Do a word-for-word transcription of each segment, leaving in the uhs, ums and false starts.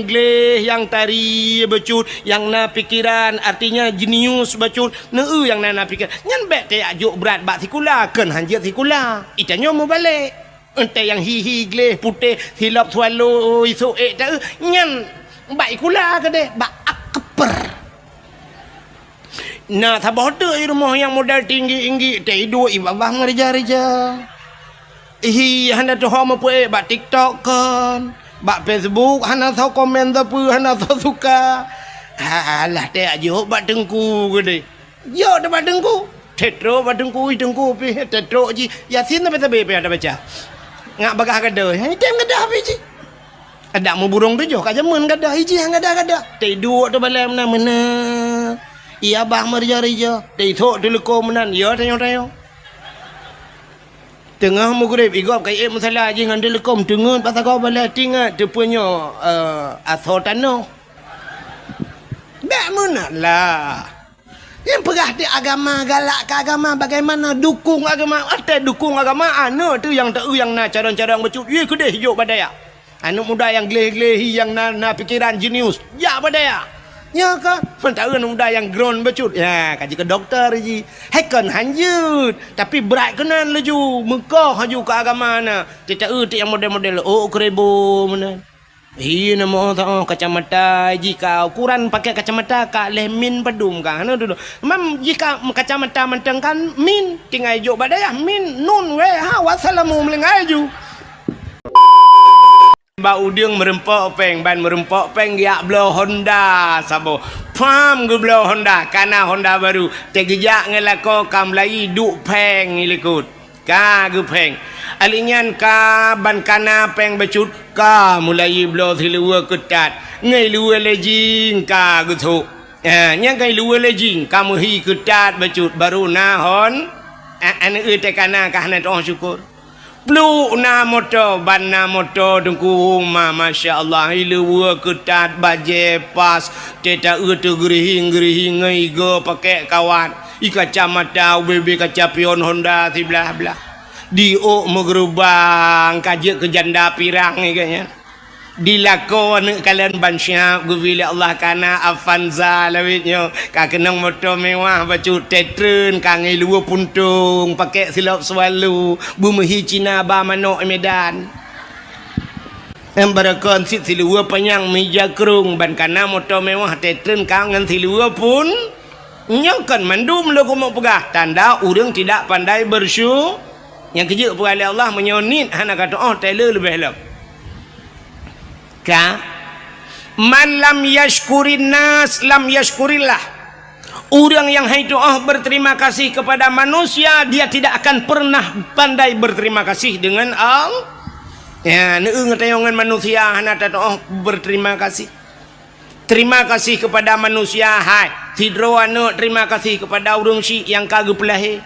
Gleh, nyang tari bacut, nyang na pikeran, artinya jenius bacut, neu-eu nyang na, na pikeran. Nyan bèk tajak jok brat bak sikula, kheun hanjeuet sikula. Itanyoe mubalek. Entèe nyang hi-hi gleh putéh, silop swallow, isok ék ta-eu, nyan bak sikula keudeh, bak akper. Na saboh teuk i rumoh nyang modal tinggi-tinggi, teuiduek i babah meurija-rija. Hi hana tuho meupeuék bak TikTok kon, bak Facebook hana soe komen sapeue, hana soe suka. Alah, teuh jok bak teungku keudeh. Jok teuh bak teungku. Teutrok bak teungku, i teungku pih teutrok jih. Yasin sabe-sabe pih hana baca. Ngat bagaih gadoh, item gadoh pih jih. Adak muburông tujoh ka jameun gadoh, ijih gadoh-gadoh. Teuiduek teuh balèe meunan-meunan. I abah meurija-rija, teuisok teuleuko meunan, ya tanyoe-tanyoe. Teungoh meugreb, i gob ka iék musala jih ngon teuleuko, teungeut bak sagoe balèe, tingat teupeue nyoe, eh, asoe tanoh. Bèk meunan lah. Nyang peugah di agama, galak keu agama, bagaimana dukung agama? Watèe dukung agama, aneuk teuh nyang teu nyang na carông-carông bacut, yue keudeh jok bak dayah. Aneuk muda nyang gleh-gleh, nyang na, na pikeran jenius, jak bak dayah. Nyo ka, seumantara aneuk muda nyang groen bacut, ya, ka jeuet keu dokto jih. Hai kon hanjeuet, tapi brat keunan laju, meukoh laju keu agama na. Teuta eu teuh nyang model-model, oh, keureubo meunan. Hi, na moh teuh kacamata, jih ka ukuran pakai kacamata ka lhèe min padum ka. Hana dudoe. Mam jih ka kacamata mantong kan min, tinggai jok bak dayah min, nun, wee, ha, wassalamu meulinggai ju. Bak udeueng meurumpok péng, ban meurumpok péng geujak bloe Honda saboh. Pam geubloe Honda, ka na Honda baru. Teugeujak ngon lakoe ka meulayi duek péng i likot. Ka geupéng. Alinyan ka ban ka na péng bacut, ka mulai bloe siluweue keutat. Ngon luweue lejing ka geusok. Ha, nyang ngon luweue lejing ka meuhi keutat bacut, baru na hon. A-, aneuk teuh ka na ka hana teuh syukur. Pluek na moto, ban na moto teungku ma, masya Allah, i luweue keutat, bajée pas, teuta eu teuh geurihing-geurihing ngon igoe pakèk kawat. I kacamata ubé-bé kaca pion Honda siblah-blah. Di ôk meugeurubang ka jeuet keu janda pirang i geuh nyan. Di lakoe aneuk kalon ban siap geubri lé Allah ka na Avanza lawét nyoe. Ka keunong moto mewah bacut teuh treun ka ngon luweue puntông pakèk silop swallow beumeuhi Cina ba manok i Medan. Em barakon sit siluweue panyang meuija krông ban ka na moto mewah teuh treun ka ngon siluweue pun. Nyoe kon mandum lôn keumeung peugah, tanda ureuëng tidak pandai bersyu-, nyang keujeuet peugah lé Allah, meunyoe niet hana ka teuoh, tée le leubeh lom. Ka, "Man lam yashkurin nas, lam yashkurillah." Ureuëng nyang hai teuoh berterima kasih kepada manusia, dia tidak akan pernah pandai berterima kasih dengan Allah. Ya, neueu ngon tanyoe ngon manusia hana tateuoh berterima kasih. Terima kasih kepada manusia, hai. Sidroe aneuk terima kasih kepada ureuëng syik nyang ka geupeulahé.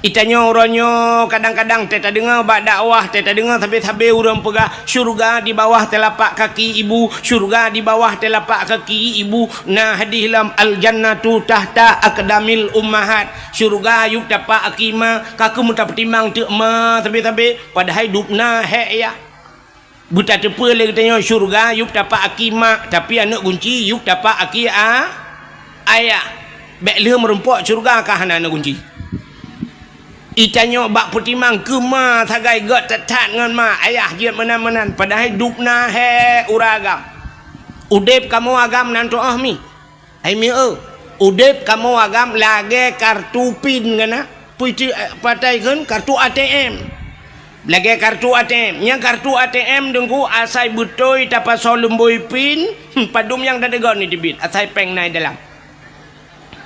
Itanyoe uroe nyoe kadang-kadang teuh tadeungoe bak dakwah, teuh tadeungoe sabe-sabe ureuëng peugah, "Syurga di bawah telapak kaki ibu, syurga di bawah telapak kaki ibu." Na hadih lom, "Al-jannatu tahta aqdamil ummahat." Syurga yup tapak aki ma, ka keuh meutapeutimang teuk ma sabe-sabe, padahai dubna hék yah. Beutateupeue lé geutanyoe syurga yup tapak aki mak, tapi aneuk gunci yup tapak aki a-, ayah. Bék lheueh meurumpok syurga ka hana aneuk gunci. Itanyoe bak peutimang keu ma sagai gét that-that ngon ma, ayah jeuet meunan-meunan, padahai dubna hék uroe agam. Udeb kamoe agam nan teuoh mi. Hai mieu, udeb kamoe agam lagée kartu pin geuh na. Pui ti, eh, patai kheun kartu A T M. Lagée kartu A T M. Nyang kartu A T M teungku asai beutôi tapasoe lumbôi pin, hmm, padum nyang tateugon iteubiet, asai péng na i dalam.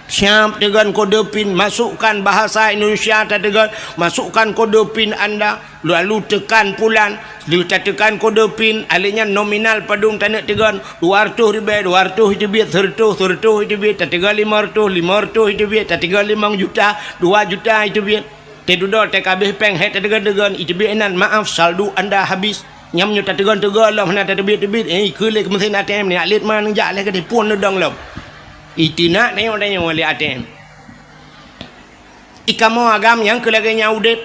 Siap teugon kode pin, masukkan bahasa Indonesia tateugon, masukkan kode pin anda. Lalu tekan pulan, lheueh tateukan kode pin, alèh nyan nominal padum taneuk teugon, dua reutôh ribèe, dua reutôh iteubiet, seureutôh, seureutôh iteubiet, tateugon limong reutôh, limong reutôh iteubiet, tateugon limong juta, dua juta iteubiet. Teududoe teuh ka abéh péng hék tateugon-teugon, iteubiet inan, "Maaf, saldo anda habis." Nyam nyoe tateugon-teugon lom hana tateubiet-teubiet, eh, ikeu lé keu meusén A T M nyan, lét ma neujak lé keudeh phon neudong lom. Iteunak tanyoe-tanyoe lé A T M. Ikamoe agam nyang keu lagée nyan udeb.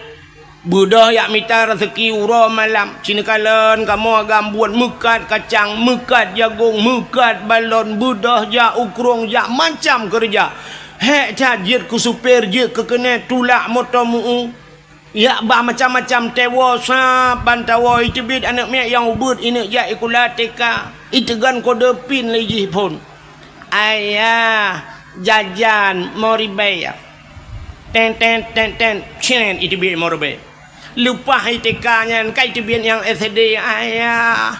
Beudôh jak mita raseuki uroe malam, ci neukalon kamoe agam buet meukat kacang, meukat jagong, meukat balon, beudôh jak u krueng, jak macam keureuja. Hék that jeuet keu supir, jeuet keu keuneuk, tulak moto meu-eu. Jak bah macam-macam, tewoe sab ban tawoe, iteubiet aneuk miet nyang ubeut, ineuk jak sikula T K, iteugon kode pin lé jih phon. "Ayah, jajan mo ribèe." Ten, ten, ten, ten, cen, iteubiet mo ribèe. Leupah I T K nyan, ka iteubiet nyang S D, "Ayah,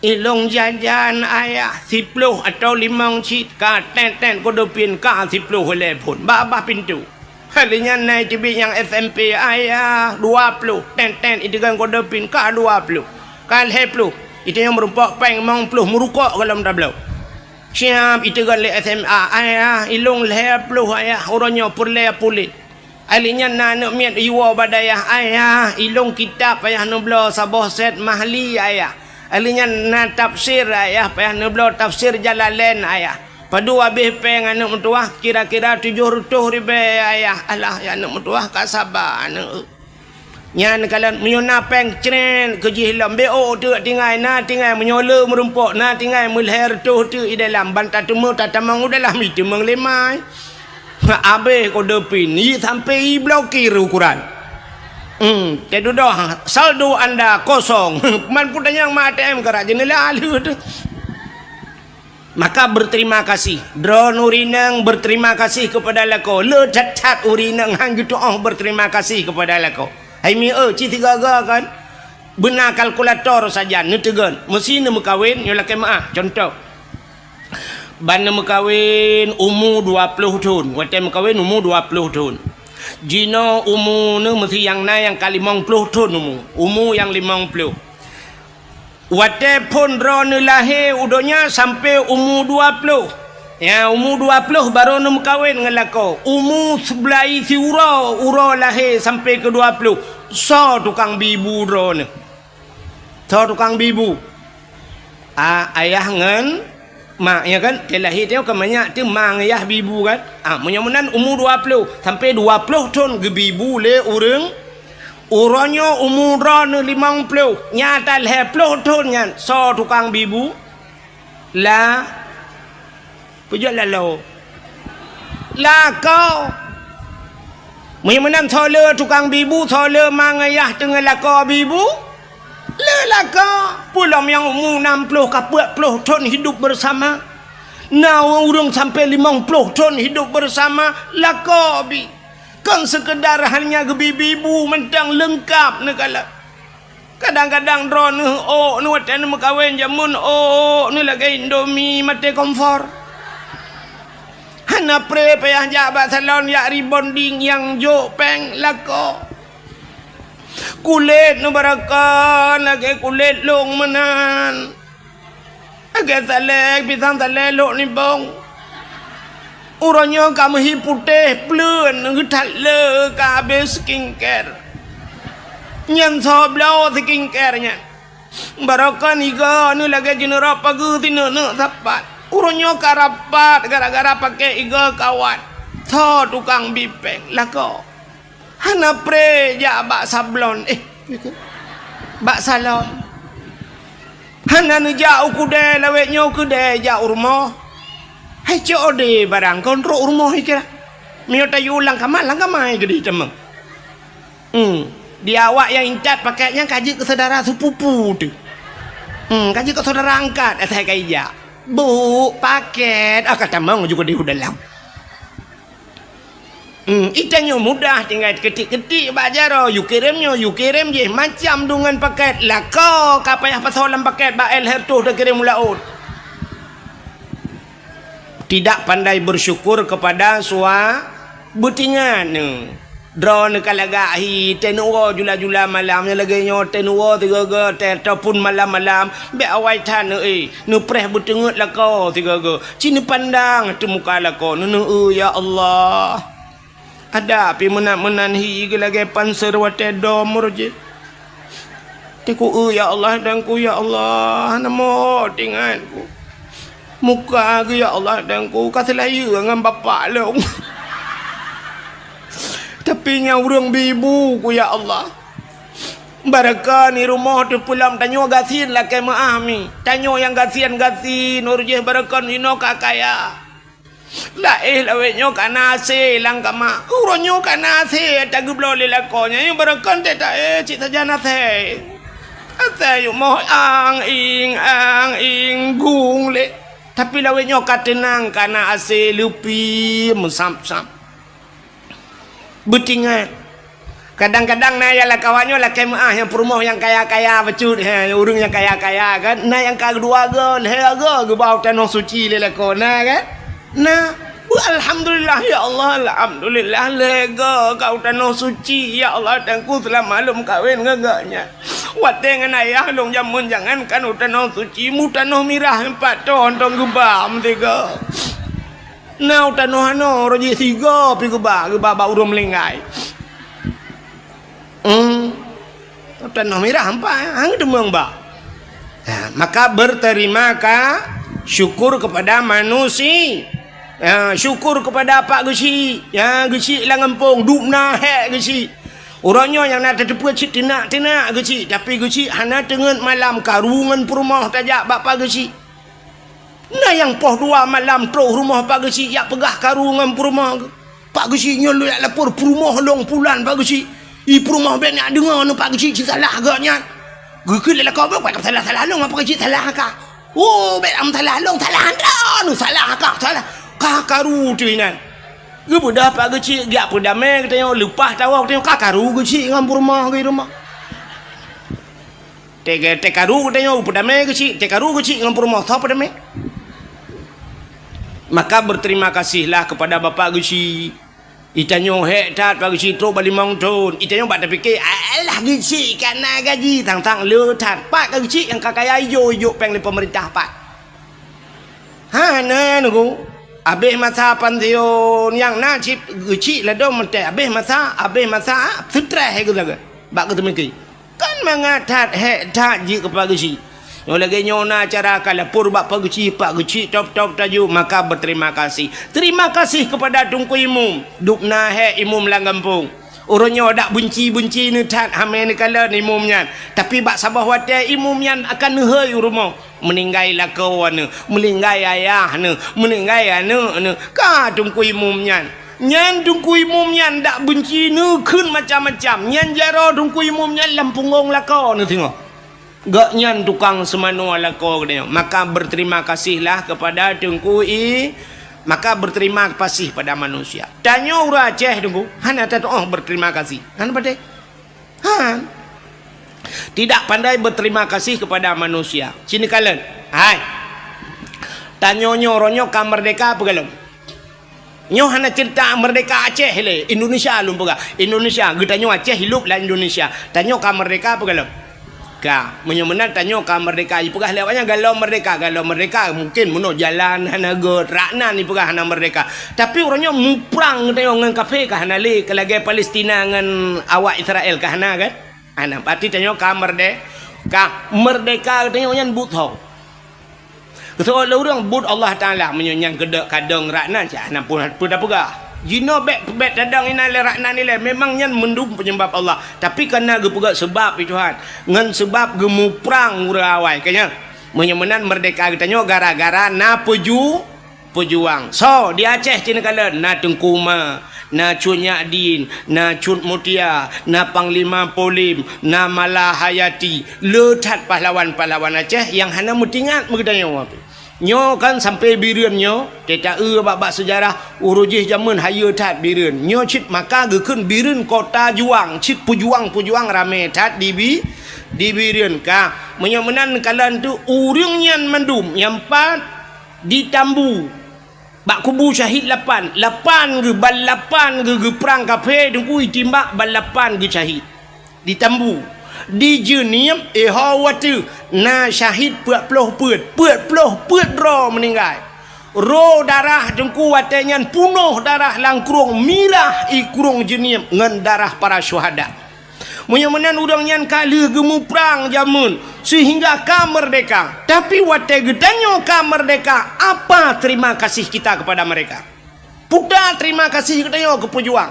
ilôn jajan, Ayah, siploh atau limong cit." Ka ten, ten, kode pin, ka siploh lé phon. Bak bah pintoe. Lheueh nyan na iteubiet nyang S M P, "Ayah, dua ploh." Ten, ten, iteugon kode pin, ka dua ploh. Ka lhèe ploh, itanyong meurumpok péng limong ploh, meurukok goh lom tabloe. Siab iteugon lé S M A, "Ayah, ilôn lhèe ploh, Ayah, uroe nyoe peureulèe puléh." Lheueh nyan na aneuk miet iwoe bak dayah, "Ayah, ilôn kitab payah neubloe saboh set Mahli, Ayah. Lheueh nyan na tafsir, Ayah, payah neubloe tafsir Jalalain, Ayah." Padub abéh péng aneuk meutuwah, kira-kira tujoh reutôh ribèe, Ayah. Alah, ya aneuk meutuwah, ka saba aneuk. Nyan kalon meunyoe na péng, cret keu jih lom, bèk ôk teuk tinggai, na tinggai, meunyoe le meurumpok, na tinggai meulhèe reutôh teuk i dalam, ban tateumé tatamong u dalam, iteumeung lé mai. Abéh kode pin, i sampai iblokir ukoran. Hmm, teududoh, saldo anda kosong. Man peue tanyong ma A T M karak jeuneula lheueh teuh. Maka berterima kasih. Droeneuh ureueng inong berterima kasih kepada lakoe. Le that-that ureueng inong han geutu'oh berterima kasih kepada lakoe. Hai mi eu, ci sigaga kan? Beuna kalkulator sajan neuteugon. Meusi neumeukawen, nyoe lakèe meu'ah. Contoh. Ban neumeukawen umu dua ploh thon. Watèe meukawen umu dua ploh thon. Jinoe umu neuh meusi nyang na nyang ka limong ploh thon umu. Umu nyang limong ploh. Watèe phon droeneuh lahé u donya sampoe umu dua ploh. Ya, umu dua ploh barô neumeukawen ngon lakoe. Umu seubelai siuroe, uroe lahé sampoe keu dua ploh. Soe tukang bi bu droeneuh? Soe tukang bi bu? A, ayah ngon mak, ya kan? Teuh lahé teuh ka manyak teuh ma ngon yah bi bu kan? A, meunyoe meunan umu dua ploh, sampoe dua ploh thon geubi bu lé ureueng, uroe nyoe umu droeneuh limong ploh, nyang talhèe ploh thon nyan, soe tukang bi bu? La, peujeuet laloe. Lakoe. Meunyoe meunan soe le tukang bi bu, soe le ma ngon yah teungoh lakoe bi bu? Le lakoe, peue lom nyang umu nam ploh ka peuet ploh thon hidup bersama. Na ureueng sampoe limong ploh thon hidup bersama, lakoe bi. Kon seukeudar hanya geubi bi bu mantong, leungkap neukalon. Kadang-kadang droeneuh ôk neuh watèe neumeukawen jameun ôk neuh lagèe Indomie maté kompor. Hana pré payah jak bak salon jak rebonding nyang jok péng lakoe. Kulét neuh barokon lagèe kulét lôn meunan. Lagèe salée, pisang salée lôn nibong. Uroe nyoe ka meuhi putéh pleuen geuthat le ka abéh skincare. Nyan soe bloe skincare nyan. Barokon igoe neuh lagèe jeuneurok pageue sineuk-neuk sapat. Uroe nyoe ka rapat gara-gara paké igoe kawat. Soe tukang bi péng lakoe. Hana pré jak bak sablon, eh, bak salon. Hana neujak u keudè lawét nyoe keudè jak u rumoh. Hai cok ode barang kon trok u rumoh ikira. Meunyoe tayue lam kama, lam kama keudeh tamong. Hmm. Di awak nyang intat paket nyan ka jeuet keu syedara sepupu teuh. Hmm, ka jeuet keu syedara angkat asai ka ijak. Bu, paket, ah, ka tamong ju keudeh u dalam. Hmm, itanyoe mudah tinggai keutik-keutik bak jaroe, yue kirém nyoe, yue kirém jéh, macam deungon paket. Lakoe ka payah pasoe lam paket bak L seratus takirém u laôt. Tidak pandai bersyukur kepada sua-, beutingat neuh. Droeneuh ka lagak hi, teuneuk woe jula-jula malam nyang lagèe nyoe, teuneuk woe sigoe-goe teuh, ataupun malam-malam, bèk awai that neuh, eh, neupreh beuteungeut lakoe sigoe-goe. Ci neupandang ateueh muka lakoe, neuneuk, "Ya Allah, ada pih meunan-meunan hi geu lagèe panser watèe dom roh jih." Teungku, "Ya Allah, Tuhanku, ya Allah, hana meuho teuingat ku. Muka geuh, ya Allah, Tuhanku, ka seulayeue ngon bapak lôn. Tapi nyang ureueng bi bu ku, ya Allah." Barokon i rumoh teupeulom tanyoe gasien lakée meuáh mi. Tanyoe nyang gasien-gasien, uroe jih barokon inoe ka kaya. Laéh lawét nyoe ka na asèe lam kama. Uroe nyoe ka na asèe tageubloe lé lakoe nyan, barokon teuh taéh cit sajan asèe. Asèe yumoh ang ing, ang ing gung lé. Tapi lawét nyoe ka teunang, ka na asèe leupie meusab-sab. Beutingat. Kadang-kadang na nyang lakoe nyoe lakée meuáh nyang peurumoh nyang kaya-kaya bacut, he, ureuëng nyang kaya-kaya kan. Na nyang ka dua go, lhée go geuba u tanoh suci lé lakoe, na kan? Na. Beu alhamdulillah ya Allah, alhamdulillah lhée go ka u tanoh suci ya Allah, Teungku seulama lôn kawén ngon gobnyan. Watée ngon ayah lôn jameun jangankan u tanoh suci, mu tanoh mirah empat thon tong geuba meusigoe. Na u tanoh anoe, uroe jih sigoe pih geuba, geuba bak ureuëng meulinggai. Hmm. U tanoh mirah empat, hang teumong ba. Ha, maka berterima ka-, syukur kepada manusia. Ha, syukur kepada Pak Geuchik. Ya, Geuchik lam gampông, dubna hék Geuchik. Uroe nyoe nyang na tateupeue cit teunak-teunak Geuchik, tapi Geuchik hana teungeut malam karu ngon peurumoh tajak bak Pak Geuchik. Na nyang poh dua malam troh rumoh Pak Geuchik jak peugah karu ngon peurumoh geuh. Pak Geuchik nyoe lôn jak lapor peurumoh lôn pulan Pak Geuchik. I peurumoh bék na deungoe nyoe Pak Geuchik cit salah gobnyan. Geukheun lé lakoe bék salah-salah lôn Pak Geuchik salah ka. Oh, bék am salah lôn, salah droeneuh, salah ka, salah. Ka karu teuh inan. Geubeudôh Pak Geuchik jak peudamé geutanyoe leupah tawoe geutanyoe ka karu Geuchik ngon peurumoh geuh i rumoh. Teuka-, teukaru geutanyoe peudamé Geuchik, teukaru Geuchik ngon peurumoh soe peudamé. Maka berterima kasihlah kepada Bapak Geuchik. Itanyoe hék that Pak Geuchik trok bak limong thon. Itanyoe bak tapike, "Alah Geuchik ka na gaji, tang-tang le that." Pat ka Geuchik nyang ka kaya ijok-ijok péng lé pemerintah pat. Hana nunggu. Abéh masa pansiun nyang na cit Geuchik ladom meuté. Abéh masa, abéh masa, seutreh geuh lagée. Bak geuteumiki. Kan mangat that, hék that jih keu Pak Geuchik. Nyoe lagée nyoe na cara ka lapor bak Pak Geuchik, Pak Geuchik top-top taju, maka berterima kasih. Terima kasih kepada Teungku Imum. Dubna hék Imum lam gampông. Uroe nyoe dak beunci-beunci neuthat hamé neukalon Imum nyan. Tapi bak saboh watée Imum nyan akan neuhôi u rumoh. Meuninggai lakoe neuh, meuninggai ayah neuh, meuninggai aneuëk neuh. Ka Teungku Imum nyan. Nyan Teungku Imum nyan dak beunci neukheun macam-macam. Nyan jaroe Teungku Imum nyan lam punggong lakoe neuh singoh. Gobnyan tukang seumanoe lakoe geutanyoe. Maka berterima kasihlah kepada Teungku I-, maka berterima kasih pada manusia. Tanyoe ureuëng Aceh Teungku, hana tatuoh berterima kasih. Hana patéh. Han. Tidak pandai berterima kasih kepada manusia. Sini kalian. Hai. Tanyoe nyoe, uroe nyoe ka merdeka peue gohlom? Nyoe hana cerita merdeka Aceh lé, Indonesia lôn peugah. Indonesia, geutanyoe Aceh hidup lam Indonesia. Tanyoe ka merdeka peue gohlom? Ka. Meunyoe meunan tanyoe ka merdeka, jipeugah lé awaknyan gohlom merdeka, gohlom merdeka. Mungkin meunoe jalan hana göt, raknan jipeugah hana merdeka. Tapi uroe nyoe muprang geutanyoe ngon kafé ka hana lé, ka lagée Palestina ngon awak Israel ka hana kan? Hana, berarti tanyoe ka merde-, ka merdeka geutanyoe nyan buet ho. Keusoe lé ureuëng buet Allah Taala, meunyoe nyang keudok kadong raknan, cit hana pun peue tapeugah. Jinoe bék, bék tadong inan lé raknan ilée, memang nyan mandum peunyeubab Allah. Tapi kana geupeugah seubab i Tuhan, ngon seubab geumuprang ureuëng awai. Ka nyan, meunyoe meunan merdeka geutanyoe gara-gara na peuju-, peujuang. Soe di Aceh cit neukalon, na Teungku Ma, na Cut Nyakdin, na Cut Mutia, na Panglima Polim, na Mala Hayati. Le that pahlawan-pahlawan Aceh nyang hana meutingat meugeutanyoe. Nyoe kan sampoe Bireuen nyoe, teuta eu bak-bak seujarah, uroe jih jameun hayeue that Bireuen. Nyoe cit maka geukheun Bireuen kota juang, cit peujuang-peujuang ramé that di Bi-, di Bireuen ka. Meunyoe meunan kalon tu ureuëng nyan mandum nyang pat di Tambu. Bak kubu syahid lapan, lapan geuh, ban lapan geuh geuprang kafé Teungku, itimbak ban lapan geuh syahid. Di Tambu, di Jeunieb, eh, ho watée na syahid peuet ploh peuet, peuet ploh peuet droe meuninggai. Ro darah Teungku watée nyan punoh darah lam krueng, mirah i krueng Jeunieb ngon darah para syuhada. Meunyoe meunan ureuëng nyan ka lheueh geumuprang jameun seuhingga ka merdeka. Tapi watée geutanyoe ka merdeka, apa terima kasih kita kepada mereka? Peue terima kasih geutanyoe keu peujuang?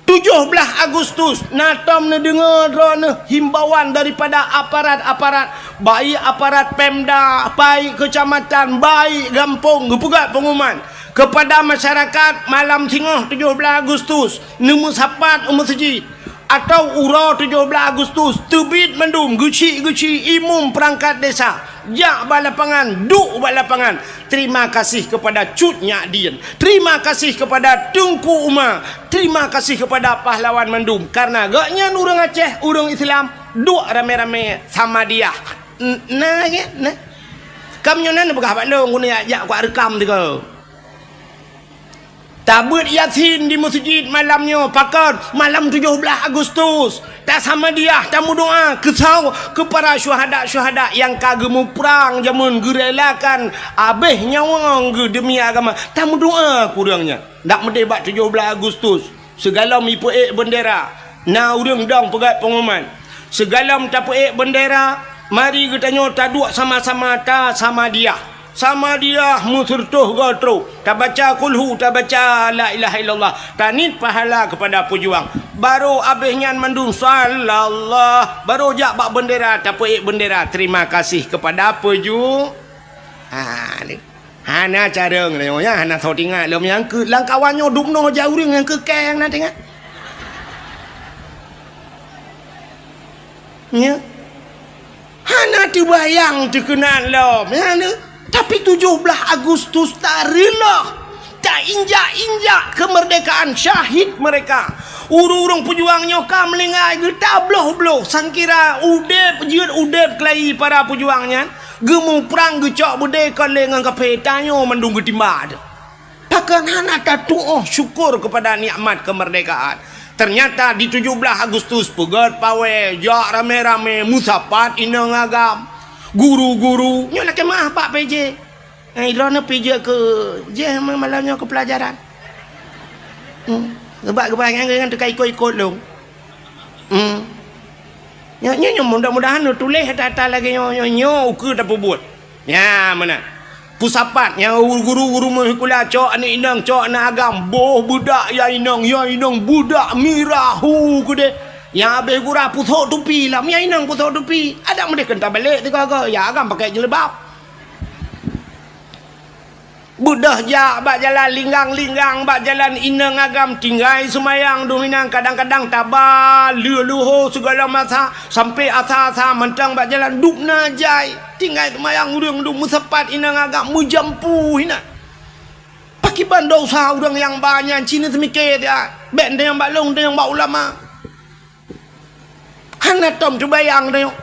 Tujoh blaih Agustus, na tom neudeungoe droeneuh himbauan daripada aparat-aparat, baik aparat Pemda, baik kecamatan, baik gampông, geupeugah pengumuman kepada masyarakat, malam singoh tujoh blaih Agustus, neumeusapat u meuseujid, atau uroe tujoh blaih Agustus, teubiet mandum, geuchik-geuchik, imum perangkat desa, jak bak lapangan, duek bak lapangan. Terima kasih kepada Cut Nyak Dien. Terima kasih kepada Teungku Uma. Terima kasih kepada pahlawan mandum. Karena gobnyan ureuëng Aceh, ureuëng Islam, duek ramé-ramé Samadiyah. N-, na, ya, na. Kam nyoe na neupeugah bak lôn, guna jak, jak kuat reukam tiga. Tabeuet Yasin di meuseujid malam nyoe, pakon? Malam tujoh blaih Agustus. Tasamadiyah, tameudoa keu sau-, keu para syuhada-syuhada nyang ka geumuprang jameun, geurelakan abéh nyawöng geuh demi agama. Tameudoa keu ureuëng nyan. Dak meudeh bak tujoh blaih Agustus, sigohlom ipeuék beundera, na ureuëng dong peugét pengumuman. Sigohlom tapeuék beundera, mari geutanyoe taduek sama-sama tasamadiyah. Samadiyah meuseureutoh goe trok, tabaca kulhu, tabaca la ilaha illallah, taniet pahala keupada peujuang. Barô abéh nyan mandum sallallah, barô jak bak beundera, tapeuék beundera, terima kasih keupada peuju-, ha, ni. Hana carông lé nyoe, ya, hana soe teuingat lom nyang keu lam kawan nyoe dum noe jak ureuëng nyang keu keng na teuingat. Nya. Hana teubayang teukeunan lom, ya, ni. Tapi tujoh blaih Agustus tareulôh, tainjak-injak kemerdekaan syahid mereka. Ureuëng-ureuëng peujuang nyoe ka meuninggai geutabloh-bloh, sangkira udeb, jeuet udeb keulayi para peujuang nyan. Geumuprang geucok beudé kon lé ngon kaphé, tanyoe mandum geutimba teuh. Pakon hana tatuoh syukur keupada nikmat keumeurdekaan? Teunyata di tujoh blaih Agustus peugét pawé, jak ramé-ramé, meusapat inong agam, guru-guru, nyoe lakée meuáh bak P J. Eh, droeneuh P J keu jih malam nyoe keu peulajaran. Hmm. Sabab geubangai nyan teuka ikot-ikot lôn. Hmm. Nyoe, nyoe, nyoe mudah-mudahan neutuléh ata-ata lagée nyoe, nyoe, nyoe ukeue tapeubuet. Nya meunan. Peusapat nyang guru-guru meuhikula cok aneuk inong, cok aneuk agam, boh beudak ya inong, ya inong beudak mirah hu keudeh. Nyang abéh gura pusok tupi lam, ya inong pusok tupi. Adak meudeh keu tabalek tiga-tiga, ya agam pakai jilbab. Beudôh jak bak jalan linggang-linggang, bak jalan inong agam tinggai seumayang dum inan, kadang-kadang taba leuh-leuho sigohlom masa sampoe asa-asa mantong bak jalan dum na jai. Tinggai seumayang ureuëng dum meusapat inong agam meujampu inan. Pakriban desya ureuëng nyang ba nyan, ci neuseumiké that, bék neutanyong bak lôn, neutanyong bak ulama. Hana tom teubayang tanyoe.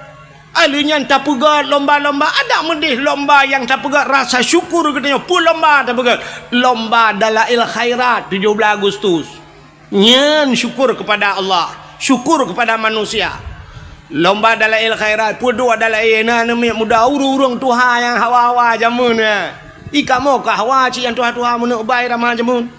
Aleuh nyan tapeugét lomba-lomba, adak meudeh lomba nyang tapeugét rasa syukur geutanyoe. Peue lomba tapeugét? Lomba Dalail Khairat tujoh blaih Agustus. Nyan syukur keupada Allah, syukur keupada manusia. Lomba Dalail Khairat, peue duek dalail na neumiet muda ureuëng-ureuëng tuha nyang hawa-hawa jameun nyan. I kamoe ka hawa cit nyang tuha-tuha meuneuk bai ramah jameun.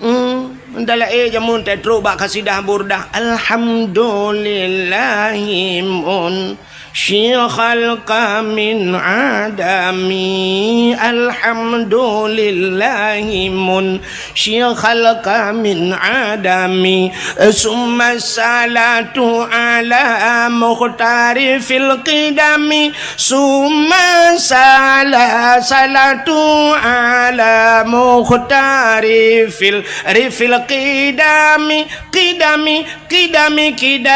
Hmm, Dalail jameun tatrok bak kasidah Burdah. Alhamdulillahi munsyi khalqa min adami. Alhamdulillahi munsyi khalqa min adami. Summa salatu ala mukhtari fil qidami. Summa sala-, salatu ala mukhtari fil, rifil qidami, qidami, qidami, qidami.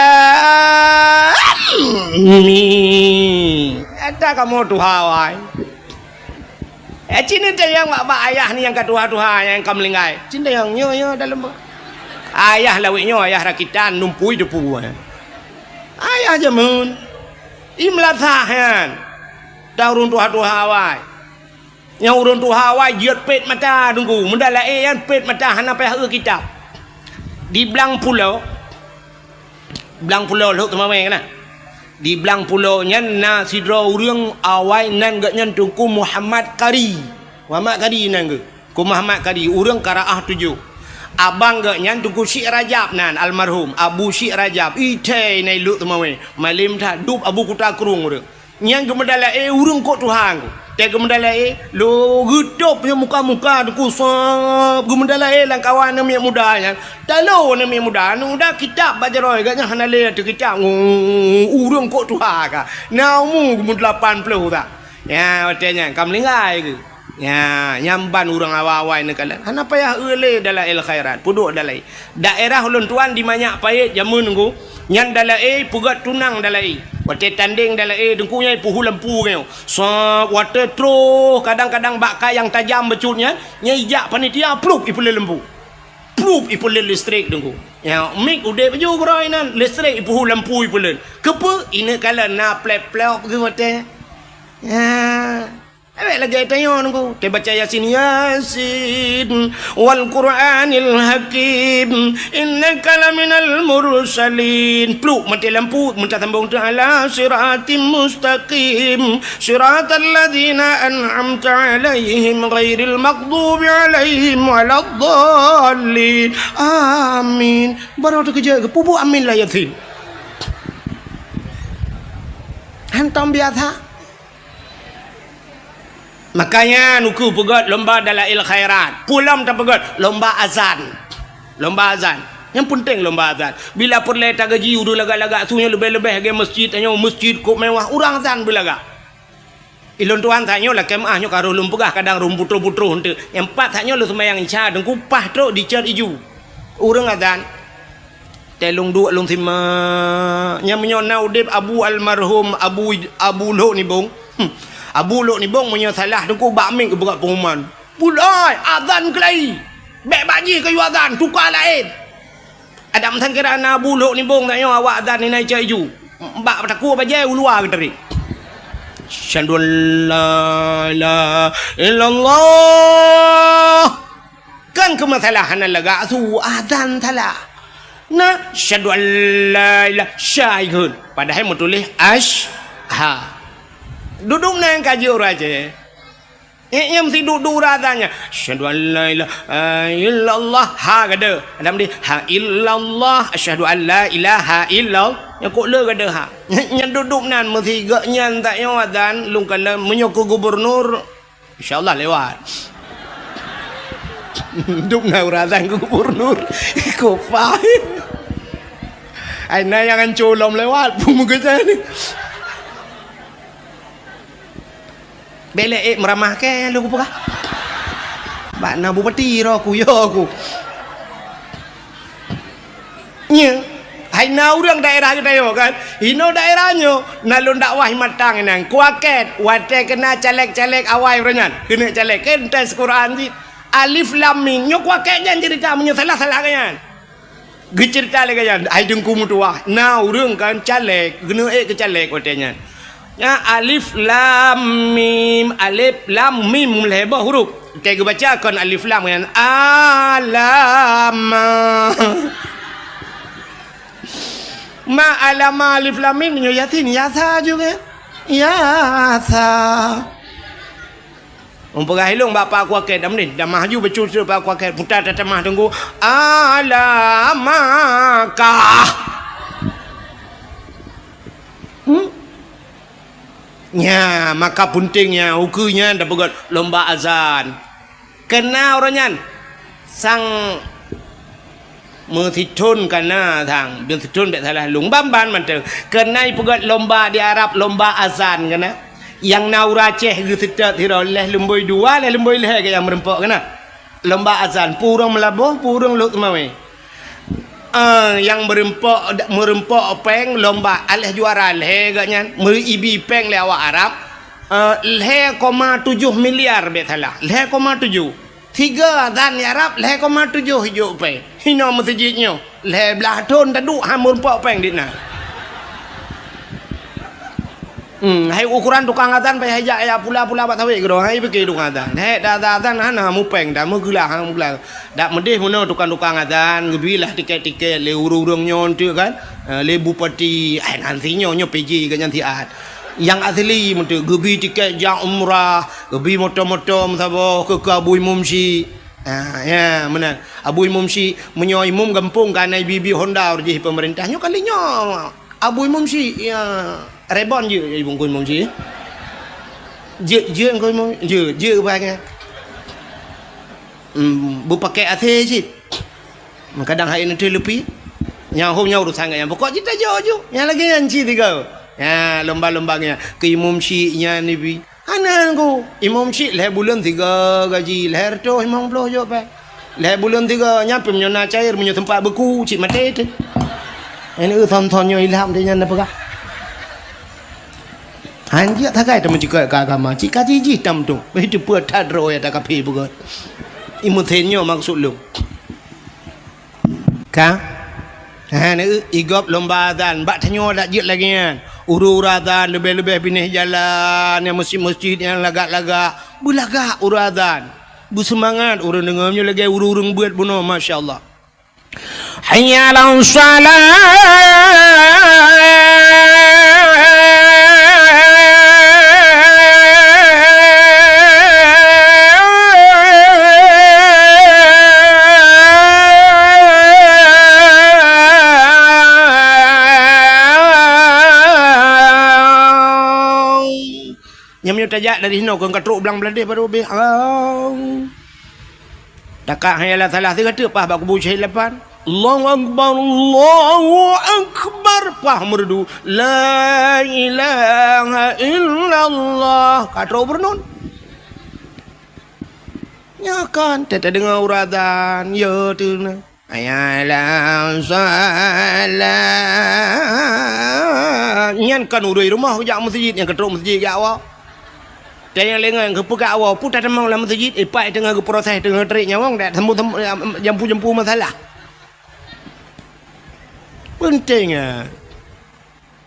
Ata kamoe tuha wai. Eh, ci neutanyong bak, bak ayah ni nyang ka tuha-tuha, nyang ka meulinggai. Ci neutanyong, nyoe, nyoe dalam. Ayah lawét nyoe, ayah rakitan, numpui depu. Ayah jameun. I meulasah nyan. Ata ureuëng tuha-tuha awai. Nyang ureuëng tuha awai jeuet pet mata teungku. Meuda laén nyan pet mata hana payah eu kitab. Di Blang Pulo. Blang Pulo Lhok Teumawé kana. Di Blang Pulo nyan na sidroe ureuëng awai nan gobnyan Teungku Muhammad Kari. Muhammad Kari nan geuh. Ku Muhammad Kadi, ureuëng Karaah Tujoh. Abang geuh nyan Teungku Syik Rajab nan, almarhum Abu Syik Rajab, ithée nai Lhok Teumawé, malém that, dub Abu Kuta Krueng ureuëng. Nyan geumeuda laén ureuëng kok tuha ngku. Teuh geumeudalai, lo geutôb nyoe muka-muka Teungku, sab geumeudalai lam kawan aneuk miet muda nyan. Talo aneuk miet muda, aneuk muda kitab bak jaroe, gobnyan hana lé ateueh kitab. Ureueng kok tuha ka. Na umu geumeudelapan ploh dah. Nyan, watèe nyan ka meuninggai geuh. Nyan, nyan ban ureueng awai-awai neukalon. Hana payah eu lé Dalail Khairat, peuduek dalai. Daerah ulôn tuan di Manyak Payet jameun Teungku, nyan dalai, peugöt tunang dalai. Watèe tandeng dalai Teungku nyan peuhu lampu nyoe. Sa-, watèe troh kadang-kadang bak ka nyang tajam bacut nyan, nyan ijak panitia plup ipeuleuet lampu. Plup ipeuleuet listrik Teungku. Ya, mik udeb ju keudroe nan, listrik ipeuleuet lampu ipeuleuet. Keupeue? Ineuk kalon na plep-plop geuh watèe. Ya. Awak lagèe tanyoe Teungku, teubaca Yasin, Yasin, wal Qur'anil Hakim, innaka laminal mursalin. Plup maté lampu, meutasambong teuh, ala siratim mustaqim, siratal ladzina an'amta 'alaihim ghairil maghdubi 'alaihim waladdallin. Amin. Baru teukeujot geuh, peubuet amin lam Yasin. Hantom biasa. Makanya Teungku peugöt lomba Dalail Khairat. Peue lom tapeugöt? Lomba azan. Lomba azan. Nyang peunteng lomba azan. Bila peureulèe tagaji ureueng lagak-lagak su nyoe leubeh-leubeh lagèe meuseujid, tanyoe meuseujid kok meuwah, ureueng azan beulagak. Ilôn tuan tanyoe lakèe meu'ah nyoe ka roh lôn peugah kadang roh putroh-putroh eunteuk. Nyang pat tanyoe lôn seumayang Isya Teungku paih trok dicèt iju. Ureueng azan. Teuh lôn duek lôn simak. Nyang meunyoe na udeb Abu almarhum Abu, Abu Lhok Nibong. Hmm. Abu Lhok Nibong meunyoe salah Teungku bak mik geupeugah pengumuman. Bulai, azan keulai. Bèk bak jih kayue azan, tuka laén. Adak meusan kira na Abu Lhok Nibong tanyoe awak azan inan cak iju. Bak takue bajèe u luwa geutarek. Asyhadu an la ilaha illallah. Kan keu masalah hana lagak su, azan salah. Na, asyhadu an la ilaha, sya ikheun. Padahai meutuléh ash, ha. Dudoe na nyang ka jeuet ureueng Aceh. Nyan meusi dudoe ureueng azan nyan. Asyhadu an la ilaha illallah. Ha gadôh. Adak meusi ha illallah. Asyhadu an la ilaha illallah. Nyan kok le gadôh ha. Nyan dudoe nan meusi gobnyan tanyoe azan lôn kalon meunyoe keu gubernur. Insya Allah lewat. Dum na ureueng azan keu gubernur. Kok pai. Ai na nyang anco lom lewat, peue meukeusai ni. Bèk lé ék meuramah kèe lôn kupeugah. Bak na bupati roh ku, yo ku. Nyoe, hai na ureueng daerah geutanyoe kan? Inoe daerah nyoe, na lôn dakwah matang inan. Kuakét, watèe keu na caleg-caleg awai uroe nyan. Keuneuk caleg, keu tes Quran cit. Alif Lam Mim. Nyoe kuakét nyan ceurita, meunyoe salah, salah geuh nyan. Geuceurita lé geuh nyan, hai Teungku meutuwah. Na ureueng kan caleg, keuneuk ék keu caleg watèe nyan. Nyan alif lam mim, alif lam mim lhèe boh huruf. Teuh geubaca kon alif lam nyan. Alama. Ma alama alif lam mim nyoe Yasin, yasa juga. Yasa. Meupeugah ilong bak Pak Kuakét, dah meunan, dah maju bacut-cut Pak Kuakét, puta tatamah Teungku. Alamaka. Hmm? Nya, maka peunteng nya, ukeue nyan tapeugöt lomba azan. Keu na uroe nyan, sang meusithon ka na sang, meusithon bèk salah lôn, ban-ban mantong. Keu na ipeugöt lomba di Arab, lomba azan keu na. Nyang na ureueng Aceh geuseutôt sidroe, lhèe lumbôi dua, lhèe lumbôi lhèe keu nyang meureumpok keu na. Lomba azan, peue ureueng Meulaboh, peue ureueng Lhokseumawe. Eh, nyang meureumpok, meureumpok péng lomba, aléh juara lhèe geuh nyan, meuibi péng lé awak Arab, eh, lhèe koma tujoh miliar bèk salah, lhèe koma tujoh. Tiga azan di Arab, lhèe koma tujoh ijok péng. Hinoe meuseujid nyoe, lhèe blaih thon taduek han meureumpok péng di na. Hmm, hai ukoran tukang azan payah jak, jak pula-pula bak sawét keudroe, hai pike tukang azan. Hèk ta azan-azan hana mupéng, ta meugeulah, hana meugeulah. Dak meudeh meunoe tukang-tukang azan, geubi lah tiket-tiket lé ureueng-ureueng nyoe eunteuk kan. Eh, lé bupati, ai nan si nyoe, nyoe P J geuh nyan siat. Nyang asli meuteuk geubi tiket jak umrah, geubi moto-moto meusaboh keu, keu Abu Imum Syik. Ha, ya, meunan. Abu Imum Syik, meunyoe imum gampông ka na ibi-ibi honda ureueng jih peumeurintah. Nyoe kali nyoe Abu Imum Syik, ya, rebon jih Abu Imum Syik. Jeuet, jeuet keu imum, jeuet, jeuet keu pakai. Hmm, beupakèk asèe cit. Kadang hai neuteuh leupi. Nyang hom nyan urusan gata nyan. Pokok cit tajok ju. Nyang lagèe nyan cit tiga. Ya, lomba-lomba nyan. Keu imum syik nyan ibi. Hana ku. Imum syik lhèe buleuen tiga gaji, lhèe reutôh limong ploh jok pai. Lhèe buleuen tiga, nyan pih meunyoe na cair, meunyoe teumpat beuku, cit maté teuh. Ini thon-thon nyoe ilham dia nyan na peugah. Hanjeuet sagai teumeucukot keu agama, cit ka jijih tam tu. Beh teupeue that droe ya takafé beugöt. Imum sen nyoe maksud lôn. Ka? Ha, ni, i gob lomba azan, bak tanyoe dak jeuet lagèe nyan. Ureueng-ureueng azan, leubeh-leubeh binéh jalan, nyang meuseujid-meuseujid nyang lagak-lagak, beulagak ureueng azan. Beuseumangat ureueng deungoe nyoe lagèe ureueng-ureueng beuet bunoe, masya Allah. Hayya 'alas shalah. Nyan meunyoe tajak dari sinoe keu ka trok blang Bangladesh baru habéh. Au. Takak hayya 'alas shalah, sigoe teuk paih bak kubu syahid lapan. Allahu Akbar, Allahu Akbar, paih meureudu. La ilaha illallah. Ka trok beureunon. Nyoe kan, teudeungoe ureueng azan, ya tu na. Hayya 'alas shalah. Nyan kan ureueng rumoh jak meuseujid, nyang ka trok meuseujid jak awak. Dan nyang lengah nyang geupeugah awak, peue tatamong lam meuseujid, ipak teungoh geuproses, teungoh tarék nyawöng, dak sambung-sambung, jampu-jampu masalah. Penting, ya.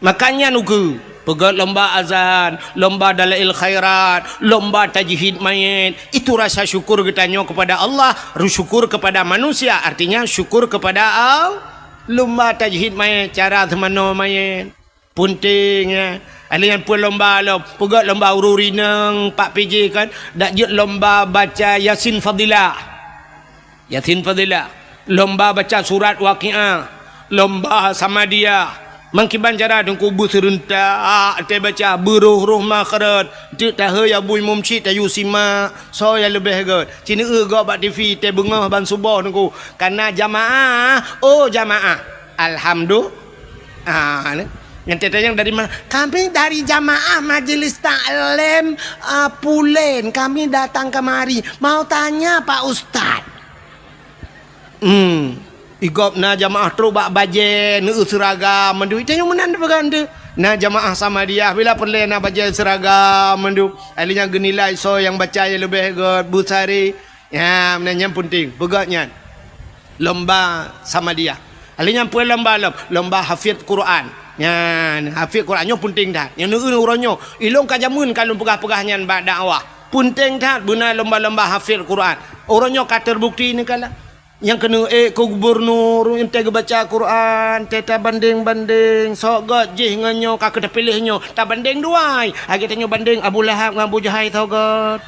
Makanya nuku, peugöt lomba azan, lomba dalail khairat, lomba tajhid mayét. Itu rasa syukur geutanyoe kepada Allah, syukur kepada manusia, artinya syukur kepada Allah. Lomba tajhid mayét, cara seumanoe mayét. Penting, ya. Ada nyang peuet lomba lom, peugöt lomba ureueng rineueng, pak P J kan, dak jeuet lomba baca Yasin Fadilah. Yasin Fadilah, lomba baca surat Waqiah, lomba Samadiyah. Meukiban cara teungku beuseurentak teubaca, beuroh-roh makhraj, teuk taheu ya bui mumsyik tayue simak, soe nyang leubeh göt. Cineueu gob bak T V, teubeungoh ban suboh teungku. Kana jamaah, oh jamaah. Alhamdulillah. Ah, ni. Nyan teuntang dari mana? Kami dari jamaah Majelis Taklim, ah, Pulen. Kami datang kemari. Mau tanya Pak Ustaz. Hmm. Igob na jamaah trok bak bajèe, neu seuragam mandum. Itu nyang meunan peugah tu. Na jamaah Samadiyah, bila peureulèe na bajèe seuragam mandum. Ahli nyang geunilai soe nyang baca nyang leubeh göt, beusari. Ya, meunan nyan penting. Peugah nyan. Lomba Samadiyah. Ahli nyang peuet lomba lom, lomba hafiz Quran. Nyan, hafiz Quran nyoe penting that. Nyang neu uroe nyoe, ilôn ka jameun ka lôn peugah-peugah nyan bak dakwah. Penting that beuna lomba-lomba hafiz Quran. Uroe nyoe ka terbukti neukalon. Nyang keuneuk ék keu gubunur, entée geubaca Quran, entée tabandeng-bandeng, sok göt jih ngon nyoe ka keu tapiléh nyoe, tabandeng dua. Lagée tanyoe bandeng Abu Lahab ngon Abu Jahai, sok göt.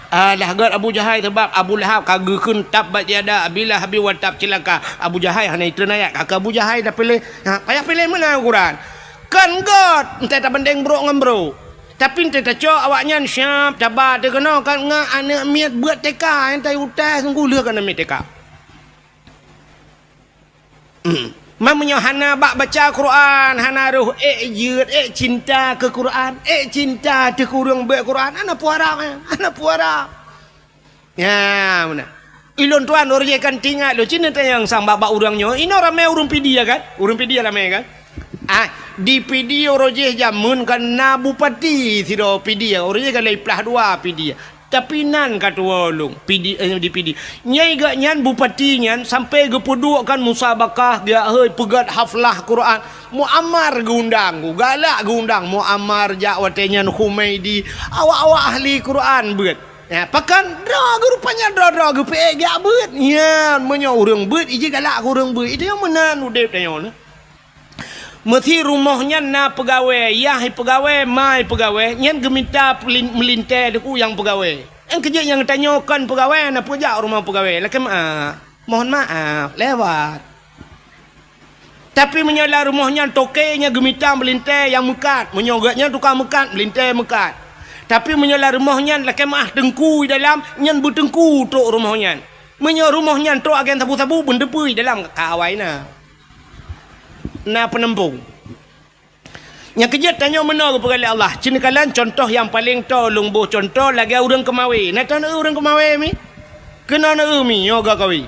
Alah göt Abu Jahai, sabab Abu Lahab ka geukheun tabbat yada Abi Lahabin wa tab, cilaka. Abu Jahai hana itreun ayat, ka keu Abu Jahai tapiléh. Ha, payah piléh meunan Quran. Kon göt, entée tabandeng brok ngon brok. Tapi entée tacok awaknyan siab taba teuh keunoe kan ngon aneuk miet beuet T K nyang tayue utai sunggoh lheueh keu aneuk miet T K. Hmm. Man meunyoe hana bak baca Quran, hana roh ék jeuet, ék cinta keu Quran, ék cinta teuh keu ureuëng beuet Quran, hana peue harab, eh, hana peue harab. Nyan meunan. Ilôn tuan ureuëng kan teuingat lôn, ci neutanyong sang bak-bak ureuëng nyoe, inoe ramé ureuëng Pidie kan? Ureuëng Pidie ramé kan? Ah, di Pidie uroe jih jameun kan na bupati sidroe Pidie, uroe jih kan lhée plah dua Pidie. Tapi nan ka tuwoe lôn, Pidie, eh, di Pidie. Nyai geuh nyan bupati nyan sampai geupeuduek kan musabakah, geujak hôi peugét haflah Quran. Muammar geuundang, galak geuundang Muammar jak watée nyan, Humaidi, awak-awak ahli Quran beuet. Ya, pakon droe geuh rupanya droe-droe geuh peuék geujak beuet. Nyan, meunyoe ureuëng beuet, iji galak keu ureuëng beuet. Itu nyang meunan udeb tanyoe nyoe. Meusi rumoh nyan na peugawée, yah peugawée, ma peugawée, nyan geumita pelin-, meulintée teuk u nyang peugawée. Nyang keujeuet nyang tanyoe kon peugawée, na peue jak rumoh peugawée. Lakée meu'ah, mohon maaf, lewat. Tapi meunyoe lam rumoh nyan toke nyan geumita meulintée nyang meukat, meunyoe geuhnyan tukang meukat, meulintée meukat. Tapi meunyoe lam rumoh nyan lakée meu'ah teungku di dalam, nyan beuteungku trok rumoh nyan. Meunyoe rumoh nyan trok agen sabu-sabu, beuneupeue di dalam ka awai na. Na peuneumpông. Nyang keujeuet tanyoe meunoe geupeugah lé Allah. Ceuneukala contoh nyang paleng toe lôn boh contoh lagée ureuëng keumawé. Na tanoh ureuëng keumawé mi? Keunoe neu mi nyoe geuh kawé.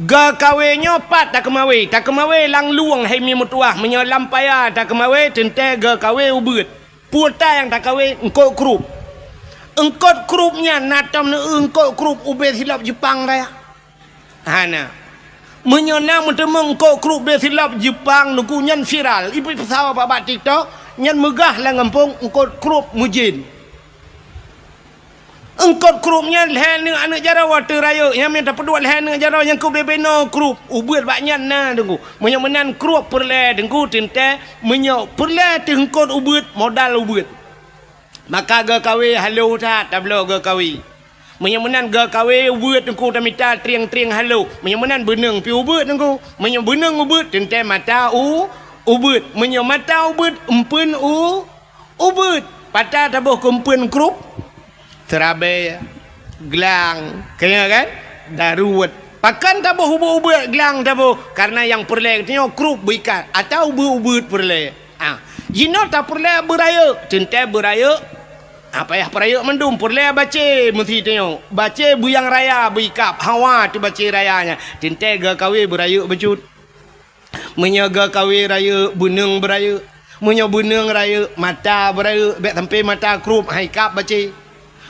Geuh kawé nyoe pat takeumawé. Takeumawé lam lueng hai mi meutuwah. Meunyoe lam paya takeumawé teuntée geuh kawé ubeuet. Peue ta nyang takawé eungkot krup. Eungkot krup nyan na tom neu eungkot krup ubé silop Jeupang raya. Hana. Meunyoe na meuteumé eungkot krup bé silop Jeupang nuku nyan viral, ipeusawa bak-bak TikTok, nyan meugah lam gampông eungkot krup meujén. Eungkot krup nyan lhée aneuëk-aneuëk jaroe watée rayeuk, nyan meunan tapeuduek lhée aneuëk jaroe nyang keu bebe noe krup, ubeuet bak nyan na teungku. Meunyoe meunan krup peureulée teungku teuntée, meunyoe peureulée teuh eungkot ubeuet, modal ubeuet. Maka geuh kawé halo that tabloe geuh kawé. Meunyoe meunan geuh kawé ubeuet teungku tamita trieng-trieng halo. Meunyoe meunan beuneueng pi ubeuet teungku. Meunyoe beuneueng ubeuet teuntée mata u ubeuet. Meunyoe mata ubeuet eumpeuen u ubeuet. Pat taboh keu eumpeuen krup? Seurabée, glang, keu nyoe kan? Daruet. Pakon taboh ubeuet-ubeuet glang taboh? Kareuna nyang peureulée geutanyoe krup beuikat atawa ubeuet-ubeuet peureulée. Ah, jinoe tapeureulée beurayeuk, teuntée beurayeuk. Ah, payah peurayeuk mandum, peureulée bacé meusi tanyoe. Bacé beuyang raya beuikab, hawa teuh bacé raya nyan. Teuntée geuh kawé beurayeuk bacut. Meunyoe geuh kawé rayeuk, beuneueng beurayeuk. Meunyoe beuneueng rayeuk, mata beurayeuk, bék sampoe mata krup, hai kab bacé.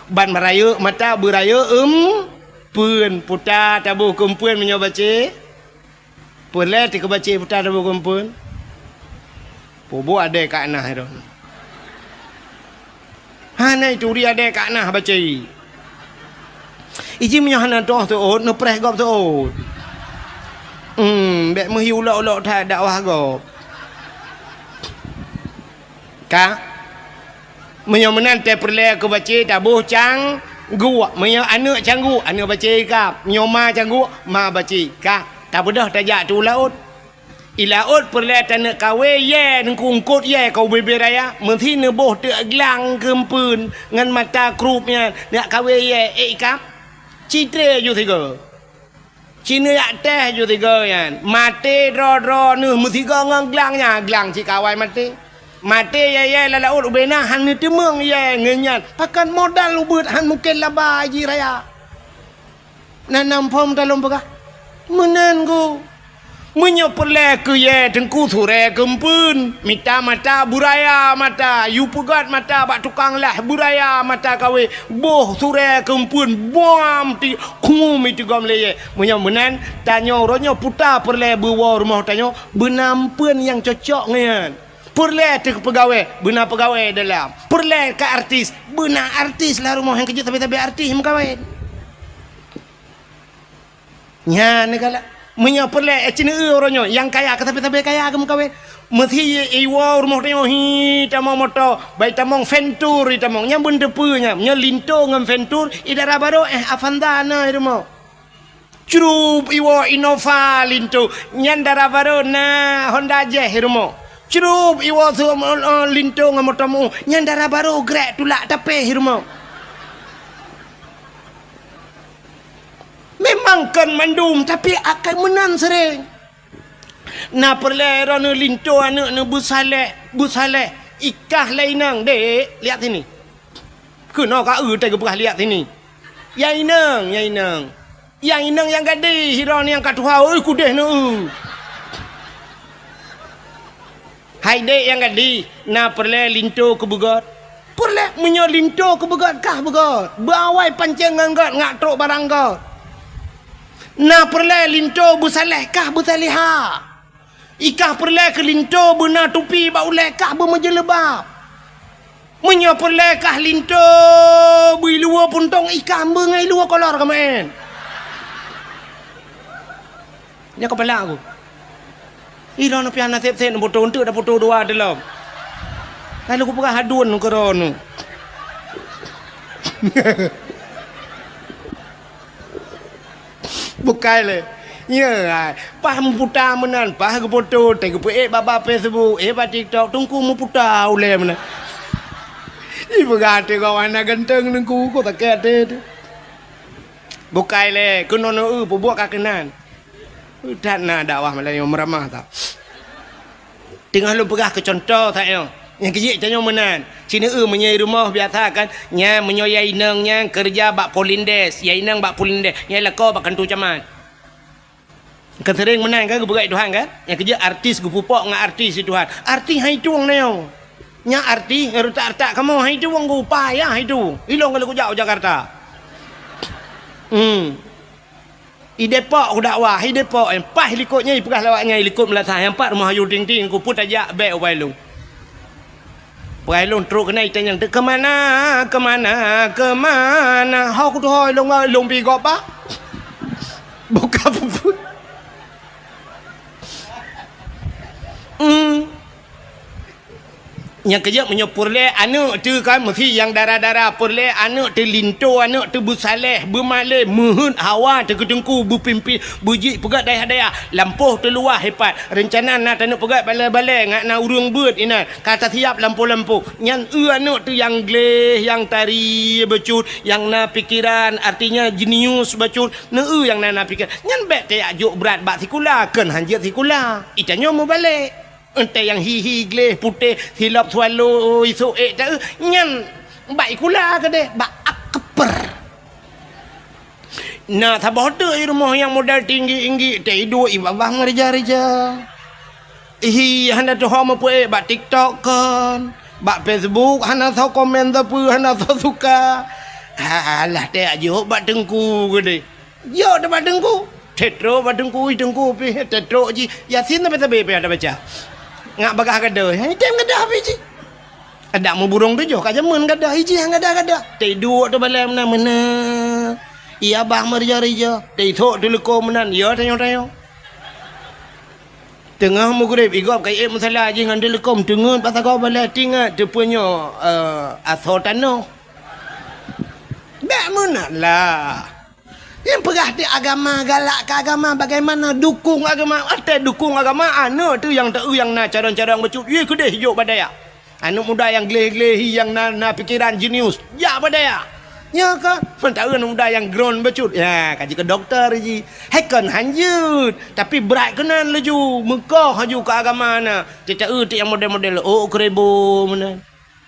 Ban beurayeuk mata beurayeuk eumpeuen, puta taboh keu eumpeuen meunyoe bacé. Peureulée teuh keu bacé puta taboh keu eumpeuen. Peubuet adée ka na droe. Hana ituri adée ka na bacé. Iji meunyoe hana toh seuôt, neupreh gob seuôt. Hmm, bék meuhi ulok-ulok that dakwah gob. Ka? Meunyoe meunan teuh peureulée keu bacé taboh cangguek. Meunyoe aneuëk cangguek, aneuëk bacé ikab. Meunyoe ma cangguek, ma bacé. Ka? Tabeudôh tajak tu laôt. I laôt peureulée taneuk kawé yée, eungkot yée ka ubé-bé raya, meusi neuboh teuk glang keu eumpeuen ngon mata krup nyan, neuk kawé yée ék ikab. Citré ju sigoe. Ci neujak teh ju sigoe nyan. Maté droe-droe neuh meusigoe ngon glang nyan, glang cit ka awai maté. Maté yée-yée lam laôt ubé na hana teumeueng yée ngon nyan. Pakon modal ubeuet hana mungken laba jih raya. Na nam phom ta lôn peugah. Meunan ku. Meunyoe peureulée keu yée teungku surée keu eumpeuen, mita mata beuraya mata, yue peugét mata bak tukang lah beuraya mata kawé, boh surée keu eumpeuen, buam ti khum iteugom lé yée. Meunyoe meunan, tanyoe uroe nyoe puta peureulée beuwoe rumoh tanyoe, beuna eumpeuen nyang cocok ngon nyan. Peureulée teuh peugawée, beuna peugawée dalam. Peureulée ka artis, beuna artis lam rumoh nyang keujeuet sabe-sabe artis meukawen. Nyan galak. Meunyoe peureulée, eh, ci neueu uroe nyoe, nyang kaya ka sabe-sabe kaya geumeukawen. Meusi iwoe rumoh tanyoe hi tamong moto, bai tamong Ventur itamong. Nyan beuneuteupeu nyan. Meunyoe Linto ngon Ventur, i dara barô, eh, Avanza na i rumoh. Crup iwoe Innova Linto, nyan dara barô na Honda Jazz i rumoh. Crup iwoe su-, eh, Linto ngon moto meu, nyan dara barô grek tulak tapéh i rumoh. Memang kon mandum, tapi akai meunan sering. Na peureulée droeneuh Linto aneuëk neuh beusaleh, beusaleh. Ikah lé inong, "Dek, lihat sini." Keunoe ka eu teuh geupeugah, "Lihat sini." "Ya inong, ya inong." "Ya inong nyang gadih, droeneuh nyang ka tuha, oi kudeh neuh." Hai dek nyang gadih, na peureulée Linto keu beugét? Peureulée, meunyoe Linto keu beugét kah beugét. Beuawai pancéng ngon gét ngat trok barang gét. Na peureulée Linto beusaleh kah beusalehah. Ikah peureulée keu Linto beuna tupi bak ulée kah beumeujeuleuba. Meunyoe peureulée kah Linto beuiluwa puntông ikah beungai luwa kolor keumaén. Nyoe keupala aku. Ih, droeneuh piah naseb seb neupoto eunteuk dapoto dua teulom. Lalu kupeugah hadun keu droeneuh. Bukai lé. Nyoe, ai, paih meuputa meunan, paih geupoto, teuh geupeuék bak, bak Facebook, ék bak TikTok, teungku meuputa ulée meunan. Ipeugah até gob hana ganteng Teungku, kok sakét até teuh. Bukai lé, keunoe neu-eu peubuet ka keunan. That na dakwah malam nyoe meuramah teuh. Teungoh lôn peugah keu cuntoh that nyoe. Nyang keujeuet tanyoe meunan. Ci neu-eu meunyoe i rumoh biasa kan, nyan meunyoe yai inong nyan keureuja bak Polindes, yai inong bak Polindes, yai lakoe bak kantô camat. Kan sering meunan kan geupeugah Tuhan kan? Nyang keujeuet artis geupupok ngon artis di Tuhan. Artis hai tueng nyoe. Nyan artis nyang retak-retak kamoe hai tueng geupa ya hai tueng. Ilong kalau kujak u Jakarta. Hmm. I Depok ku dakwah, i Depok, eh, paih likot nyan, i peugah lawak nyan, i likot meulasah, nyang pat rumoh Ayu Ting Ting, ku pun tajak bèk u Bailong. Peugah lôn trok keunan itanyong, "Keu mana, keu mana, keu mana?" Ho kutuho lôn, lôn pi gob, Pak. Buka puput. Hmm. Nyang keujeuet meunyoe peureulèe aneuk teuh kan, meusi nyang dara-dara peureulèe aneuk teuh linto, aneuk teuh beusalèh, beumalèe, meuheuet hawa teuh keu Teungku, beupimpin, beujeuet peugöt dayah-dayah, lampôh teuh luwah hebat. Reuncana na taneuk peugöt balèe-balèe, ngat na ureueng beuet inan, ka tasiap lampôh-lampôh. Nyan eu aneuk teuh nyang gleh, nyang tari bacut, nyang na pikeran, artinya jenius bacut. Neu eu nyang na, na pikeran. Nyan bèk tajak jok brat bak sikula, kheun han jeuet sikula. Itanyoe mubalek. Entah nyang hi-hi gleh putéh silop swallow isok ék ta-eu, nyan bak ikula keudeh, bak akper. Na saboh teuk i rumoh nyang modal tinggi-tinggi, teuiduek i babah ngeurija-rija. Hi hana tuho meupeuék bak TikTok kon, bak Facebook hana soe komen sapeue, hana soe suka. Alah, teuh jok bak teungku keudeh. Jok teuma teungku. Tetrok bak teungku, ui teungku pih, tetrok jih. Yasin sabe-sabe pih ada baca. Ngak bagah gadoh, hai tem gadoh pih jih. Adak muburong tujoh ka jameun gadoh, ijih gadoh-gadoh. Teuduek teubalai meunan-meunan. Iya bah meurija-rija, teusok teuleuko meunan, ya tanyoe-tanyoe. Teungoh mugreb, igob kayém musala jih ngon teuleuko, teungeut bak sagoe balai, tingat teupeunyoe, eh, asoe tanoh. Bèk meunan lah. Nyang peugah di agama, galak keu agama, bagaimana dukung agama? Watèe dukung agama, aneuk teuh nyang teu nyang na carông-carông bacut, yue keudeh jok bak dayah. Aneuk muda nyang gleh-gleh, nyang na, na pikeran jenius, jak bak dayah. Nyoe kan, mantong aneuk muda nyang groen bacut, ya, ka jeuet keu dokto jih. Hai kon han jeuet, tapi brat keunan laju, meukoh laju keu agama na. Teuta eu teuh nyang model-model, oh, keureubo meunan.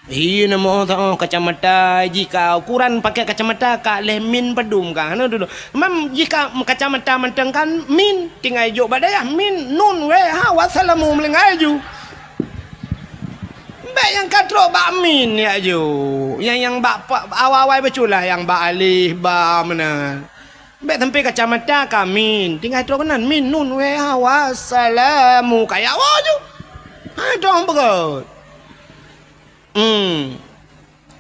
Hi, na moh ta-, oh, kacamata jih ka ukuran pakai kacamata ka leh min padum ka. Hana dulu. Mam jih ka kacamata mantong kan min, tinggai jok bak dayah min nun weh ha wassalamu meulinggai ju. Bèk nyang ka trok bak min ya ju. Nyang, nyang bak pa-, awai-awai bacut lah nyang bak alif ba meunan. Bèk sampai kacamata ka min, tinggai trok keunan min nun weh ha wassalamu kaya wa ju. Ha dong beugöt. Hmm.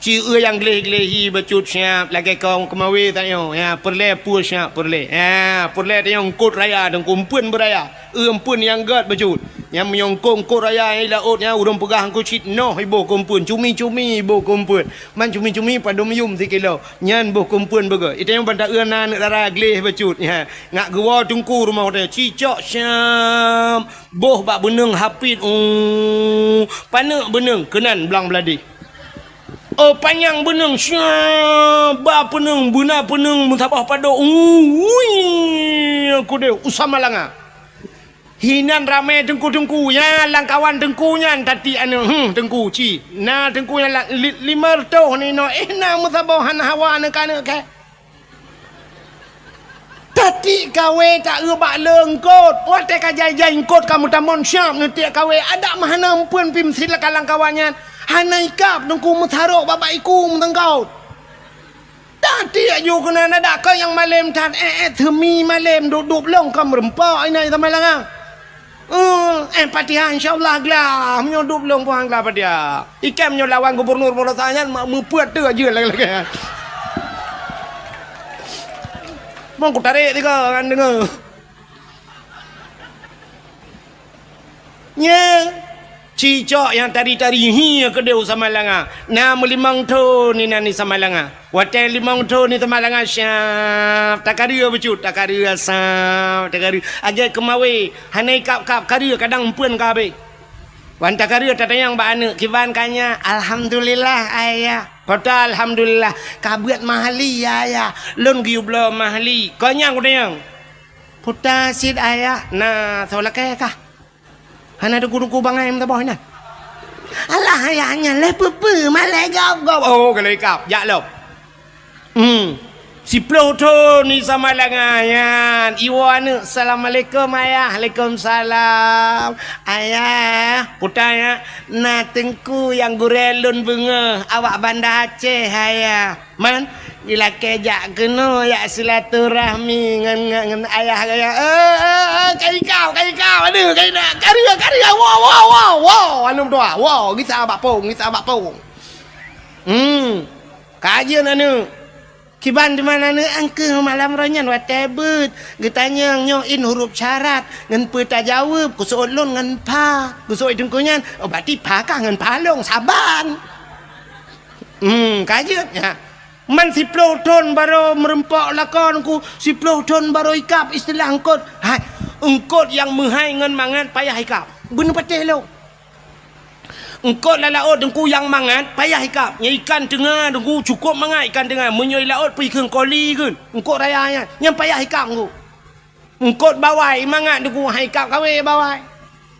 Ci eu nyang gleh-gleh hi bacut siap lagèe kong keumawe tanyoe. Ya, peureulèe peue siap peureulèe. Ya, peureulèe tanyoe eungkôt raya teungku, eumpeuen beuraya. Eu eumpeuen nyang gèt bacut. Nyang meunyoe eungkôt, eungkôt raya nyang i laôt nyan ureueng peugah eungkôt cit noh iboh keu eumpeuen, cumi-cumi iboh keu eumpeuen. Man cumi-cumi padum yum sikilo. Nyan boh keu eumpeuen beugöt. Itanyong ban ta-eu na aneuk dara gleh bacut. Ya, ngak geuwoe teungku rumoh teuh. Cicok siap. Boh bak beuneung hapit, uh, paneuk beuneung keunan blang beuladih. Oh, panyang beuneung, sya, ba peuneung, beuna peuneung meusaboh padok, uh, ui, keudeh u Samalanga. Hinan ramé teungku-teungku, ya, lam kawan teungku nyan, tati aneuk, hmm, teungku, ci. Na teungku nyan la-, li-, limong reutôh ninoe, eh, na meusaboh hana hawa aneuk-aneuk kèe. Tati kawé ta-eu bak le eungkôt. Watèe ka jai-jai eungkôt ka meutamong siap neutiek kawé. Adak meuhana eumpeuen pih meusilakan lam kawan nyan. Hana ikab teungku meusarok bak-bak iku meuteungkôt. Tati aju keunan adak keu nyang malém that, eh, eh, seumi malém dup-dup lông ka meureumpok inan sama langang. Eh, eh, Fatihah, insya Allah glah. Meunyoe dup lông puang glah Fatihah. Ikan meunyoe lawan gubernur Polosa nyan, ma-, meupeuet teuk ajeuen lagèe-lagèe. Mong kutarek tiga kan deungoe. Nye, cicok nyang tari-tari hi keudeh u Samalanga. Na meulimong thon inan di Samalanga. Watèe limong thon di Samalanga siap, takareu bacut, takareu asam, takareu. Lagèe keumawe, hana ikab-kab, kareu kadang eumpeuen ka habéh. Wan takareu tatanyong bak aneuk, "Kiban ka nyak?" "Alhamdulillah, Ayah." Pota, alhamdulillah, ka beuet mahli, ya, ya. Lôn geuyue bloe mahli. Kon nyang kutanyong. Pota cit, ayah, na soe lakée kah? Hana teungku-teungku bangai meusaboh inan. Alah, ayah nyan lé peue-peue, malée gob-gob. Oh, ka lheueh ikab, jak lom. Hmm. Siploh thon di Samalanga nyan, iwoe aneuk, "Assalamualaikum, Ayah." "Waalaikumsalam." "Ayah," pota nyan, "na teungku nyang gurée lôn beungoh awak Banda Aceh, Ayah." Man, jilakée jak keunoe jak silaturahmi ngon, ngon, ngon ayah gaya. Eh, eh, eh, ka ikab, ka ikab, aduh, ka ikab. Ka rhah, ka rhah, woe, woe, woe, woe, aneuk meutuah, woe, gisa bak phon, gisa bak phon. Hmm, ka jeuet aneuk. Kiban teuma aneuk, angkeuh malam roh nyan watée beuet. Geutanyong nyoe in huruf syarat, ngon peue tajaweueb, kuseuôt lôn ngon pha. Kuseuôt teungku nyan, oh, berarti pha kah ngon pha lôn, saban. Hmm, ka jeuet nyan. Man siploh thon barô meurumpok lakoe teungku, siploh thon barô ikab istilah eungkôt. Hai, eungkôt nyang meuhai ngon mangat payah ikab. Beuneupatéh lôn. Eungkôt lam laôt teungku nyang mangat payah ikab. Nyang ikan teunga teungku cukôp mangat ikan teunga. Meunyoe laôt peue ikheun koli kheun. Eungkôt raya nyan, nyan payah ikab teungku. Eungkôt bawai mangat teungku, hai ikab kawé bawai.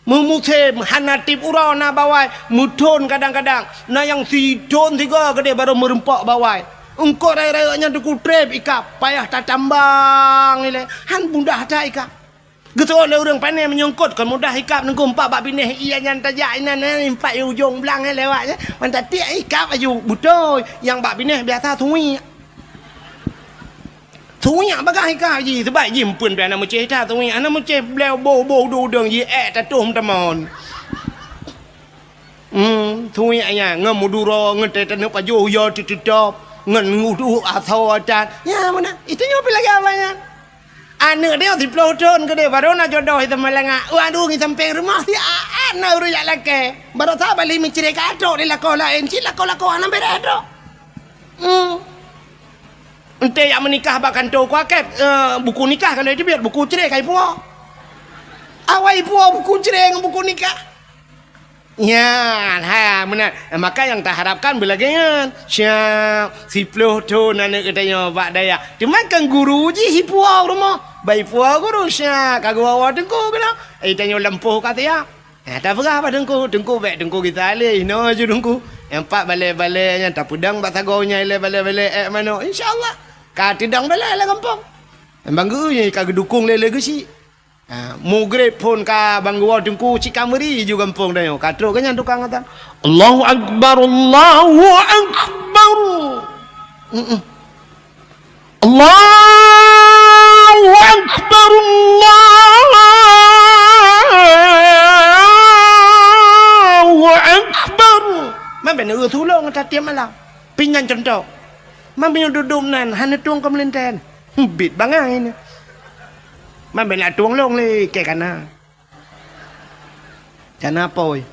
Meumusém hana tieb uroe na bawai, meuthon kadang-kadang. Na nyang sithon sigoe keudeh barô meurumpok bawai. Eungkôt rayeuk-rayeuk nyan teungku trép ikab, payah tatambang ilée. Han mudah that ikab. Geuseuôt lé ureuëng pané meunyoe eungkôt kon mudah ikab teungku, empat bak binéh ié nyan tajak inan, eh, empat ujong blang, eh, lewat, eh. Mantap tiek ikab aju beutôi, nyang bak binéh biasa suwiek. Suwiek bagah ikab jih, sabab jih meupeuen pih hana meucéh that suwiek, hana meucéh beliau boh-boh udeueng-udeueng jih ék tatoh meutamon. Hmm, suwiek nyan ngon meuduro, ngon teuh taneuk pajoh yo teututob, ngon udu asoe that. Nyan meunan, itu nyoe pih lagée awak nyan. Aneuk nyoe siploh thon keudeh baru na jodoh di Samalanga. Waduh, ngi sampéng rumoh si aat na ureuëng jak lakée. Baroesa bali meucré ka trok di lakoe laén, cit lakoe-lakoe hana béreh trok. Hmm. Enté jak meunikah bak kantô kuakét, eh, buku nikah ka lheueh teubiet, buku cré ka ipuwoe. Awai ipuwoe buku cré ngon buku nikah. Nyan, ha, meunan. Maka nyang taharapkan beulagée nyan. Siap, siploh thon aneuk geutanyoe bak dayah. Teuma kan guru jih ipuwoe rumoh. Bak ipuwoe guru siap, ka geuwoe-woe teungku keunoe. Eh, tanyoe lampôh ka siap. Eh, tapeugah bak teungku, teungku bék teungku gisa lé, inoe ju teungku. Nyang pat balée-balée nyan tapeudong bak sagoe nyang ilée balée-balée ék manok. Insya Allah, ka teudong balée lam gampông. Bang geu nyan ka geudukong lé, lé geuchik. Ha, mugreb phon ka bang geuwoe teungku cit ka meuri ju gampông tanyoe. Ka trok geuh nyan tukang azan. Allahu Akbar, Allahu Akbar. Mm-mm. Allahu Akbar, Allahu Akbar. Man bèk neueu tulông ata tiep malam. Pih nyan cuntoh. Man meunyoe dudoe nan hana tueng keu meulintén. Bit bangai nyan. Man bèk na tueng lôn lé kèe kana. Kana pôi.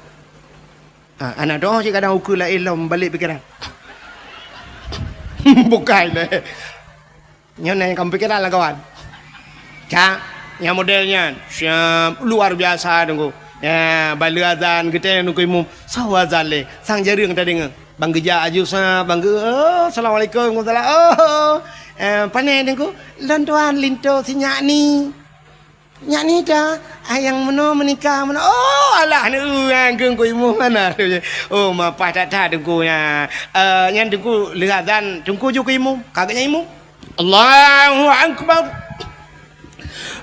Ha, aneuk droe cit kadang ukeue laén lom balek pikeran. Bukai lé. Nyoe na nyang ka pikeran lam kawan. Cak, nyang model nyan. Siap, luar biasa teungku. Ya, baleue azan geutanyoe teungku imum. Soe azan lé, sang jareueng tadeungoe. Bang geujak aju sa, bang geu, oh, assalamualaikum, waalaikumsalam. Oh, eh, pane teungku, lôn tuan linto si nyak ni. Nyak ni dah, ah, nyang meunoe meunikah meunoe. Oh, alah, aneuk ureueng keu teungku imum hana. Oh, mapah that-that teungku nyan. Eh, nyan teungku lheueh azan, teungku ju keu imum. Ka geuhnyan imum. Allahu Akbar.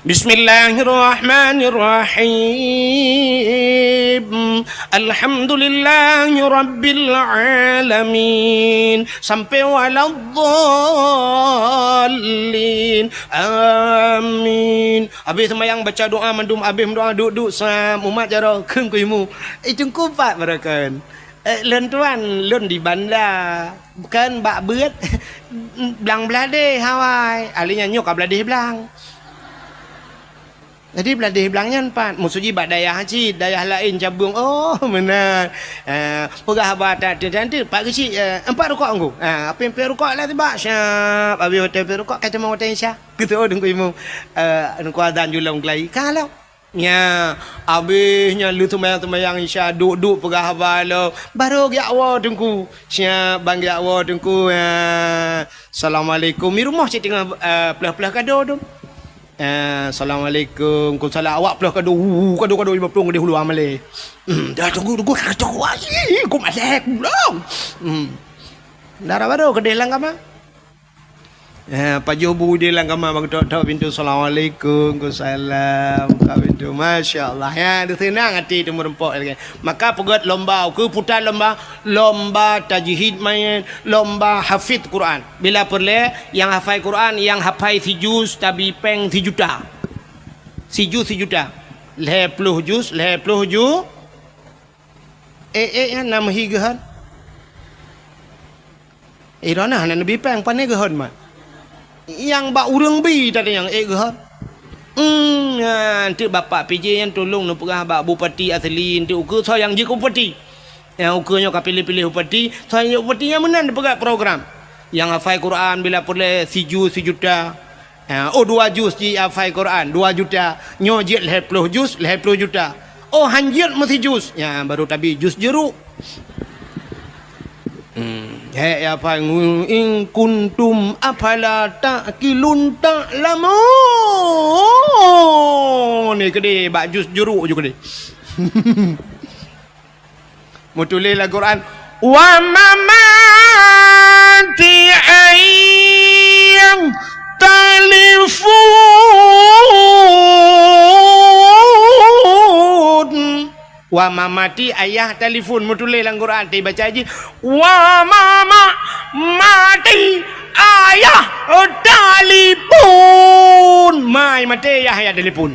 Bismillahirrahmanirrahim. Alhamdulillahirabbil alamin. Sampai waladdallin. Amin. Habéh seumayang baca doa mandum, habéh meudoa duek-duek sa mumat jaroe kheun keu imum. Eh, teungku pat baroekon. Eh, lôn tuan, lôn di Banda. Bukan bak beuet blang bladeh awai. Ahli nyan nyoe ka bladeh blang. Jadi bladeh blang nyan pat. Maksud jih bak dayah cit, dayah laén cabeueng. Oh, meunan. Eh, peugah haba that, that, that, pat geuchik, eh, empat rukok teungku. Ah, apin pih rukok lah tibak. Siap, habéh watèe pih rukok, ka teuma watèe Isya. Keu teungku, teungku imum, eh, teungku azan ju lom keulayi. Ka lom. Nya, abéh nyan lheueh seumayang-seumayang Isya, duek-duek peugah haba lom, "Barô geujak woe Teungku." Siap, ban geujak woe Teungku. Nya, "Assalamualaikum." Di rumoh cit teungoh, eh, peuleueh-peuleueh kado tu. Eh, "Assalamualaikum." Ku salam, awak peuleueh kado, hu, hu, kado-kado lima ploh di hulu amalé. Hmm, dah tunggu, tunggu, tunggu, wahai, ku malèe, ku lom. Hmm. Dara barô keudeh lam kama. Eh, pajoh bu di lam kama, bak tok-tok pintu, "Assalamualaikum." Ku salam, buka pintu. Masya Allah. Ya, di seunang até teumeureumpok lagèe. Maka peugöt lomba, ukeue puta lomba, lomba tajwid manyét, lomba hafiz Quran. Bila peureulèe, nyang hafai Quran, nyang hafai sijuz, tabi pèng sijuta. Sijuz sijuta. Lhèe ploh juz, lhèe ploh ju-, eh, eh, nyan na meuhi geuhon. Eh, droeneuh hana neubi pèng, pane geuhon mat. Nyang bak ureueng bi tadi nyang ék geuhon. Hmm, nyan teuk Bapak P J nyan tulông neupeugah bak bupati asli, enteuk ukeue soe nyang jeuet keu bupati. Nyang ukeue nyoe ka piléh-piléh bupati, soe nyang jeuet bupati nyan meunan neupeugah program. Nyang hafai Quran bila peureulèe sijuz sijuta. Ha, oh, dua juz jih hafai Quran, dua juta. Nyoe jeuet lhèe ploh juz, lhèe ploh juta. Oh, han jeuet meusijuz. Nyan baru tabi juz jeuruk. Hmm, hèk ya, "In kuntum afala ta'qilun ta'lamun." Ni keudeh bak juz jeuruk ju keudeh. Meutuléh lam Quran, "Wa mamati ayyam talifun." Wa mamati ayyam talifun, meutuléh lam Quran, tapi baca jih, "Wa mama mati ayyam talifun." Mai maté yah, yah talifun.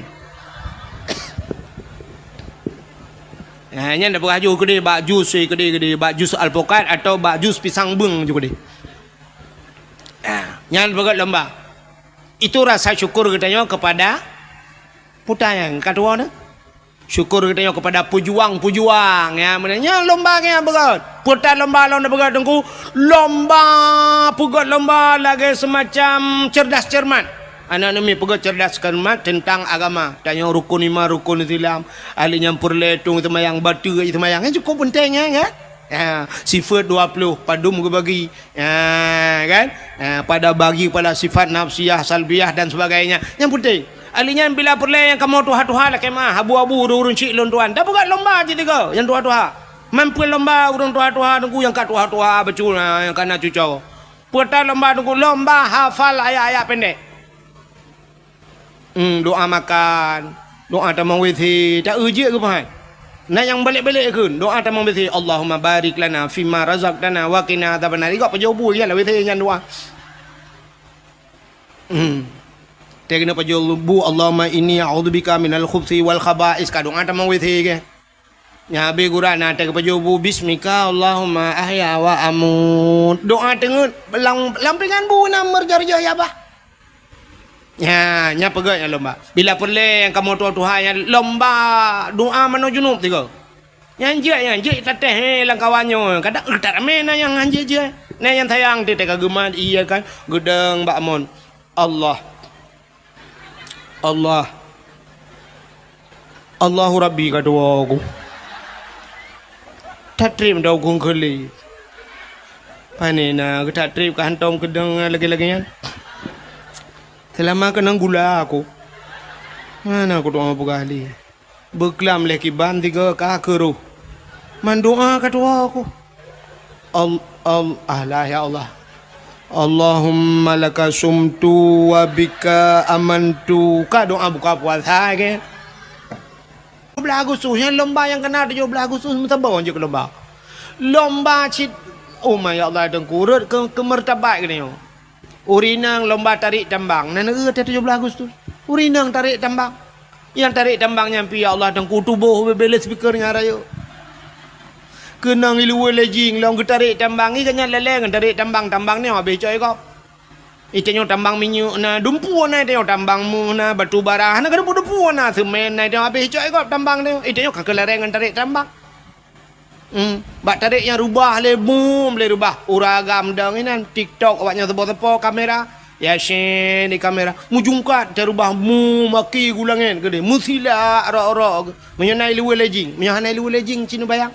Ha, nyan dah peugah ju keudeh bak juz, eh, keudeh, keudeh, bak juz Alpukat atau bak juz Pisang Beung ju keudeh. Ha, nyan peugöt lomba. Itu rasa syukur geutanyoe kepada puta nyang ka tuwoe nyoe. Syukur geutanyoe kepada pejuang-pejuang, ya, meunan nyan lomba nyang peugöt. Peue ta lomba lom na peugöt Teungku? Lomba peugöt lomba lagèe semacam cerdas cermat. Aneuk-aneuk miet peugöt cerdas cermat teuntang agama. Tanyoe rukun iman, rukun Islam. Ahli nyang peureulèe tueng seumayang, bateue seumayang. Nyan cukup peunteng nyan, kan? Ya, sifeut dua ploh, padum geubagi. Ya, kan? Ya, pada bagi pada sifat nafsiyah, salbiyah dan sebagainya. Nyan peunteng. Ahli nyan bila peureulèe nyang kamoe tuha-tuha lakèe meu'ah, abu-abu ureueng-ureueng chik lôn tuan. Tapeugöt lomba cit tiga nyang tuha-tuha. Mampu lomba ureueng tuha-tuha Teungku nyang ka tuha-tuha bacut, ha, nyang ka na cucoe. Peue ta lomba Teungku? Lomba hafal ayat-ayat pendek. Hmm, doa makan, doa tamong W C, ta eu jeuet keu pahat. Na nyang balek-balek kheun, doa tamong W C, "Allahumma barik lana fima razaqtana wa qina adzabannar." Igok pajoh bu, ya, lah W C nyan doa. Hmm. Teuh keuneuk pajoh bu, "Allahumma inni a'udzubika minal khubsi wal khaba'is." Ka doa tamong W C ke. Nyan habéh gura na teuh pajoh bu, "Bismika Allahumma ahya wa amut." Doa teungeut lam, lam pingan bu na meurjoh-joh ya bah. Nya, nya peugöt nyang lomba. Bila peureulèe nyang kamoe tuha-tuha nyan lomba doa manoe junub tiga. Nyan jeuet, nyan jeuet tatéh, eh, lam kawan nyoe. Kadang, eh, tak ramé na nyang hanjeuet jeuet. Na nyang sayang teuh ka geumat, iya kan, geudong bak mon. Allah. Allah. Allahu Rabbi ka tuwoe ku. Tatrép dau kung keuli. Pane na geutatrép ka hantom keudong lagèe-lagèe nyan. Seulama keunong gula aku. Mana aku doa peugah lé. Beuklam lé kiban tiga ka keuroh. Mandoa ka tuwoe ku. Al-, al-, alah, ya Allah. Allahumma laka sumtu wa bika amantu. Ka doa buka puasa ke? Tujoh belas Agustus, nyang lomba nyang kena tujoh belas Agustus meusaboh jeuet keu lomba. Lomba cit, oh my ya Allah, Teungku, rot keu, keu martabat geutanyoe. Ureueng inong lomba tarék tambang, na neueu teuh tujoh belas Agustus. Ureueng inong tarék tambang. Nyang tarék tambang nyan pih, ya Allah, Teungku, tuboh beubeuleuh speaker nyang rayeuk. Keunong iluweue lejing lom geutarék tambang, i gobnyan lé-lé ngon tarék tambang, tambang nyoe habéh cok i gob. I tanyoe tambang minyeuk na, dumpeue na, i tanyoe tambang meuh na, batu bara na, ka dumpeue-dumpeue na, seumén na, i tanyoe habéh cok i gob tambang nyoe. I tanyoe ka keulareng ngon tarék tambang. Hmm, bak tarék nyang rubah lé, bum lé rubah. Ureueng agam dong inan, TikTok awak nyan seupo-seupo kamera. Yasin di kamera, meujungkat, teurubah, mu maki gu langét keudeh, meusilak rok-rok. Meunyoe na iluwa lé jing, meunyoe hana iluwa lé jing, ci neubayang.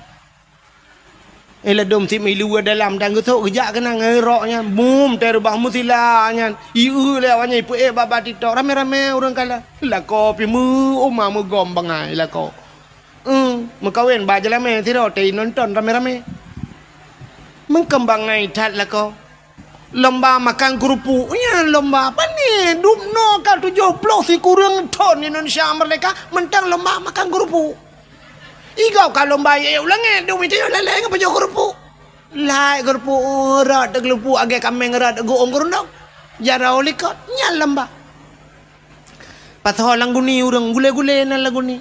Eh, ladôm sit meuiluwa dalam dan geusok geujak keunan ngon rok nyan, bum, teurubah meusilak nyan. Ieu lé awak nyan ipeuék bak, bak TikTok, ramé-ramé ureuëng kalon. Lakoe pih meu oma meugom bangai lakoe. Eh, meukawen bak jeulamé sidroe teu nonton ramé-ramé. Meukeumbang ngai that lakoe. Lomba makan keurupuk. Nyan lomba apa ni? Dubnoe ka tujoh ploh sikureueng thon Indonesia merdeka, mantong lomba makan keurupuk. Igob ka lomba yek u langét, dum itu lalée ngon pajoh keurupuk. Lai keurupuk rot teugeulupuk agée kaméng rot geuong keurundong. Jaroe likot, nyan lomba. Pasoe lam guni ureuëng, gule-gule nan lam guni.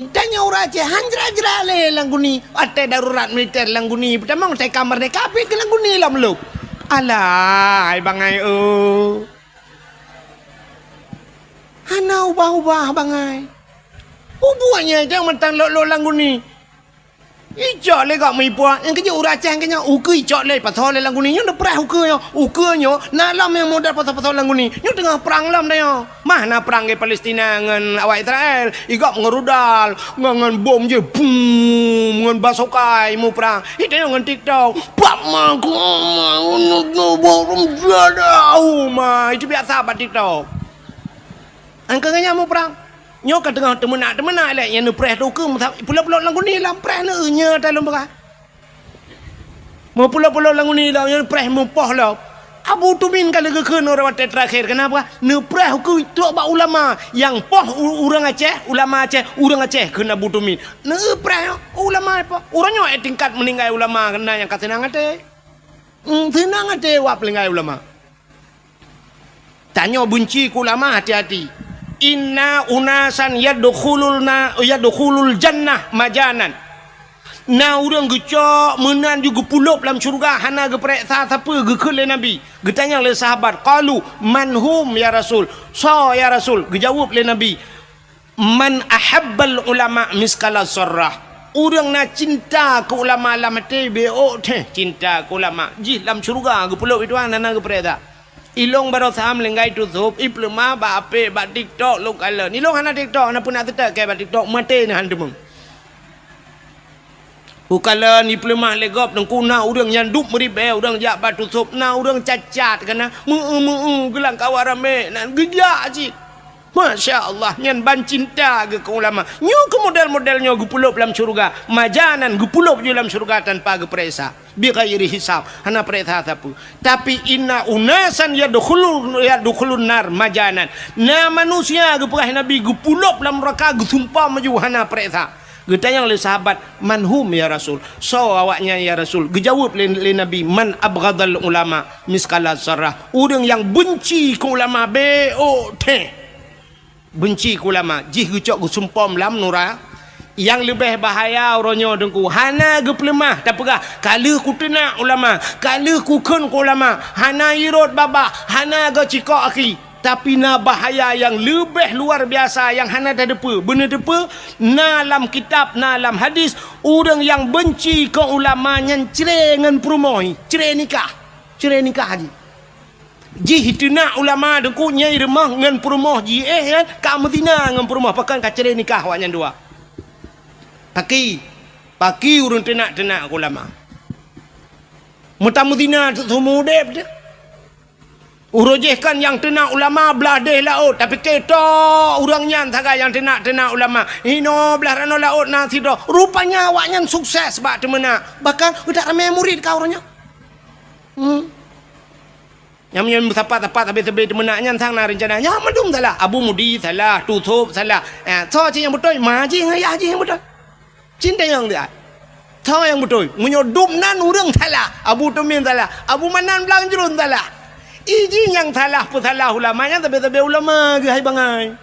Tanyoe ureuëng Aceh han jra-jra lé lam guni, watée darurat militer lam guni, peutamong teuka merdeka pih keu lam guni lom lom. Alah, hai bangai oh. Hana ubah-ubah bangai. Ubuek nyan jangan mantong lok-lok lam guni. Icok lé gak meuipuak, nyang keujeuet ureuëng Aceh keu nyoe, ukeue icok lé pasoe lé lam guni, nyoe neupreh ukeue nyoe. Ukeue nyoe na lom nyang model pasoe-pasoe lam guni. Nyoe teungoh prang lom tanyoe. Mah na prang di Palestina ngon awak Israel, igob ngon rudal, ngon, ngon bom je, bum, ngon basokai muprang. Itu nyoe ngon TikTok. Pak ma, ku ma, unu, unu, borum, jada, uma. Itu biasa bak TikTok. Angka nyan muprang. Nyoe ka teungoh teumeunak-teumeunak lé, nyang neupreh tu keu meusa-, pulop-pulop lam guni lam preh neu, nyoe dalam beurah. Meupulop-pulop lam guni lam, nyang neupreh meupoh lom. Abu Tumin ka lheueh geukheun uroe watée teurakhir, kenapa? Neupreh ukeue trok bak ulama. Nyang poh u-, ureuëng Aceh, ulama Aceh, ureuëng Aceh kheun Abu Tumin. Neupreh ulama poh. Uroe nyoe eh tingkat meuninggai ulama keunan nyang ka seunang até. Hmm, seunang até wak peulinggai ulama. Tanyoe beunci keu ulama, hati-hati. Inna unasan yadkhuluna, yadkhulul jannah majanan. Na ureuëng geucok meunan ju geupulop lam syeuruga hana geupareksa sapeue, geukheun lé Nabi. Geutanyong lé sahabat, qalu, "Man hum ya Rasul?" Soe ya Rasul? Geujaweueb lé Nabi, "Man ahabbal ulama miskala zarrah." Ureuëng na cinta keu ulama lam até, béok teuh cinta keu ulama, jih lam syeuruga geupulop itu hana geupareksa. Ilong baroe sam linggai tusôb, ipeuleumah bak apek, bak TikTok lôn kalon. Ilong hana TikTok, hana peunak teutek keu bak TikTok, maté na han teumeung. Ukalon ipeuleumah lé gob teungku, na ureuëng nyang duek meuribée, ureuëng jak bak tusôb, na ureuëng cacat kana, meu-eu-meu-eu geulang kawan ramé nan geujak cit. Masya Allah, nyan ban cinta geuh keu ulama. Nyoe keu model-model nyoe geupulop lam syeuruga. Majanan geupulop ju lam syeuruga tanpa geupareksa. Bighairi hisab, hana pareksa sapeue. Tapi inna unasan yadkhulun, yadkhulun nar majanan. Na manusia geupeugah Nabi geupulop lam neuraka geusumpah maju hana pareksa. Geutanyong lé sahabat, "Man hum ya Rasul?" Soe awaknyan ya Rasul? Geujaweueb lé, lé Nabi, "Man abghadal ulama miskala zarrah." Ureuëng nyang beunci keu ulama béok teuh. Beunci keu ulama, jih geucok geusumpom lam nura. Nyang leubeh bahaya uroe nyoe teungku, hana geupeuleumah tapeugah, "Ka lheueh kuteunak ulama, ka lheueh kukheun keu ulama, hana irot babah, hana geucikok aki." Tapi na bahaya nyang leubeh luar biasa nyang hana tateupeue. Beuneuteupeu, na lam kitab, na lam hadis, ureuëng nyang beunci keu ulama nyan cre ngon peurumoh, cre nikah. Cre nikah jih. Jih teunak ulama teungku nyang rumoh ngon peurumoh jih, eh, kan ka meuzina ngon peurumoh, pakon ka cre nikah awaknyan dua. Paki, paki ureuëng teunak-teunak ulama. Meutameuzina seumeu udeb teuh. Uroe jih kan nyang teunak ulama blah deh laôt, tapi keutô ureuëng nyan sagai nyang teunak-teunak ulama. Inoe blah ranoe laôt na sidroe. Rupanya awaknyan sukses bak teumeunak. Bahkan utak ramé murit ka uroe nyoe. Hmm. Nyang meunyoe meusapat-sapat sabe-sabe teumeunak nyan sang na reuncana. Nyan mandum salah. Abu Mudi salah, Tusôb salah. Eh, soe cit nyang beutôi? Ma jih ngon yah jih nyang beutôi. Cintayong dia. Soe nyang beutôi? Meunyoe dum nan ureuëng salah, Abu Tumin salah, Abu Manan Blang Jruen salah. Iji nyang salah peusalah ulama nyan sabe-sabe ulama geuhai bangai.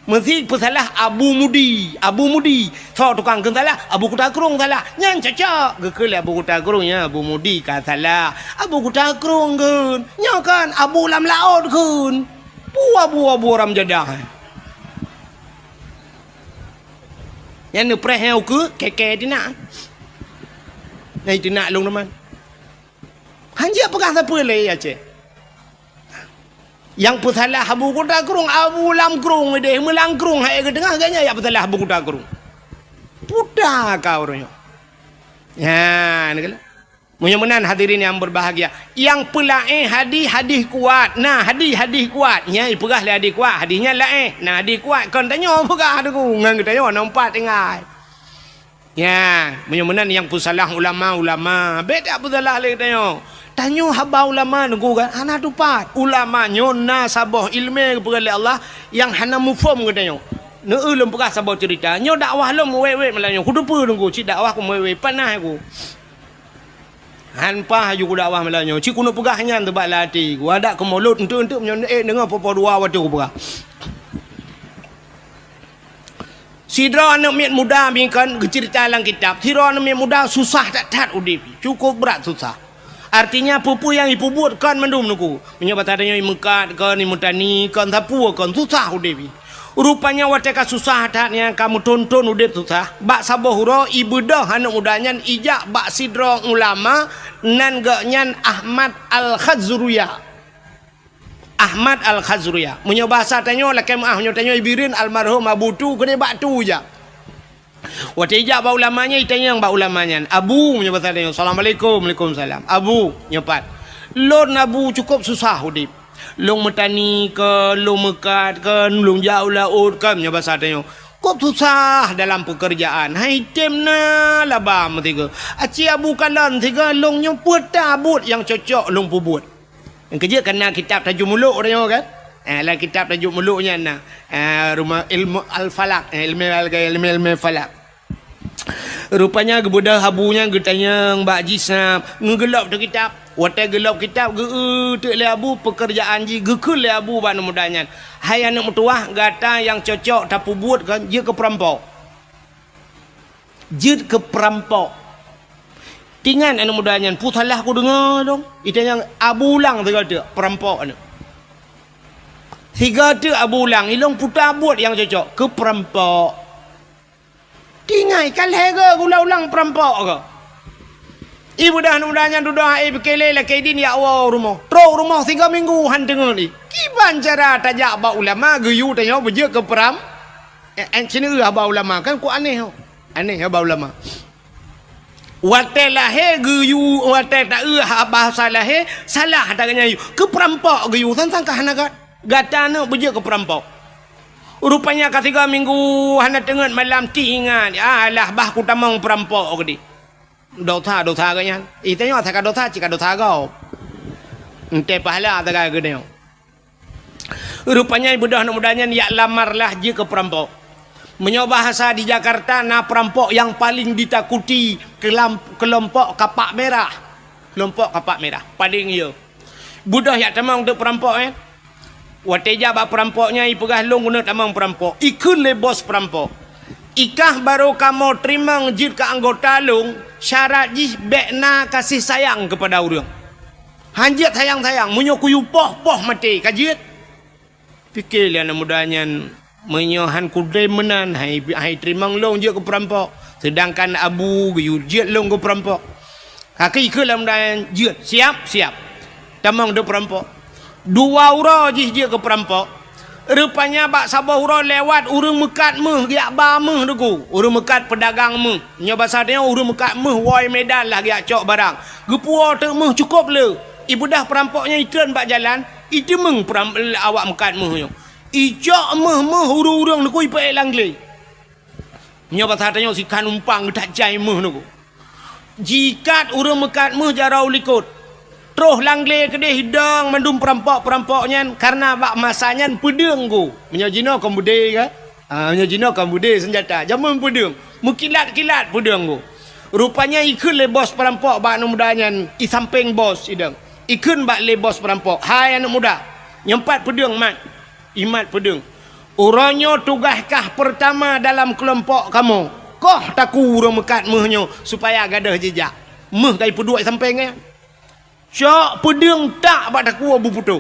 Meusi peusalah Abu Mudi, Abu Mudi. Soe tukang kheun salah? Abu Kuta Krueng salah. Nyan cocok. Geukheun lé Abu Kuta Krueng, "Ya, Abu Mudi ka salah. Abu Kuta Krueng kheun. Nyoe kan Abu lam laôt kheun." Pu Abu-abu ram jadah. Nyan neupreh nyang ukeue, keke teunak. Nyang teunak lôn teuma. Hanjeuet peugah sapeue lé Aceh. Nyang peusalah Abu Kuta Krueng, Abu Lam Krueng ideh, meulang krueng hai geuteungoh, geuhnyan nyang peusalah Abu Kuta Krueng. Puta ka ureuëng nyoe. Nyan keuh. Meunyoe meunan hadirin yang berbahagia, nyang peulaén hadih, hadih kuat. Nah, hadih, hadih kuat. Nyan ipeugah lé hadih kuat, hadih nyan laén. Nah, hadih kuat kon tanyoe peugah teungku, ngon geutanyoe na umpat tinggai. Nyan, meunyoe meunan nyang peusalah ulama, ulama. Bék tapeusalah lé geutanyoe. Tanyoe haba ulama teungku kan, hana tupat. Ulama nyoe na saboh iéleumé geupeugah lé Allah nyang hana muphom geutanyoe. Neu-eu lôn peugah saboh ceurita. Nyoe dakwah lôn meuwét-wét malam nyoe. Kuteupeue teungku, cit dakwah ku meuwét-wét, panas ku. Han paih laju kudakwah malam nyoe. Cit keuneuk peugah nyan teuh bak lam até. Kuadak keumulot enteuk-enteuk meunyoe ék deungoe po-po dua watée kupeugah. Sidroe aneuëk miet muda bingkon geuceurita lam kitab. Sidroe aneuëk miet muda susah that-that udeb. Cukup brat susah. Artinya peue-peue nyang ipeubuet kon mandum teungku. Meunyoe basa tanyoe imeukat kon, imeutani kon, sapeue kon, susah udeb. Rupanya watée ka susah that nyan, ka meuthon-thon udeb susah, bak saboh uroe ibeudôh aneuëk muda nyan ijak bak sidroe ulama nan geuhnyan Ahmad Al-Khazruya. Ahmad Al-Khazruya. Meunyoe basa tanyoe lakée meuáh, meunyoe tanyoe ibireuen almarhum Abu Tu keudeh bak Tu ijak. Watée ijak bak ulama nyan, itanyong bak ulama nyan, "Abu," meunyoe basa tanyoe, "Assalamualaikum." "Waalaikumsalam." "Abu," nyoe pat, "lôn Abu cukup susah udeb. Lôn meutani kon, lôn meukat kon, lôn jak u laôt kon," meunyoe basa tanyoe. "Kop susah dalam peukeurjaan, hai tem na laba meusigoe. Aci Abu kalon sigoe lôn nyoe peue ta buet nyang cocok lôn peubuet." Nyang keujeuet ka na kitab Tajul Muluk tanyoe kan? Eh, lam kitab Tajul Muluk nyan na, eh, rumoh ilmu al-falak, eh, ilmu al-, ilmu, ilmu falak. Rupanya geubeudôh Abu nyan geutanyong bak jih sab, ngeugeulop teuh kitab. Watée geulop kitab, geu-eu teuk lé Abu peukeurjaan jih, geukheun lé Abu bak aneuëk muda nyan, "Hai aneuëk meutuwah, gata nyang cocok tapeubuet kon jeuet keu peurampok." Jeuet keu peurampok. Tingat aneuëk muda nyan, peue salah kudeungoe dong. Itanyong Abu ulang sigoe teuk, peurampok aneuëk. Sigoe teuk Abu ulang, ilong peue ta buet nyang cocok, keu peurampok. Tingai, ka lhée goe geulang-ulang peurampok goe. Ibeudôh aneuëk muda nyan dudoe hai pike lé lakée idin jak woe u rumoh. Trok u rumoh sigoe minggu han teungeut lé. Kiban cara tajak bak ulama geuyue tanyoe beujeuet keu peuram-, eh, eh, sineuk haba ulama kan ku aneh ho. Aneh haba ulama. Watée lahé geuyue, watée ta-eu ha-, bahasa lahé, salah ata geuhnyan yue. Keu peurampok geuyue, sang-sang ka hana ga-, gata aneuëk beujeuet keu peurampok. Rupanya ka sigoe minggu hana teungeut malam ti ingat, "Alah, bah kutamong peurampok," geudeh. Dosa-dosa geuhnyan. Itanyoe asai ka dosa, cit ka dosa gob. Entée pahala sagai geutanyoe. Rupanya ibeudôh aneuëk muda nyan jak lamar lah jeuet keu peurampok. Meunyoe bahasa di Jakarta na peurampok nyang paleng ditakuti keulam-, keulompok kapak merah. Keulompok kapak merah, paleng yo. Beudôh jak tamong teuk peurampok nyan. Watée jak bak peurampok nyan ipeugah, "Lôn keuneuk tamong peurampok." Ikheun lé bos peurampok, "Ikah barô kamoe teurimong jeuet keu anggota lôn, syarat jih bék na gaséh sayang keupada ureuëng." Han jeuet sayang-sayang, meunyoe kuyue poh, poh maté, ka jeuet. Pike lé aneuëk muda nyan, "Meunyoe han kudrém meunan, hai, hai teurimong lôn jeuet keu peurampok, seudangkan Abu geuyue jeuet lôn keu peurampok." Ka ikheun lé aneuëk muda nyan, "Jeuet, siap, siap." Tamong teuk peurampok. Dua uroe jih jeuet keu peurampok. Rupanya bak saboh uroe lewat ureuëng meukat méuh geujak ba méuh teungku. Ureuëng meukat peudagang méuh. Nyoe basa tanyoe ureuëng meukat méuh woe Medan lah geujak cok barang. Geupuwoe teuk méuh cukôp le. Ibeudôh peurampok nyan itreun bak jalan, iteumeung peuram-, awak meukat méuh nyoe. Icok méuh-méuh ureuëng-ureuëng teungku ipeuék lam glé. Nyoe basa tanyoe sikhan umpang geutajai méuh teungku. Jikat ureuëng meukat méuh jaroe u likot. Troh lam glé keudeh idong mandum peurampok-peurampok nyan, kareuna bak masa nyan peudeueng teungku. Meunyoe jinoe kon beudé kan? Ah, meunyoe jinoe kon beudé seunjata, jameun peudeueng. Meukilat-kilat peudeueng teungku. Rupanya ikheun lé bos peurampok bak aneuëk muda nyan, i sampéng bos idong. Ikheun bak lé bos peurampok, "Hai aneuëk muda, nyoe pat peudeueng mat." Imat peudeueng. "Uroe nyoe tugaih kah peurtama dalam keulompok kamoe. Koh takue ureuëng meukat méuh nyoe supaya gadôh jijak. Méuh ka ipeuduek sampéng nyan. Cok peudeueng tak bak takue beuputoh."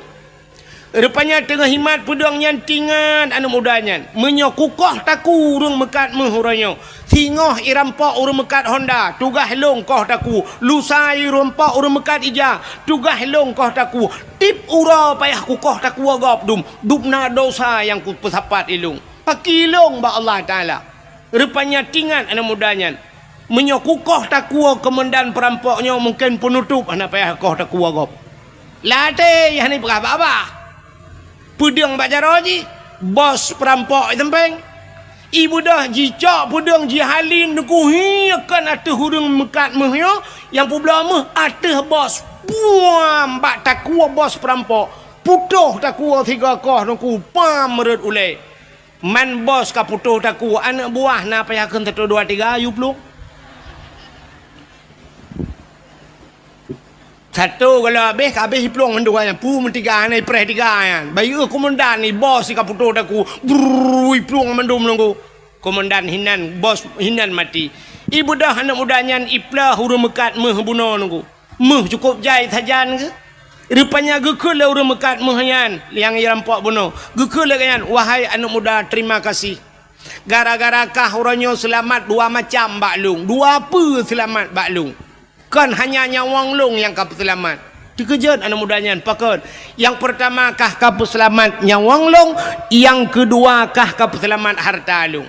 Rupanya teungoh himat peudong nyan teuingat aneuëk muda nyan, "Meunyoe kukoh taku ureuëng meukat méuh uroe nyoe, singoh irampok ureuëng meukat honda, tugaih lôn koh taku, lusa irampok ureuëng meukat ija, tugaih lôn koh taku, tieb uroe payah kukoh takue gob dum, dum na desya nyang kupeusapat lé lôn. Pakri lôn bak Allah Taala." Rupanya teuingat aneuëk muda nyan, "Meunyoe kukoh takue keumandan peurampok nyoe, mungken peunutôb hana payah koh takue gob." Lam até hana jipeugah babah. Peudong bak jaroe jih, bos peurampok i sampéng. Ibeudôh jicok peudong jihalien teungku hi kon ateueh ureuëng meukat méuh nyoe, nyang peubloe méuh ateueh bos. Puam bak takue bos peurampok. Putôh takue sigoe koh teungku, pam rhot ulée. Man bos ka putôh takue, aneuëk buah na payah kheun satu dua tiga, yue plueng. Satu kalau habéh, ka habéh iplueng mandua nyan, pu meutiga, hana ipreh tiga nyan. Bayeue komandan ni bos ka putôh takue, brrrr, iplueng mandum nunggu. Komandan hinan, bos hinan maté. Ibeudôh aneuëk muda nyan iplôh ureuëng meukat méuh bunoe nunggu. Méuh cukôp jai sajan geuh. Rupanya geukheun lé ureuëng meukat méuh nyan nyang irampok bunoe. Geukheun lé gobnyan, "Wahai aneuëk muda, terima kasih. Gara-gara kah uroe nyoe seulamat dua macam bak lôn, dua peue seulamat bak lôn. Kon hanya nyawöng lôn nyang ka peuseulamat." Teukeujot aneuëk muda nyan, "Pakon?" "Nyang peurtama kah ka peuseulamat nyawöng lôn, nyang keudua kah ka peuseulamat hareuta lôn."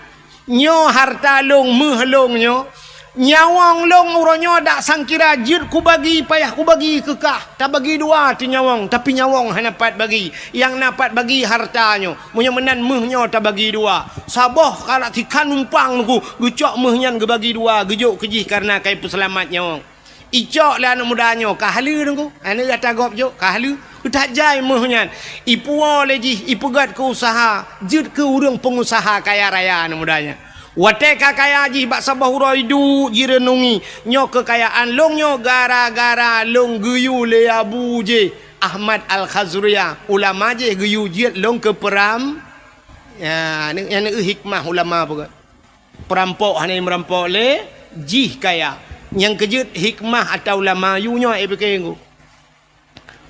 "Nyoe hareuta lôn, méuh lôn nyoe. Nyawöng lôn uroe nyoe dak sangkira jeuet kubagi, payah kubagi keu kah. Tabagi dua teuh nyawöng, tapi nyawöng hana pat bagi. Nyang na pat bagi hareuta nyoe. Meunyoe meunan méuh nyoe tabagi dua. Saboh kalak sikhan numpang nunggu, geucok méuh nyan geubagi dua, geujok keu jih kareuna ka ipeuseulamat nyawöng." Icok lé aneuëk muda nyoe, ka haleue nunggu. Aneuëk gata gob jok, ka haleue. Geutajai méuh nyan. Ipuwoe lé jih, ipeugét keu useuha, jeuet keu ureuëng peungusaha kaya raya aneuëk muda nyan. Watée ka kaya jih bak saboh uroe iduek jireunungi, "Nyoe keukayaan lôn nyoe gara-gara lôn geuyue lé Abu jih, Ahmad Al-Khazriyah, ulama jih geuyue jeuet lôn keu peuram." Ya, nyan, nyan hikmah ulama peugét. Peurampok hana meurampok lé jih kaya. Nyang keujeuet hikmah ata ulama yue nyoe, eh, pike ngu.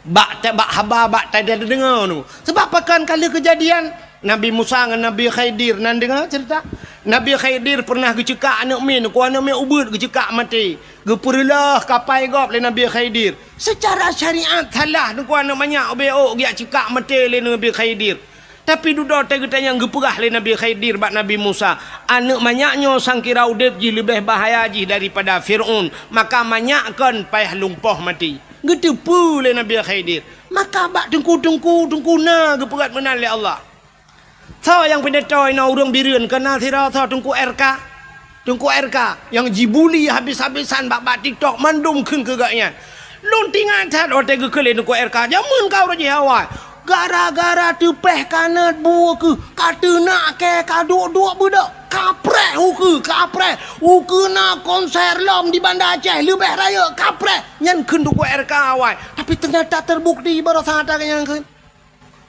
Bak ta-, bak haba, bak ta-, tadeungoe nyoe. Sabab pakon ka lheueh keujadian Nabi Musa ngon Nabi Khidir, na deungoe ceurita? Nabi Khidir peureunah geuceukak aneuëk miet, ku aneuëk miet ubeut geuceukak maté. Geupeureuloh kapai gob lé Nabi Khidir. Seucara syariat salah, ku aneuëk manyak ubé ôk geujak ceukak maté lé Nabi Khidir. Tapi dudoe teuh geutanyong geupeugah lé Nabi Khidir bak Nabi Musa, "Aneuëk manyak nyoe sangkira udeb jih leubeh bahaya jih daripada Fir'aun, maka manyak kon payah lumpoh maté." Geuteupeue lé Nabi Khidir, "Maka bak teungku-teungku, teungku na geupeugét meunan lé Allah." Soe nyang pidato inoe ureuëng Bireuen, kon na sidroe soe Teungku R K? Teungku R K nyang jibuli habis-habisan bak, bak TikTok, mandum kheun keu gobnyan. Lôn teuingat that watée geukheun lé Teungku R K, jameun ka uroe jih awai. Gara-gara teupeh kanot bu keuh, ka teunak kée, ka duek-duek beudôk, kapreh ukeue, kapreh. Ukeue na konser lom di Banda Aceh, leubeh rayeuk, kapreh. Nyan kheun Teungku R K awai. Tapi teunyata teubukti baroesa that nyang kheun.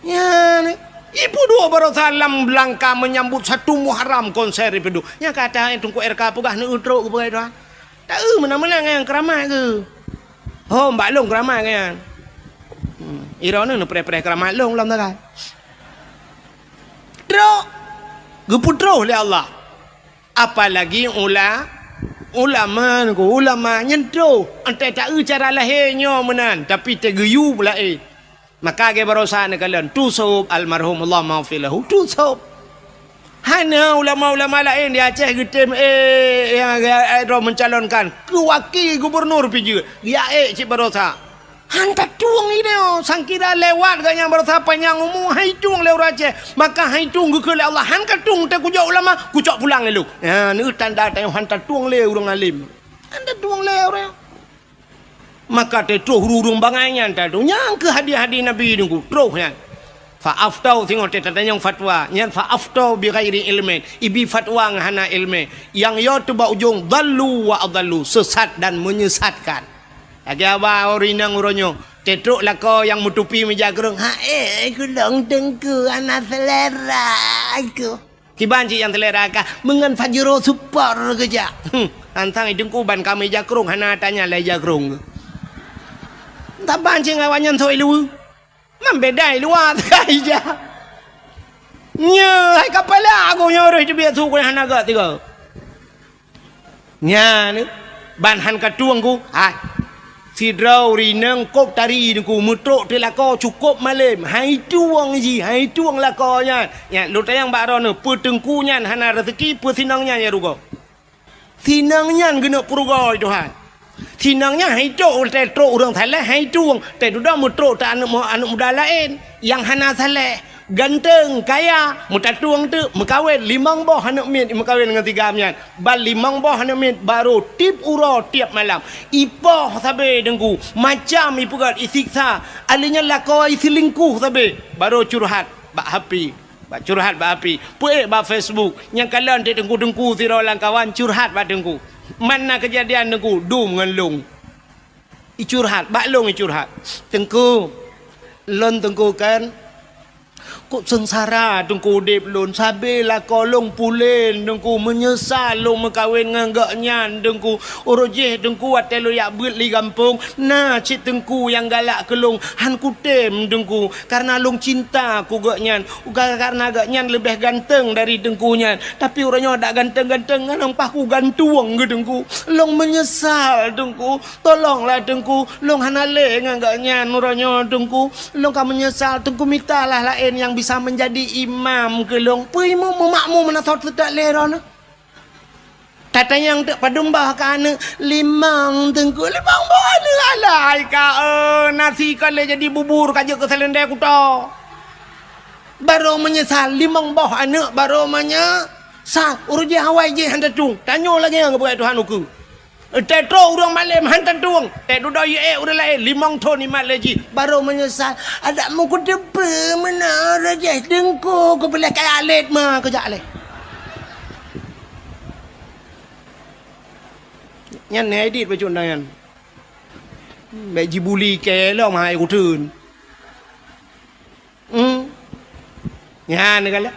Nyan, ipeuduek baroesa lam langka meunyambot satu Muharram konser ipeuduek. Nyang ka that Teungku R K peugah neueu trok keu peugah Tuhan. Taeu meunan-meunan ngon keuramat keuh. Ho, bak lôn keuramat nyan. Hmm, droeneuh neupreh-preh keuramat lôn lom sagai. Trok geupeutroh lé Allah. Apalagi ula-, ulama, ulama nyan troh. Entah taeu cara lahé nyoe meunan, tapi teugeuyue laén. Maka lagée baroesa neukalon, Tusôb almarhum, Allahumma ghfir lahu, Tusôb. Hana ulama-ulama laén di Aceh geutem, eh, nyang, eh, droe mencalonkan keu wakil gubernur pih jeuet. Geujak ék cit baroesa. Han tatueng idéh, sangkira lewat gobnyan baroesa panyang umu, han itueng lé ureuëng Aceh. Maka han itueng geukheun lé Allah, han katueng teuh kujok ulama, kucok pulang lé lôn. Nyan, neu tanda tanyoe han tatueng lé ureuëng alim. Han tatueng lé ureuëng. Maka teutroh ureuëng bangai nyan tatu. Nyang keu hadis-hadis Nabi nunggu, troh nyan. Fa aftau, singoh teutatanyong fatwa. Nyan fa aftau bi ghairi ilmin. Ibi fatwa ngon hana ilmi. Nyang yo teuh bak ujong, dhallu wa adhallu, sesat dan menyesatkan. Lagée haba ureuëng inong uroe nyoe, teutrok lakoe nyang meutupi meujakrong, "Hai, kulong teungku, hana selera aku." Kiban cit nyang selera kah, meungon Pajero Sport geujak. Hmm, tantang i teungku ban ka meujakrong, hana tanya lai jakrong. Taban cit ngon awaknyan soe luweue. Man beda i luwa teuka ija. Nyoe hai kapala aku nyoe roh teubiet su ku hana gak tiga. Nyan ban han ka tueng ku. Hai. Sidroe ureueng inong kop tari Teungku meutrok teulako cukop malem. Hai tueng ji, hai tueng lako nyan. Nyan lôn tanyong bak droeneuh, peue Teungku nyan hana raseuki, peue sinong nyan ya rugoe. Sinong nyan geuneuk peurugoe Tuhan. Sinong nyan hai trok, teutrok ureueng saleh hai tueng, teududoe meutrok ta aneuk mu-, aneuk muda laén nyang hana saleh, ganteng, kaya, meutatueng teuk, meukawen limong boh aneuk miet meukawen ngon si Gam nyan. Ban limong boh aneuk miet barô tiep uroe tiep malam. Ipoh sabe Teungku, macam ipeugöt isiksa. Alèh nyan lakoe iseulingkuh sabe, barô curhat bak H P. Bak curhat bak api, peuék bak Facebook. Nyang kalon teuk teungku-teungku sidroe lam kawan curhat bak teungku. Man na keujadian teungku dum ngon lôn. Icurhat, bak lôn icurhat. Teungku, lôn teungku kan, kok seungsara teungku udép lôn. Sabe lakoe lôn pulen teungku, meunyeusal lôn meukawen ngon gobnyan teungku. Uroe jéh teungku watèe lôn jak beuet li gampông, na cit teungku nyang galak keu lôn, han kutem teungku. Karena lôn cinta keu gobnyan, ka-, karena gobnyan leubeh ganteng dari teungku nyan. Tapi uroe nyoe dak ganteng-ganteng ngon paih kugantung keu teungku. Lôn meunyeusal teungku. Tolonglah teungku, lôn hana lé ngon gobnyan uroe nyoe teungku. Lôn ka meunyeusal teungku, mitalah laén nyang bisa meunjadi imam keu lôn. Peue imum meumakmum meunan sot teutak lé droeneuh. Tatanyong teuk padum boh ka aneuk, limong teungku, limong boh aneuk alai ka, eh, nasi ka lé jadi bubur ka jeuet keu saleuendai kuto. Barô meunyeusal, limong boh aneuk barô meunyeusal. Uroe jéh awai jéh han tatueng. Tanyoe lagèe nyang geupeugah Tuhan ukeue. Teutrok ureueng malem han tatueng. Teududoe yue ék ureueng laén, limong thon imat lé jih. Barô meunyeusal. Adak meukuteupeu meunan uroe jéh teungku kupiléh kaya lét ma keujak lé. Nyan nai dit bacut nyan. Bèk jibuli kée lom hai kuteun. Hmm. Nyan galak.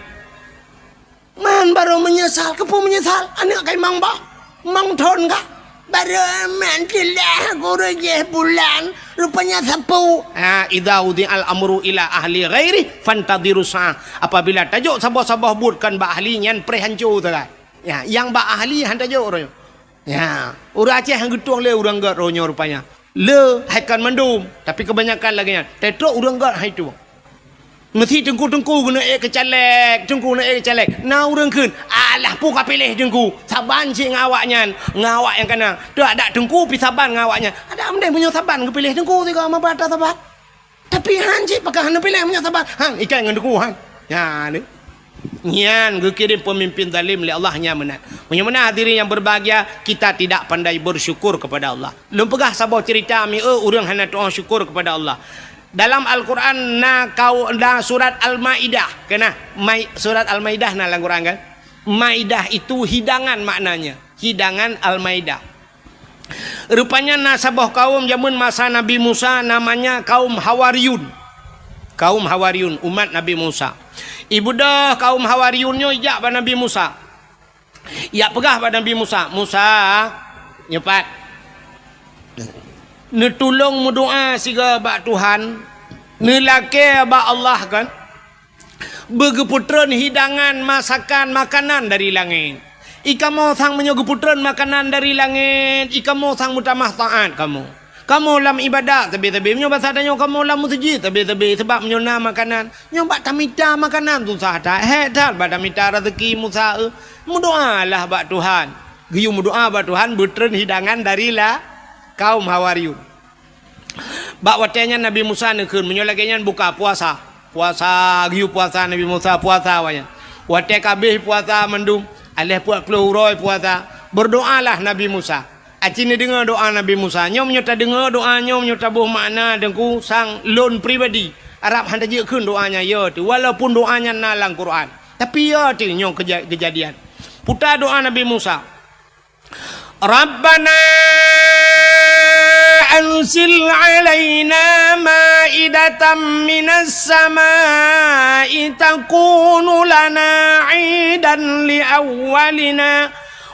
Man barô meunyeusal, keupeue meunyeusal? Aneuk kai mang bah, mang thon kah? Barô man teulah guru jéh bulan, rupanya sapeue. Ha, idza wudi'al amru ila ahli ghairi fantadhiru sa'ah. Apabila tajok saboh-saboh buet kon bak ahli nyan preh hanco sagai. Ya, nyang bak ahli han tajok uroe nyoe. Ya, ureueng Aceh han geutueng lé ureueng gèt uroe nyoe rupanya. Le hai kon mandum, tapi kebanyakan lagèe nyan. Teutrok ureueng gèt hai tueng. Meusi teungku-teungku geuneuk ék keu caleg, teungku geuneuk ék keu caleg. Na ureueng kheun, "Alah peue ka piléh teungku, saban cit ngon awaknyan, ngon awak nyang kana." Teuh adak teungku pi saban ngon awaknyan. Adak meudeh meunyoe saban geupiléh teungku sigoe meuba ta saban. Tapi han cit pakon hana piléh meunyoe saban. Han ikai ngon teungku han. Nyan. Nyan geukirém peumimpin zalim lé Allah nyan meunan. Meunyoe meunan hadirin yang berbahagia, kita tidak pandai bersyukur kepada Allah. Lôn peugah saboh cerita mieu ureueng hana tu'oh syukur kepada Allah. Dalam Al-Quran na kau, na surat Al-Maidah. Keuneuk, Mai-, surat Al-Maidah na lam Quran kan? Maidah itu hidangan maknanya. Hidangan Al-Maidah. Rupanya na saboh kaum jameun masa Nabi Musa namanya kaum Hawariyun. Kaum Hawariyun, umat Nabi Musa. Ibeudôh kaum Hawariyun nyoe ijak bak Nabi Musa. Ijak peugah bak Nabi Musa, "Musa, nyoe pat, neutulông meudoa sigoe bak Tuhan, neulakée bak Allah kan." Beugeupeutrön hidangan masakan makanan dari langét. I kamoe sang meunyoe geupeutrön makanan dari langét, i kamoe sang meutamah taát kamoe. Kamoe lam ibadat sabe-sabe, meunyoe basa tanyoe kamoe lam meuseujid sabe-sabe, sabab meunyoe na makanan, nyoe bak tamita makanan susah that, hék that bak tamita raseuki Musa, eh. Meudoalah bak Tuhan. Geuyue meudoa bak Tuhan, beutrön hidangan dari la-, kaum Hawariyun. Bak watée nyan Nabi Musa neukheun, meunyoe lagée nyan buka puasa. Puasa, geuyue puasa Nabi Musa, puasa awaknyan. Watée ka abéh puasa mandum, aléh peuet ploh uroe puasa, beudoalah Nabi Musa. Aci neudeungoe doa Nabi Musa. Nyoe meunyoe tadeungoe doa nyoe, meunyoe taboh makna teungku sang lôn pribadi, Arab han tajeuet kheun doa nyan, ya teuh. Walaupun doa nyan na lam Quran. Tapi ya teuh nyoe keuja-, keujadian. Puta doa Nabi Musa. Rabbana anzil alaina maidatan minas samai takunu lana idan li awwalina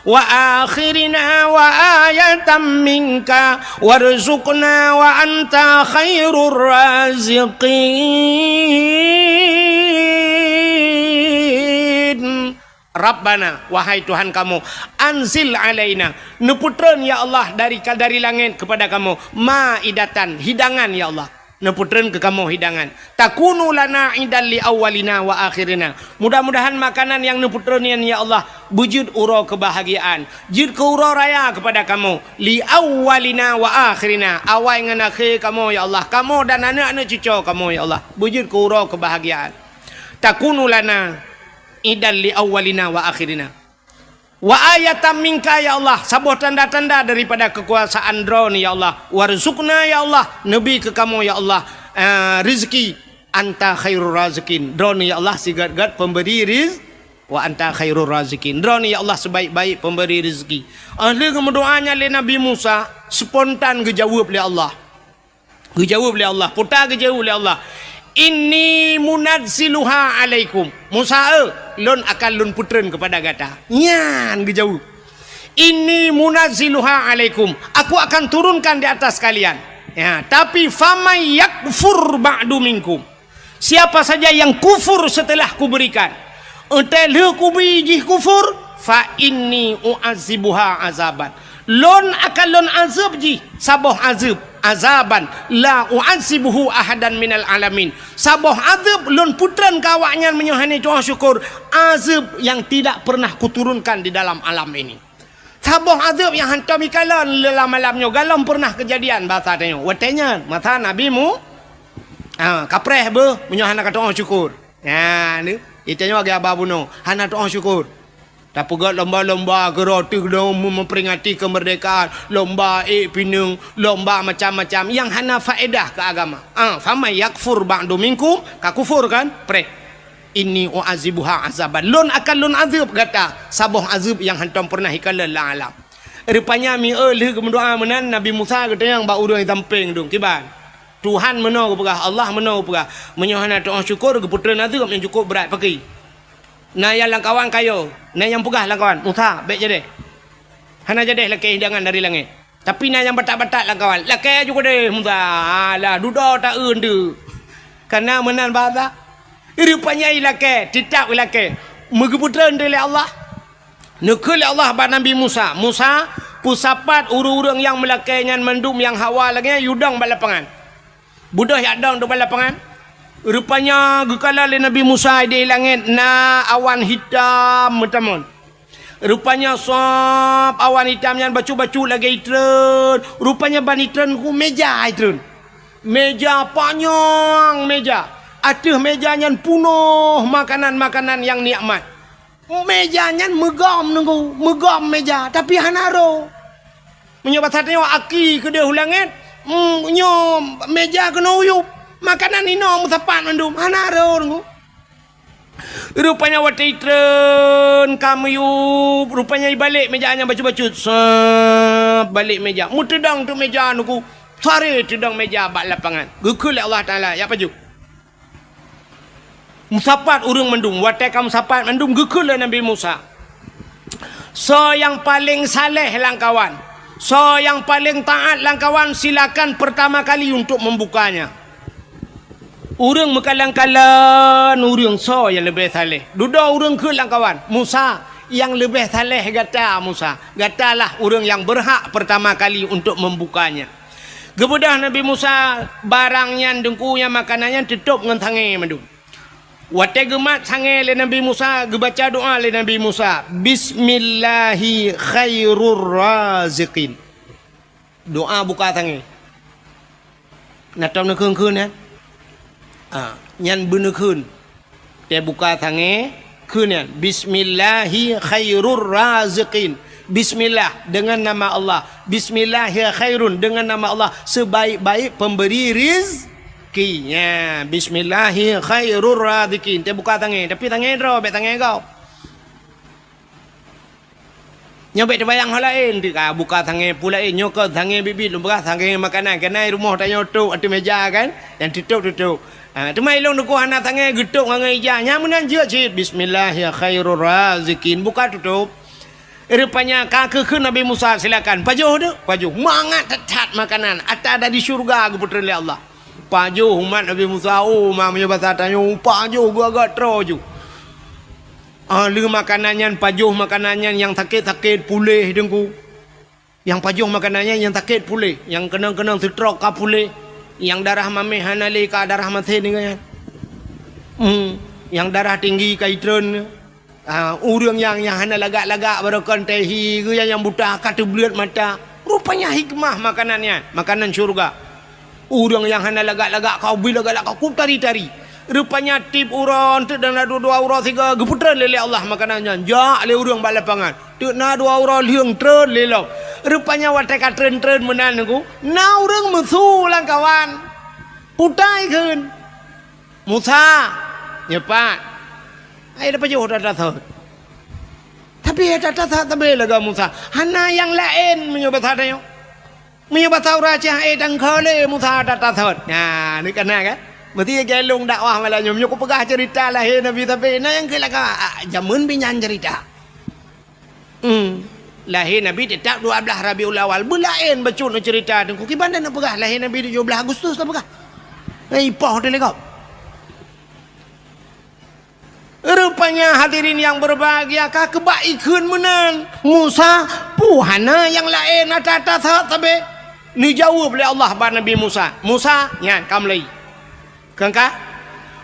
Wa akhirina wa ayatan minka warzuqna wa anta khairur raziqin. Rabbana, wahai Tuhan kamoe, anzil alaina, neupeutreun ya Allah dari, dari langét kepada kamoe, maidatan, hidangan ya Allah. Neupeutreun keu kamoe hidangan. Takunu lana idan li awwalina wa akhirina. Mudah-mudahan makanan nyang neupeutreun nyan ya Allah beujeuet uroe keubahgiaan, jeuet keu uroe raya keupada kamoe, li awwalina wa akhirina, awai ngon akhé kamoe ya Allah, kamoe dan aneuk-aneuk cucoe kamoe ya Allah, beujeuet keu uroe keubahgiaan. Takunu lana idan li awwalina wa akhirina. Wa ayatan minka ya Allah, saboh tanda-tanda daripada keukuasaan Droeneuh ya Allah. Warzuqna ya Allah, neubi keu kamoe ya Allah, eh, rezeki. Anta khairur raziqin. Droeneuh ya Allah sigét-gét pemberi riz-, wa anta khairur raziqin. Droeneuh ya Allah sebaik-baik pemberi rezeki. Óh lheueh geumeudoa nyan lé Nabi Musa, spontan geujaweueb lé Allah. Geujaweueb lé Allah, peue ta geujaweueb lé Allah, "Inni munazziluha alaikum." Musa, eh, lôn akan lôn peutreun keupada gata. Nyan geujaweueb. "Inni munazziluha alaikum." Aku akan turunkan di atas kalian. Ya, tapi, "Faman yakfur ba'du minkum." Siapa saja yang kufur setelah kuberikan, enteuk lheueh kubi jih kufur, "fa inni u'azibuha azaban." Lôn akan lôn azeueb jih saboh azeueb, azaban la u'azibuhu ahadan minal alamin. Saboh azeueb lôn peutreun keu awaknyan meunyoe hana tu'oh syukur, azeueb yang tidak pernah kuturunkan di dalam alam ini. Saboh azeueb nyang hantom ikalon lam alam nyoe, galom pernah keujadian basa tanyoe. Watée nyan, masa Nabi Mu-, ha, kapreh beuh meunyoe hana katu'oh syukur. Ha, ni, itanyoe lagée haba bunoe, hana tu'oh syukur. Tapeugét lomba-lomba keurau teuh lom meuperingati keumeurdekaan, lomba ék pineung, lomba macam-macam nyang hana faedah keu agama. Ah, "Faman yakfur ba'du minkum," ka kufur kan? Preh. "Inni u'azibuha azaban." Lôn akan lôn azeueb gata saboh azeueb nyang hantom pernah ikalon lam alam. Rupanya mi-, eh, lheueh geumeudoa meunan, Nabi Musa geutanyong bak ureuëng di sampéng dum, "Kiban? Tuhan meunoe geupeugah, Allah meunoe geupeugah, meunyoe hana tu'oh syukur, geupeutreun azeueb nyang cukôp brat." Pakri? Na nyang lamkawan kayo, na nyang peugah lamkawan, "Musa, bék jadeh. Hana jadeh lakée hidangan dari langét." Tapi na nyang batat-batat lamkawan, "Lakée ju keudeh, Musa. Alah, dudoe ta-eu deuek." Kana meunan basa. Rupanya ilakée, teutab ilakée. Meugeupeutreun lé Allah. Neukheun lé Allah bak Nabi Musa, "Musa, peusapat ureuëng-ureuëng nyang meulakée nyan mandum nyang hawa lagée nyan, yu dong bak lapangan." Beudôh jak dong teuk bak lapangan. Rupanya geukalon lé Nabi Musa di langét na awan hitam meutamon. Rupanya sab awan hitam nyan bacut-bacut lagée itreun. Rupanya ban itreun ku meja itreun. Meja panyang meja. Ateueh meja nyan punoh makanan-makanan nyang nikmat. Meja nyan meugom nunggu, meugom meja, tapi hana roh. Meunyoe basa tanyoe aki keudeh u langét, mm, nyoe meja keunoe uyueb, makanan inoe meusapat mandum, hana roh nunggu. Rupanya watée itreun ka meuyueb, rupanya ibalek meja nyan bacut-bacut, sab balek meja, meuteudong teuk meja nunggu, sare teudong meja bak lapangan. Geukheun lé Allah Taala, "Jak pajoh." Meusapat ureuëng mandum. Watée ka meusapat mandum, geukheun lé Nabi Musa, "Soe nyang paleng saleh lamkawan, soe nyang paleng taát lamkawan, silakan pertama kali untuk membukanya." Ureuëng meukalon-kalon ureuëng soe nyang leubeh saleh. Dudoe ureuëng kheun lamkawan, "Musa, nyang leubeh saleh gata, Musa. Gatalah ureuëng nyang berhak pertama kali untuk membukanya." Geubeudôh Nabi Musa barang nyan, deungku, nyang makanan nyan teutôb ngon sangé mandum. Watée geumat sangé lé Nabi Musa, geubaca doá lé Nabi Musa, "Bismillahi khairur raziqin." Doá buka sangé. Na tom neukheun-kheun nyan? Ah, nyan beuneukheun. Teubuka sangé, kheun nyan, "Bismillahi khairur raziqin." Bismillah, dengan nama Allah. "Bismillahi khairun," dengan nama Allah, sebaik-baik pemberi rizki. Nya, "Bismillahi khairur raziqin." Teubuka sangé, tapi sangé droe, bék sangé gob. Nyoe bék teubayang ho laén, teuka buka sangé peue laén, nyoe keuh sangé biet-biet lôn peugah, sangé makanan, keunan rumoh tanyoe tôb ateueh meja kan, nyang teutôb-teutôb. Ha, teuma ilôn teungku hana sangé geutôb ngon ija, nyang meunan jeuet cit, "Bismillahi khairur raziqin," buka tutôb. Rupanya ka geukheun Nabi Musa, "Silakan, pajoh deh, pajoh. Mangat that-that makanan, ata dari syurga geupeutreun lé Allah." Pajoh umat Nabi Musa, oh, ma meunyoe basa tanyoe, pajoh geuh agak troe ju. Ah, lheueh makanan nyan, pajoh makanan nyan, nyang sakét-sakét puléh, Teungku. Nyang pajoh makanan nyan, nyang sakét puléh, nyang keunong-keunong stroke ka puléh, nyang darah maméh hana lé ka darah masen nyan. Hmm, nyang darah tinggi ka itreun. Ah, ureuëng nyang, nyang hana lagak-lagak, barokon teuh hi, geuh nyang buta ka teubleuet mata. Rupanya hikmah makanan nyan, makanan syurga. Ureuëng nyang hana lagak-lagak, ka ubit lagak-lagak, ka tari-tari. Rupanya tiep uroe, teuk na dua, dua uroe sigoe, geupeutreun lé, lé Allah makanan nyan. Jak lé ureuëng bak lapangan. Teuk na dua uroe lheueng treun lé lom. Rupanya watée ka treun-treun meunan, Teungku, na ureuëng meusu lamkawan. Putai kheun. Musa, nyoe pat. Hai, dah pajoh that-that thot. Tapi that-that thot sabe lagak Musa. Hana nyang laén meunyoe basa tanyoe. Meunyoe basa ureuëng Aceh, eh, tangkho lé Musa that-that thot. Nah, ni kana kan? Meusti galong dakwah malam nyoe. Meunyoe kupeugah cerita lahé Nabi sabe, na nyang keu lagak, ah, jameun binyan cerita. Hmm. Lahé Nabi teutap dua blaih Rabiul Awal. Beulaén bacut neucerita Teungku. Kiban dan neupeugah lahé Nabi tujoh blaih Agustus tapeugah. Eh, ipoh teuh lé gob. Rupanya hadirin yang berbahagia, ka keubak ikheun meunan. Musa, peue hana nyang laén ata-ata sabe? Neujaweueb lé Allah bak Nabi Musa. Musa, nyan ka mulai. Kangka,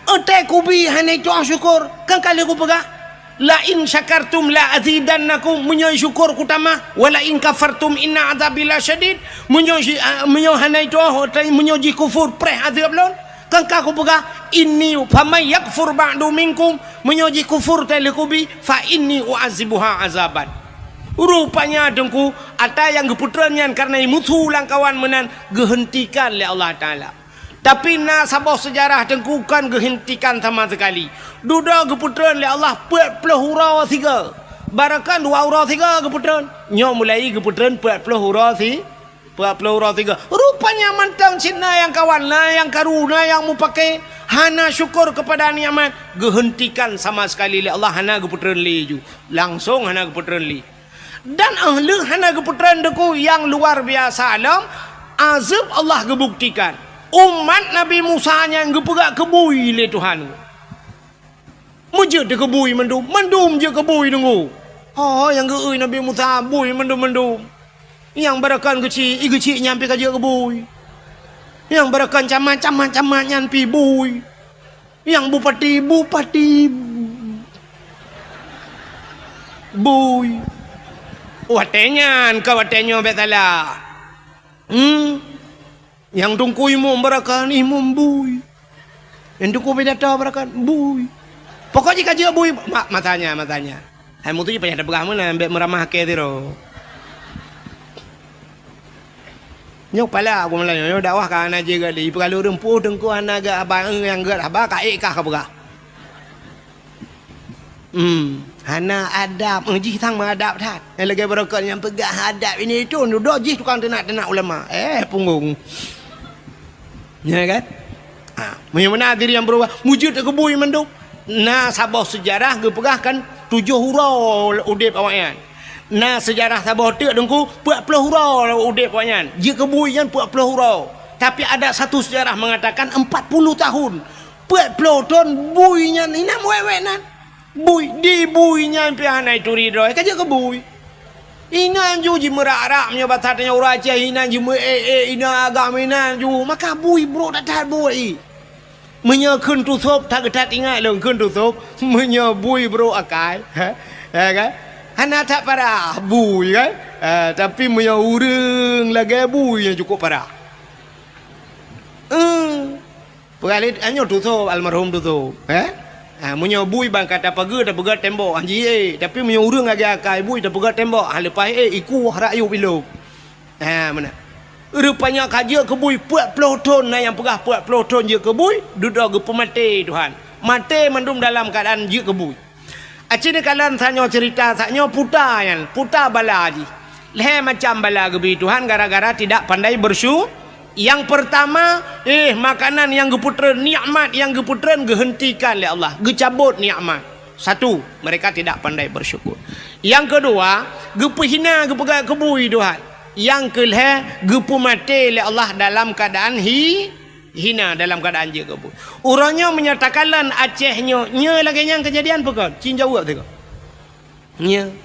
"Eutai kubi hana itoh syukur, kangka lé kupeugah, 'La in syakartum la azidannakum,' meunyoe syukur kutamah, 'wa la in kafartum inna azabi lasyadid,' meunyoe si-, a, meunyoe hana itoh, eutai meunyoe jikufur, preh azeueb lôn, kangka kupeugah, 'Inni faman yakfur ba'du minkum,' meunyoe jikufur teuh lé kubi, 'fa inni u'azibuha azaban.'" Rupanya Teungku, ata nyang geupeutreun nyan kareuna musu lamkawan meunan geuheuntikan lé Allah Taala. Tapi na saboh seujarah Teungku kon geuheuntikan sama seukali. Dudoe geupeutreun lé Allah peuet ploh uroe sigoe. Barokon dua uroe sigoe geupeutreun. Nyoe mulai geupeutreun peuet ploh uroe si-, peuet ploh uroe sigoe. Rupanya mantong cit na nyang kawan, na nyang karu, na nyang mupake, hana syukur keupada nikmat, geuheuntikan sama seukali lé Allah, hana geupeutreun lé ju. Langsong hana geupeutreun lé. Dan óh lheueh hana geupeutreun Teungku nyang luar biasa lom, azeueb Allah geubuktikan. Umat Nabi Musa nyan geupeugah keu bui lé Tuhan. Meujeuet keu bui mandum, mandum jeuet keu bui Teungku. Ho nyang geu-eu Nabi Musa bui mandum-mandum. Nyang barokon geuchik, i geuchik nyan pih ka jeuet keu bui. Nyang barokon camat, camat, camat nyan pih bui. Nyang bupati, bupati bui. Watée nyan ka watée nyoe bék salah. Hmm. Nyang teungku imum barokon, imum bui. Nyang teungku pidato barokon, bui. Pokok jih ka jeuet bui, ma-, masanya, masanya. Hai mutu jih payah tapeugah meunan, bék meuramah akhé sidroe. Nyoe pala aku meulayeue, nyoe dakwah ka hana jeuet gét lé. Ipeukalu ureuëng peue teungku hana gét haba, nyang gét haba ka ék kah ka peugah. Hmm, hana adab, eh, jih sang meuadab that. Nyang lagée barokon nyang peugah adab ini itu, dudoe jih tukang teunak-teunak ulama. Eh, punggong. Ya kan? Ha, meunyoe meunan diri nyang beurubah, mujud keu bui mandum. Na saboh seujarah geupeugah kan tujoh uroe udeb awaknyan. Na seujarah saboh teuk teungku, peuet ploh uroe udeb awaknyan. Jeuet keu bui nyan peuet ploh uroe. Tapi ada satu sejarah mengatakan empat puluh tahun. Peuet ploh thon bui nyan inam wék-wék nan. Bui, di bui nyan pih hana ituri droe, ka jeuet keu bui. Inan ju jimeurah-rah, meunyoe basa tanyoe ureuëng Aceh, inan jimeuék-ék, inan agam inan ju, maka bui brok that-that bui. Meunyoe kheun tusôb, that-that ingat lôn kheun tusôb, meunyoe bui brok akai, ha? Ya kan? Hana that parah bui kan? Ha, tapi meunyoe ureuëng lagée bui nyang cukup parah. Eh. Peugah lé, nyoe tusôb, almarhum tusôb, eh? Ha, meunyoe bui ban ka tapeugét, tapeugét tembok, han jih, eh. Tapi meunyoe ureuëng lagée akai bui, tapeugét tembok, ha, leupah, eh, ikueh rakyueb ilôb. Ha, meunan. Rupanya ka jeuet keu bui peuet ploh thon, na nyang peugah peuet ploh thon jeuet keu bui, dudoe geupeumaté Tuhan. Maté mandum dalam keuadaan jeuet keu bui. Aci neukalon tanyoe cerita, tanyoe puta nyan, puta bala jih. Lhée macam bala geubri Tuhan gara-gara tidak pandai bersyu-, nyang peurtama, eh, makanan nyang geupeutreun, nikmat nyang geupeutreun geuheuntikan lé Allah, geucabot nikmat. Satu, mereka tidak pandai bersyukur. Yang kedua, geupeuhina, geupeugah keubui Tuhan. Yang keulhée, geupeumaté lé Allah dalam keadaan hi-, hina, dalam keadaan jeuet keubui. Uroe nyoe meunyoe takalon Aceh nyoe, nyoe lagée nyan keujadian peue kon? Cit jaweueb teuka. Nyoe.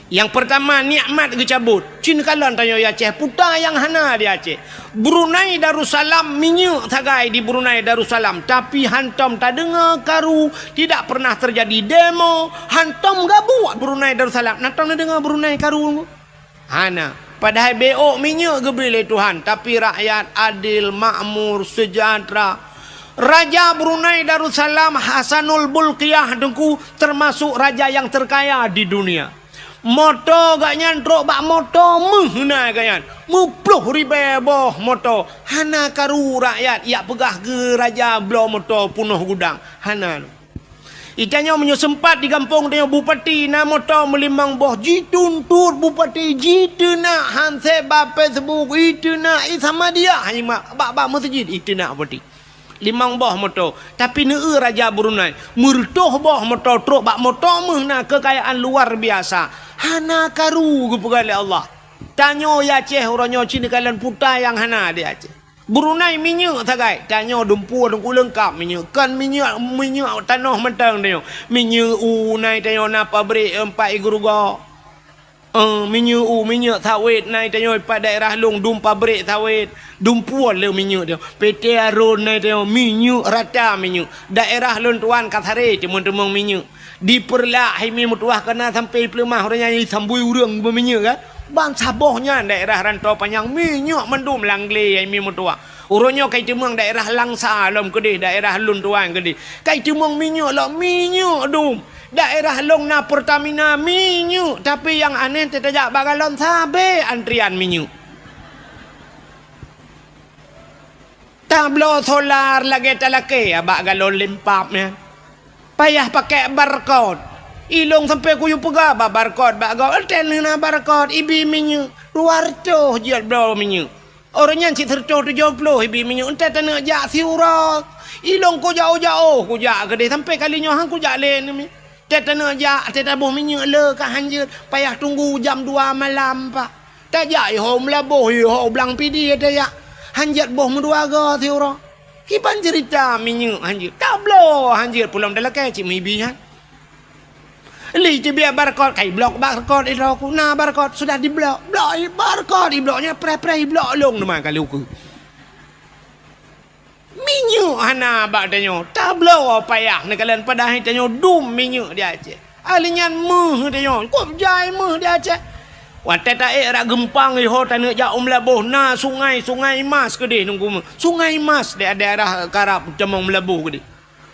Nyang peurtama, nikmat geucabot. Cit kalon tanyoe di Aceh, peue nyang hana di Aceh. Brunei Darussalam, minyeuk sagai di Brunei Darussalam, tapi hantom tadeungoe karu, tidak pernah terjadi demo, hantom gabuek Brunei Darussalam. Na tom neudeungoe Brunei karu? Hana. Padahai B O minyeuk geubri lé Tuhan, tapi rakyat adil, makmur, sejahtera. Raja Brunei Darussalam Hasanul Bolkiah Teungku termasuk raja yang terkaya di dunia. Moto gobnyan trok bak moto meuh na gobnyan. Meuploh ribée boh moto. Hana karu rakyat jak peugah keu raja bloe moto peunoh gudang. Hana. Itanyoe meunyoe sempat di gampông tanyoe bupati na moto meulimong boh, jituntot bupati, jiteunak handset bak Facebook, iteunak i Samadiyah, hai mak, bak-bak meuseujid iteunak bupati. Limong boh moto, tapi neueu raja Brunei, meureutoh boh moto trok bak moto meuh na keukayaan luar biasa. Hana karu geupeugah lé Allah. Tanyoe di Aceh uroe nyoe cit neukalon peue nyang hana di Aceh. Brunei minyeuk sagai, tanyoe dumpeue teungku leungkap minyeuk. Kon minyeuk, minyeuk tanoh mantong tanyoe. Minyeuk u na tanyoe na pabrik empat i Geruga. Eh, minyeuk u, minyeuk sawét na tanyoe pat daerah lôn dum pabrik sawét. Dumpeue le minyeuk tanyoe. P T Arun na tanyoe minyeuk rata minyeuk. Daerah lôn tuan ka saré teumon-teumon minyeuk. Di Peureulak hai mi meutuwah ka na sampai peuleumah ureuëng nyan sambui ureuëng beuminyeuk kan. Ban saboh nyan daerah Rantau Panyang minyeuk mandum langglé hai mi meutuwah. Uroe nyoe kai teumeung daerah Langsa lom keudeh, daerah lôn tuan keudeh. Kai teumeung minyeuk lom minyeuk dum. Daerah lôn na Pertamina minyeuk, tapi nyang aneh teutajak bak galon sabe antrian minyeuk. Tabloe solar lagée talakée bak galon limpab nyan. Payah pakai barcode. Ilong sampai kuyue peugah bak barcode bak gob. Enten na barcode ibi minyeuk. Dua reutôh jeuet bloe minyeuk. Ureuëng nyan cit sireutôh tujoh ploh ibi minyeuk. Enten taneuk jak siuroe. Ilong kujak-ujak oh kujak keudeh sampai kali nyoe han kujak lé neumi. Enten taneuk jak, enten taboh minyeuk le ka hanjeuet. Payah tunggu jam dua malam pak. Tajak iho meulaboh, iho blang pidi tajak. Hanjeuet boh meudua goe siuroe. Kiban ceurita minyeuk hanjeuet. Tabloe hanjeuet pulom talakée cit meuibi nyan. Li teubiet barcode, kai blok barcode idroe ku. Na barcode sudah diblok. Blok i barcode, iblok nyan preh-preh iblok lông teuma kali ukeue. Minyeuk hana bak tanyoe. Tabloe payah neukalon padahai tanyoe dum minyeuk di Aceh. Ahli nyan meuh tanyoe. Kop jai meuh di Aceh. Watée taék rot geumpang iho taneuk jak u Meulaboh na sungai, Sungai Mas keudeh nunggu meuh. Sungai Mas di daerah karab tamong Meulaboh keudeh.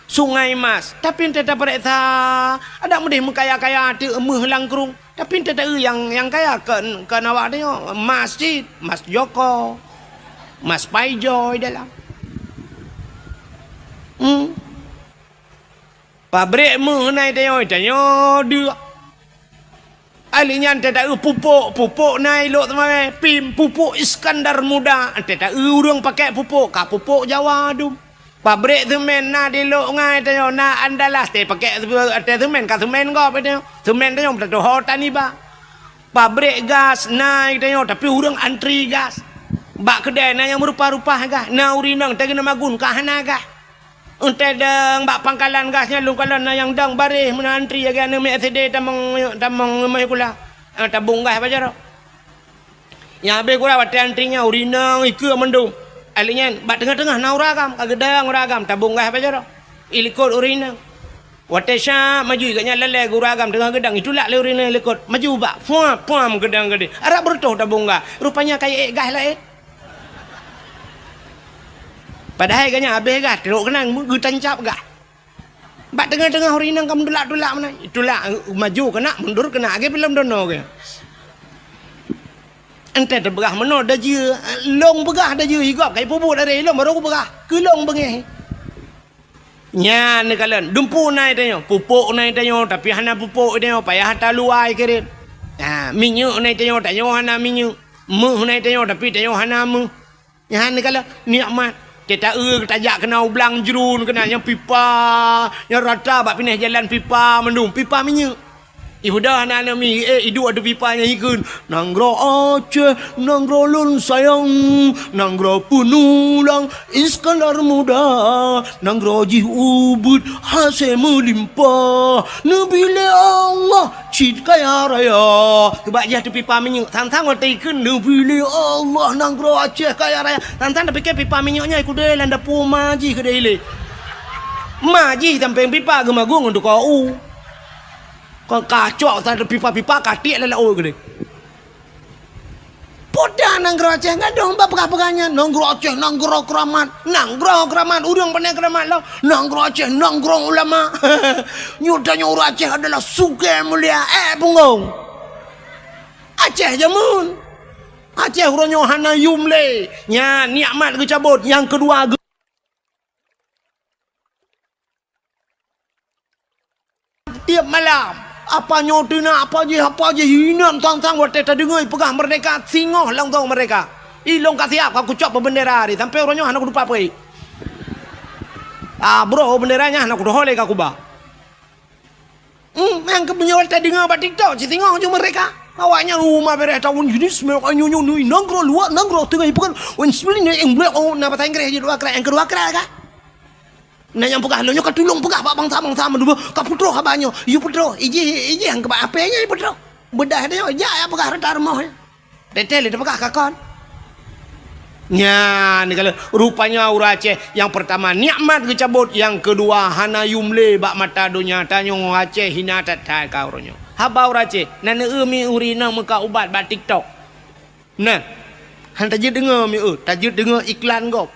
Sungai Mas. Tapi ente tapareksa, adak meudeh meukaya-kaya teuk meuh langkrueng. Tapi ente taeu nyang, nyang kaya kon, kon awak tanyoe, mas cit, mas Joko, mas Paijoy dalam. Hmm. Pabrik meuh na i tanyoe, i tanyoe deuek. Ahli nyan ente taeu pupuk, pupuk na i lok teumawé, pim, pupuk Iskandar Muda. Ente taeu ureuëng pakai pupuk, ka pupuk Jawa dum. Pabrik semen na di Lhok Ngai tanyoe, na Andalas, teupakék, teusemen ka semen gob tanyoe. Semen tanyoe tatuho taniba. Pabrik gas na tanyoe, tapi ureuëng antri gas. Bak keudè na nyang meurupa-rupa gas, na ureuëng inong teugeuna magun ka hana gas. Eunteuk dong bak pangkalan gas nyan lôn kalon na nyang dong baréh meunan antri lagèe aneuk miet S D tamong, tamong meuhikula. Eh, tabong gas bak jaroe. Nyang habéh gura watèe antri nyan ureueng inong ikeue mandum. Alèh nyan bak teungoh-teungoh na ureueng agam, ka geudong ureueng agam tabong gas bak jaroe. Ilikot ureueng inong. Watèe syap maju gobnyan lalè gura agam teungoh geudong, itulak lé ureueng inong ilikot. Maju bak, puam, puam geudong keudéh. Arap beureutoh tabong gas. Rupanya ka iék gas laén. Padahai gobnyan habéh gas, trok keunan geutancab gas. Bak teungoh-teungoh ureueng inong ka meutulak-tulak meunan. Itulak, maju keunan, mundur keunan, lagèe filem Dono geuh. Eunteuk teupeugah meunoe dajeue, lôn peugah dajeue, i gob ka ipeubuet aré lôn barô kupeugah, keu lôn beungèh. Nyan neukalon, dumpeue na i tanyoe, pupuk na i tanyoe, tapi hana pupuk i tanyoe, payah ata luwa ikirém. Ha, minyeuk na i tanyoe, tanyoe hana minyeuk. Meuh na i tanyoe, tapi tanyoe hana meuh. Nyan neukalon nikmat. Teuta-eu tajak keunoe u Blang Jruen keunoe nyang pipa, nyang rata bak pineh jalan pipa mandum, pipa minyeuk. Ibuda hana aneuk mi, eh, iduek ateueh pipa nyang ikheun. Nanggroe Aceh, nanggroe lôn sayang, nanggroe peunulang Iskandar Muda, nanggroe jih ubit hase meulimpah, neubri lé Allah cit kaya raya. Teubak jih ateueh pipa minyeuk, sang-sang watèe ikheun neubri lé Allah nanggroe Aceh kaya raya. Sang-sang tapike pipa minyeuk nyan ikudeh lam dapu ma jih keudeh ilée. Ma jih sampéng pipa geumagong ngon tukang u. Kon kacok sa pipa-pipa katiek lam laôt keudeh. Peue dah nanggroe Aceh gadôh bak peugah-peugah nyan, nanggroe Aceh nanggroe keuramat, nanggroe keuramat, ureueng pane keuramat lom, nanggroe Aceh nanggroe ulama. Nyoe tanyoe ureueng Aceh adalah sugée mulia, eh, punggong. Aceh jameun. Aceh uroe nyoe hana yum lé. Nyan nikmat geucabot, nyang keudua geu- Tiep malam, apa nyoe teunak, apa jih, apa jih, inan sang-sang watèe tadeungoe peugah meurdeka, singoh langsong meurdeka. Ilong ka siap, ka kucok peubeundera tadi, sampoe uroe nyoe hana kutupat peue. Ah, broh beundera nyan hana kudoh lé ka kuba. Hmm, nyang keu meunyoe tadeungoe bak TikTok, cit singoh ju meurdeka. Awaknyan uma bereh tahun jenis, nyoe, nyoe, nyoe, nanggroe luwa, nanggroe teungoh ipeugah, wen sipli ne eng blek, oh, na bahasa Inggréh jih dua krat, nyang keudua krat ka. Na nyang peugah lôn nyoe ka tulông peugah bak bansa-bansa meudua, ka peutroh haba nyoe. Yue peutroh, ijih, ijih nyang keubah apé nyoe peutroh. Beudah nyoe, jak ya peugah rata rumoh. Teuntèe lé teupeugah ka kon. Nyan, kalau rupanya ureueng Aceh, nyang peurtama nikmat geucabot, nyang keudua hana yum lé bak mata donya. Tanyoe Aceh hina that-that ka uroe nyoe. Haba ureueng Aceh, na neu-eu mi ureueng inong meukat ubat bak TikTok. Nah, han tajeuet deungoe mi eu, tajeuet deungoe iklan gob.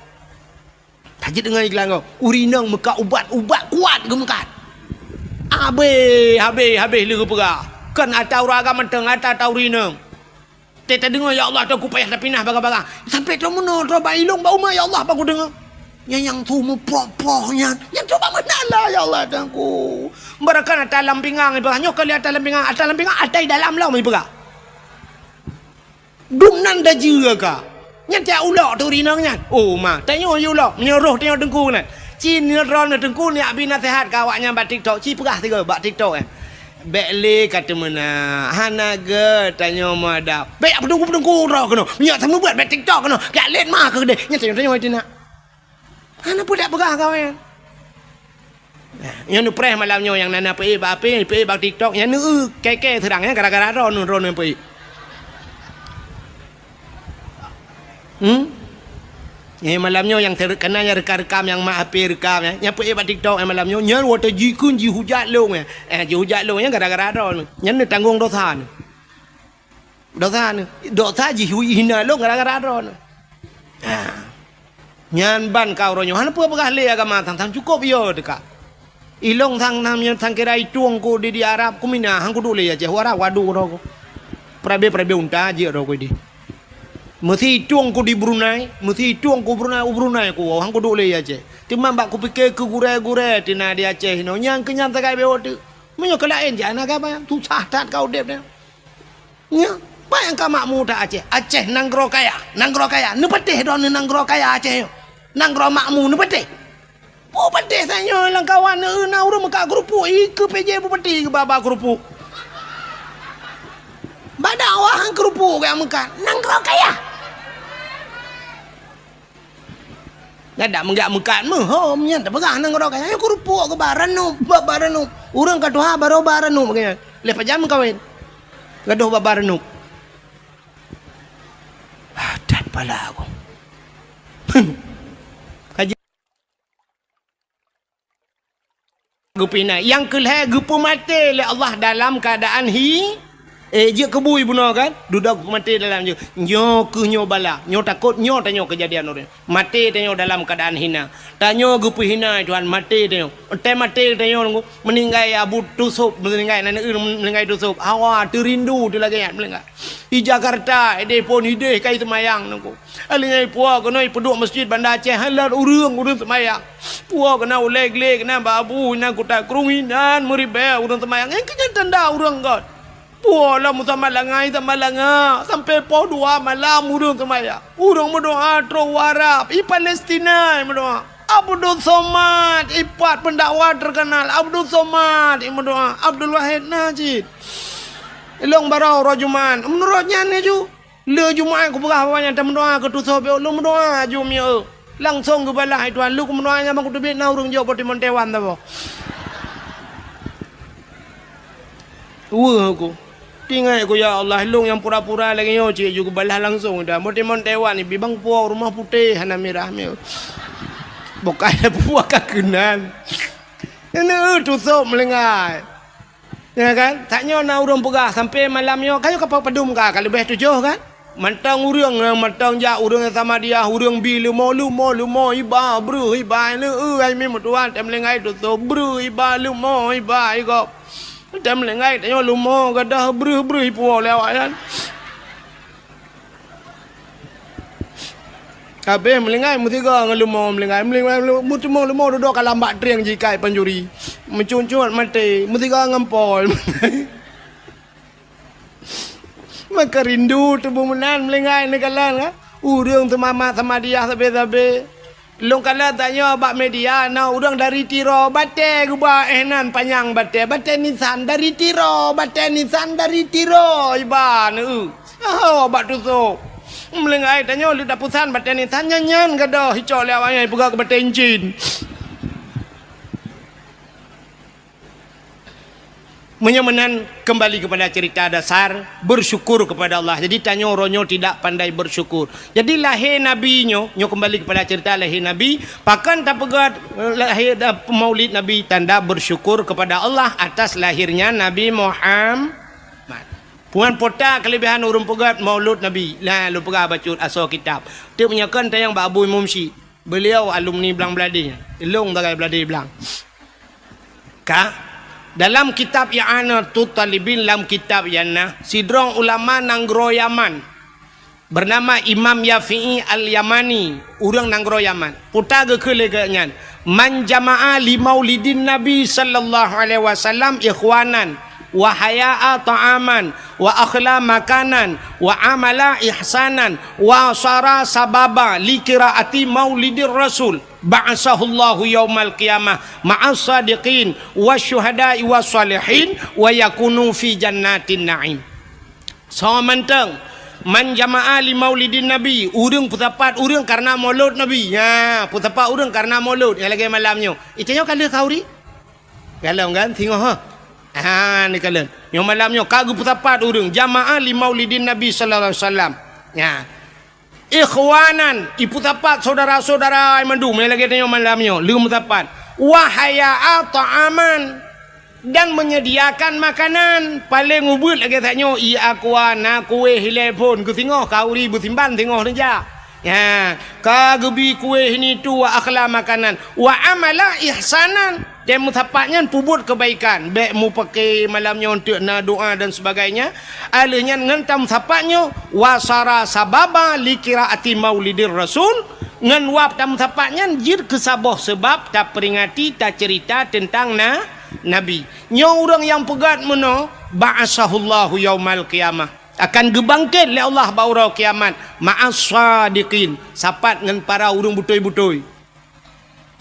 Tajeuet deungon iklan nyoe, ureueng inong meukat ubat, ubat kuat geumeukat. Habéh, habéh, habéh lé geupeugah. Kon ata ureueng agam mantong, ata, ata ureueng inong. Teuka tadeungoe, ya Allah, Teungku payah tapinah bagah-bagah. Sampoe troh meunoe, troh bak ilong, bak uma, ya Allah, bak kudeungoe. Nyang, nyang su meuproh-proh nyan. Nyang coba meunan lah, ya Allah, Teungku. Barangkapeue ata lam pingang ipeugah. Nyoe kali ata lam pingang, ata lam pingang, ata i dalam lom ipeugah. Dum nan dajeue ka. Nyan tiak ulok tu rinong nyan. Oh, ma, tanyoe yue ulok. Meunyoe roh tanyoe teungku nyan. Ci nyoe droeneuh teungku nyak bi naseuhat keu awaknyan bak TikTok. Ci peugah sigoe bak TikTok, eh. Bèk lé ka teumeunak. Hana gèt tanyoe meuadab. Bèk peudungku-peudungku droe keunoe. Meunyoe seumeubeuet bèk TikTok keunoe. Bèk lét ma keu keudeh. Nyan tanyoe, tanyoe teunak. Hana peue dak peugah kawen. Nah, nyoe neupreh malam nyoe nyang na, na peuék bak api, peuék bak TikTok, nyan neu-eu kèe-kèe seurang nyan gara-gara droeneuh, droeneuh peuék. Hmm? Nyoe malam nyoe nyang ter-, kana nyang rekam-rekam nyang mak api rekam nyan, nyang peuék bak TikTok nyan malam nyoe, nyan watèe jikheun jihujat lôn nyan. Eh, jihujat lôn nyan gara-gara droeneuh. Nyan neutanggong dosa neuh. Dosa neuh, dosa jih hina lôn gara-gara droeneuh. Ha. Nyan ban ka uroe nyoe hana peue peugah lé agama sang-sang cukôp yo teuka. Ilong sang nam nyang sang kira itueng ku di, di Arab ku mina hang kuduek lé Aceh u Arab wadu droe ku. Perabe-perabe unta jeuet droe ku di. Meusi itueng ku di Brunei, meusi itueng ku Brunei, u Brunei ku hang kuduek lé Aceh. Teuma bak kupike keu gurèe-gurèe teuh na di Aceh inoe nyang keu nyan sagai bewok teuk. Meunyoe keu laén jih hana gaba, susah that ka udép nyoe. Nyoe, peue nyang ka makmu that Aceh? Aceh nanggroe kaya, nanggroe kaya. Neupatéh droeneuh nanggroe kaya Aceh nyoe. Nanggroe makmu neupatéh. Peue patéh tanyoe lam kawan neueu na ureueng meukat keurupuk, ikeue P J Bupati keu ba-ba keurupuk. Bak dakwah han keurupuk gaya meukat. Nanggroe kaya. Nyan dak meugak meukat meuhom nyan teupeugah nanggroe kaya. Nyan keurupuk keu ba ranup, ba, ba ranup. Ureueng ka tuha barô ba ranup geuh nyan. Lheueh pajan meukawen. Gadôh ba, ba ranup. Ah, that pala aku. Kaji. Geupeuhina. Nyang keu lhèe geupeumaté lé Allah dalam keuadaan hi, eh, jeuet keu bui bunoe kan? Dudoe geupeumaté dalam jeuet. Nyoe keuh nyoe bala, nyoe takot, nyoe tanyoe keujadian uroe nyoe. Maté tanyoe dalam keuadaan hina. Tanyoe geupeuhina Tuhan, maté tanyoe. Watèe maté tanyoe, meuninggai Abu Tusop, meuninggai aneuk, meuninggai Tusop. Hawa teurindu teu lagèe nyan meuninggai. Di Jakarta, idéh phôn idéh kai seumayang nangku. Alèh nyan ipuwoe keunoe ipeuduek meuseujid Banda Aceh, hai lôn ureueng, ureueng seumayang. Puwoe keunoe ulèe glé keunoe bak abu inan kuta krueng inan meuribèe ureueng seumayang. Nyang keu nyan tanda ureueng göt. Puoh lom seumayang, seumayang, sampoe poh dua malam ureuëng seumayang. Ureuëng meudoá trok u Arab, i Palestina meudoá. Abdus Somad, ipat pendakwah terkenal, Abdus Somad, i meudoá, Abdul Wahid na cit. Ilong barô uroe Jumat. Meunurot nyan laju, le Jumat kupeugah awak nyan tameudoá keu tusoe, bék ulôn meudoá aju mieu. Langsong geubalah, "Hai Tuhan, lôn meudoá nyan ban kuteubiet na ureuëng jok bak timon Taiwan saboh." Weueh ku. Tinggai ku, "Ya Allah, lôn nyang pura-pura lagée nyoe cit ju geubalah langsong dah. Meutimon Taiwan ibi bang puwoe rumoh putéh hana mirah meuh." Bukai puwoe ka keunan. Neuneu tusok meulinggai. Ya kan? Tak nyoe na ureuëng peugah sampai malam nyoe, kayu kapal padum ka, ka leubeh tujoh kan? Mantong ureuëng, mantong jak ureuëng nyang sama dia, ureuëng bi leumo, leumo, leumo, iba, breuh, iba, neuneu ai mi meutuan, tem linggai tusok, breuh, iba, leumo, iba, igop. Tem linggai tanyoe leumo gadoh breuh-breuh ipuwoe lé awak nyan. Habéh meulinggai meusigoe ngon leumo meulinggai. Meulinggai meuteumong leumo dudoe ka lam bak trieng jikai pancuri. Meucuncut maté meusigoe ngon pol. Maka rindu tuboh meunan meulinggai neukalon ka. Ureuëng teumama sama dia sabe-sabe. Lôn kalon tanyoe bak media, na ureuëng dari Tiro, batée geuba éh nan panyang batée, batée nisan dari Tiro, batée nisan dari Tiro, iba neu. Saho bak tusok. Meulinggai tanyoe leuet tapusan batée nisan nyan, nyan gadoh icok lé awak nyan ipeugah keu batée incin. Meunyoe meunan, kembali kepada cerita dasar, bersyukur kepada Allah. Jadi, tanyoe uroe nyoe tidak pandai bersyukur. Jadi, lahé Nabi nyoe, nyoe kembali kepada cerita lahé Nabi, pakon tapeugét, eh, lahé da-, maulid Nabi, tanda bersyukur kepada Allah atas lahirnya Nabi Muhammad. Puan pota kelebihan ureuëng peugét maulud Nabi. Nah, lôn peugah bacut asoe kitab. Teuk meunyoe kon tayang bak Abu Imum Syik. Beliau alumni Blang Bladé. Ilong sagai Bladé Blang. Ka, dalam kitab I'anatut Talibin, lam kitab nyan na, sidroe ulama nanggroe Yaman, bernama Imam Yafi'i Al-Yamani, ureuëng nanggroe Yaman. Peue geukheun lé geuh nyan, "Man jama'a li maulidin Nabi sallallahu alaihi wasallam ikhwanan, wa haya'a ta'aman, wa akhla makanan, wa amala ihsanan, wa sara sababa li qiraati maulidir Rasul." Ba'asahullahu yaumal qiyamah ma'as sadiqin wasyuhada'i wassalihin wa yakunu fi jannatin na'im. Soe mantong, man jama'a li maulidin Nabi, ureuëng peusapat ureuëng karena maulud Nabi. Nya, peusapat ureuëng karena maulud. Nyang lagée malam nyoe. Itanyoe ka lheueh khauri? Galom kan? Singoh ha. Ha, ni kalon. Nyoe malam nyoe ka geupeusapat ureuëng jama'a li maulidin Nabi sallallahu alaihi wasallam. Nya. Ikhwanan, ipeusapat syedara-syedara mandum nyang lagée tanyoe malam nyoe, lheueh meusapat. Wa haya'a ta'aman, dan menyediakan makanan. Paleng ubeuet lagée tanyoe, i aqua, na kueh ilée phon, keu singoh khauri beusimban singoh neujak. Ya, ka geubi kueh nitu wa akhla makanan. Wa amala ihsanan. Dan meusapat nyan peubuet keubaikan, bék mupake malam nyoe eunteuk na doa dan sebagainya. Alheuh nyan ngon tameusapat nyoe, wasara sababa li qiraati maulidir rasul, ngon wab tameusapat nyan jeuet keu saboh seubab taperingati, taceurita teuntang na, Nabi. Nyoe ureuëng nyang peugét meunoe, ba'asahullahu yaumal qiyamah, akan geubangket lé Allah bak uroe kiamat, ma'as sadiqin, sapat ngon para ureuëng beutôi-beutôi.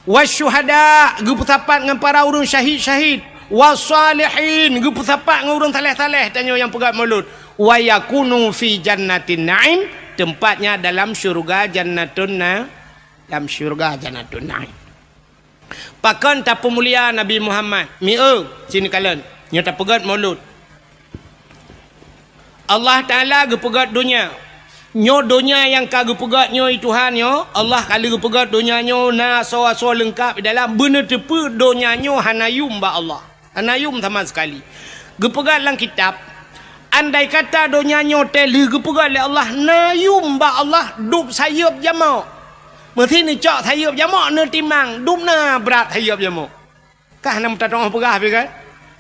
Wasyuhada, geupeusapat ngon para ureuëng syahid-syahid. Wassalihin, geupeusapat ngon ureuëng saleh-saleh tanyoe nyang peugét maulud. Wa yakunu fi jannatin na'im, tempatnya dalam syurga Jannatun Na-, dalam syurga Jannatun Na'im. Pakon tapeumulia Nabi Muhammad? Mieu, sini kalon. Nyoe tapeugét maulud. Allah Taala geupeugét donya. Nyoe donya nyang ka geupeugét nyoe, Tuhan nyoe, Allah ka lheueh geupeugét donya nyoe na asoe-asoe leungkab di dalam, beuneuteupeu donya nyoe hana yum bak Allah. Hana yum sama sekali. Geupeugét lam kitab, andai kata donya nyoe teuh lheueh geupeugét lé Allah na yum bak Allah, dub sayeuep jamok. Meusi neucok sayeuep jamok neutimang, dub na brat sayeuep jamok. Kah na meutatong peugah pi kan?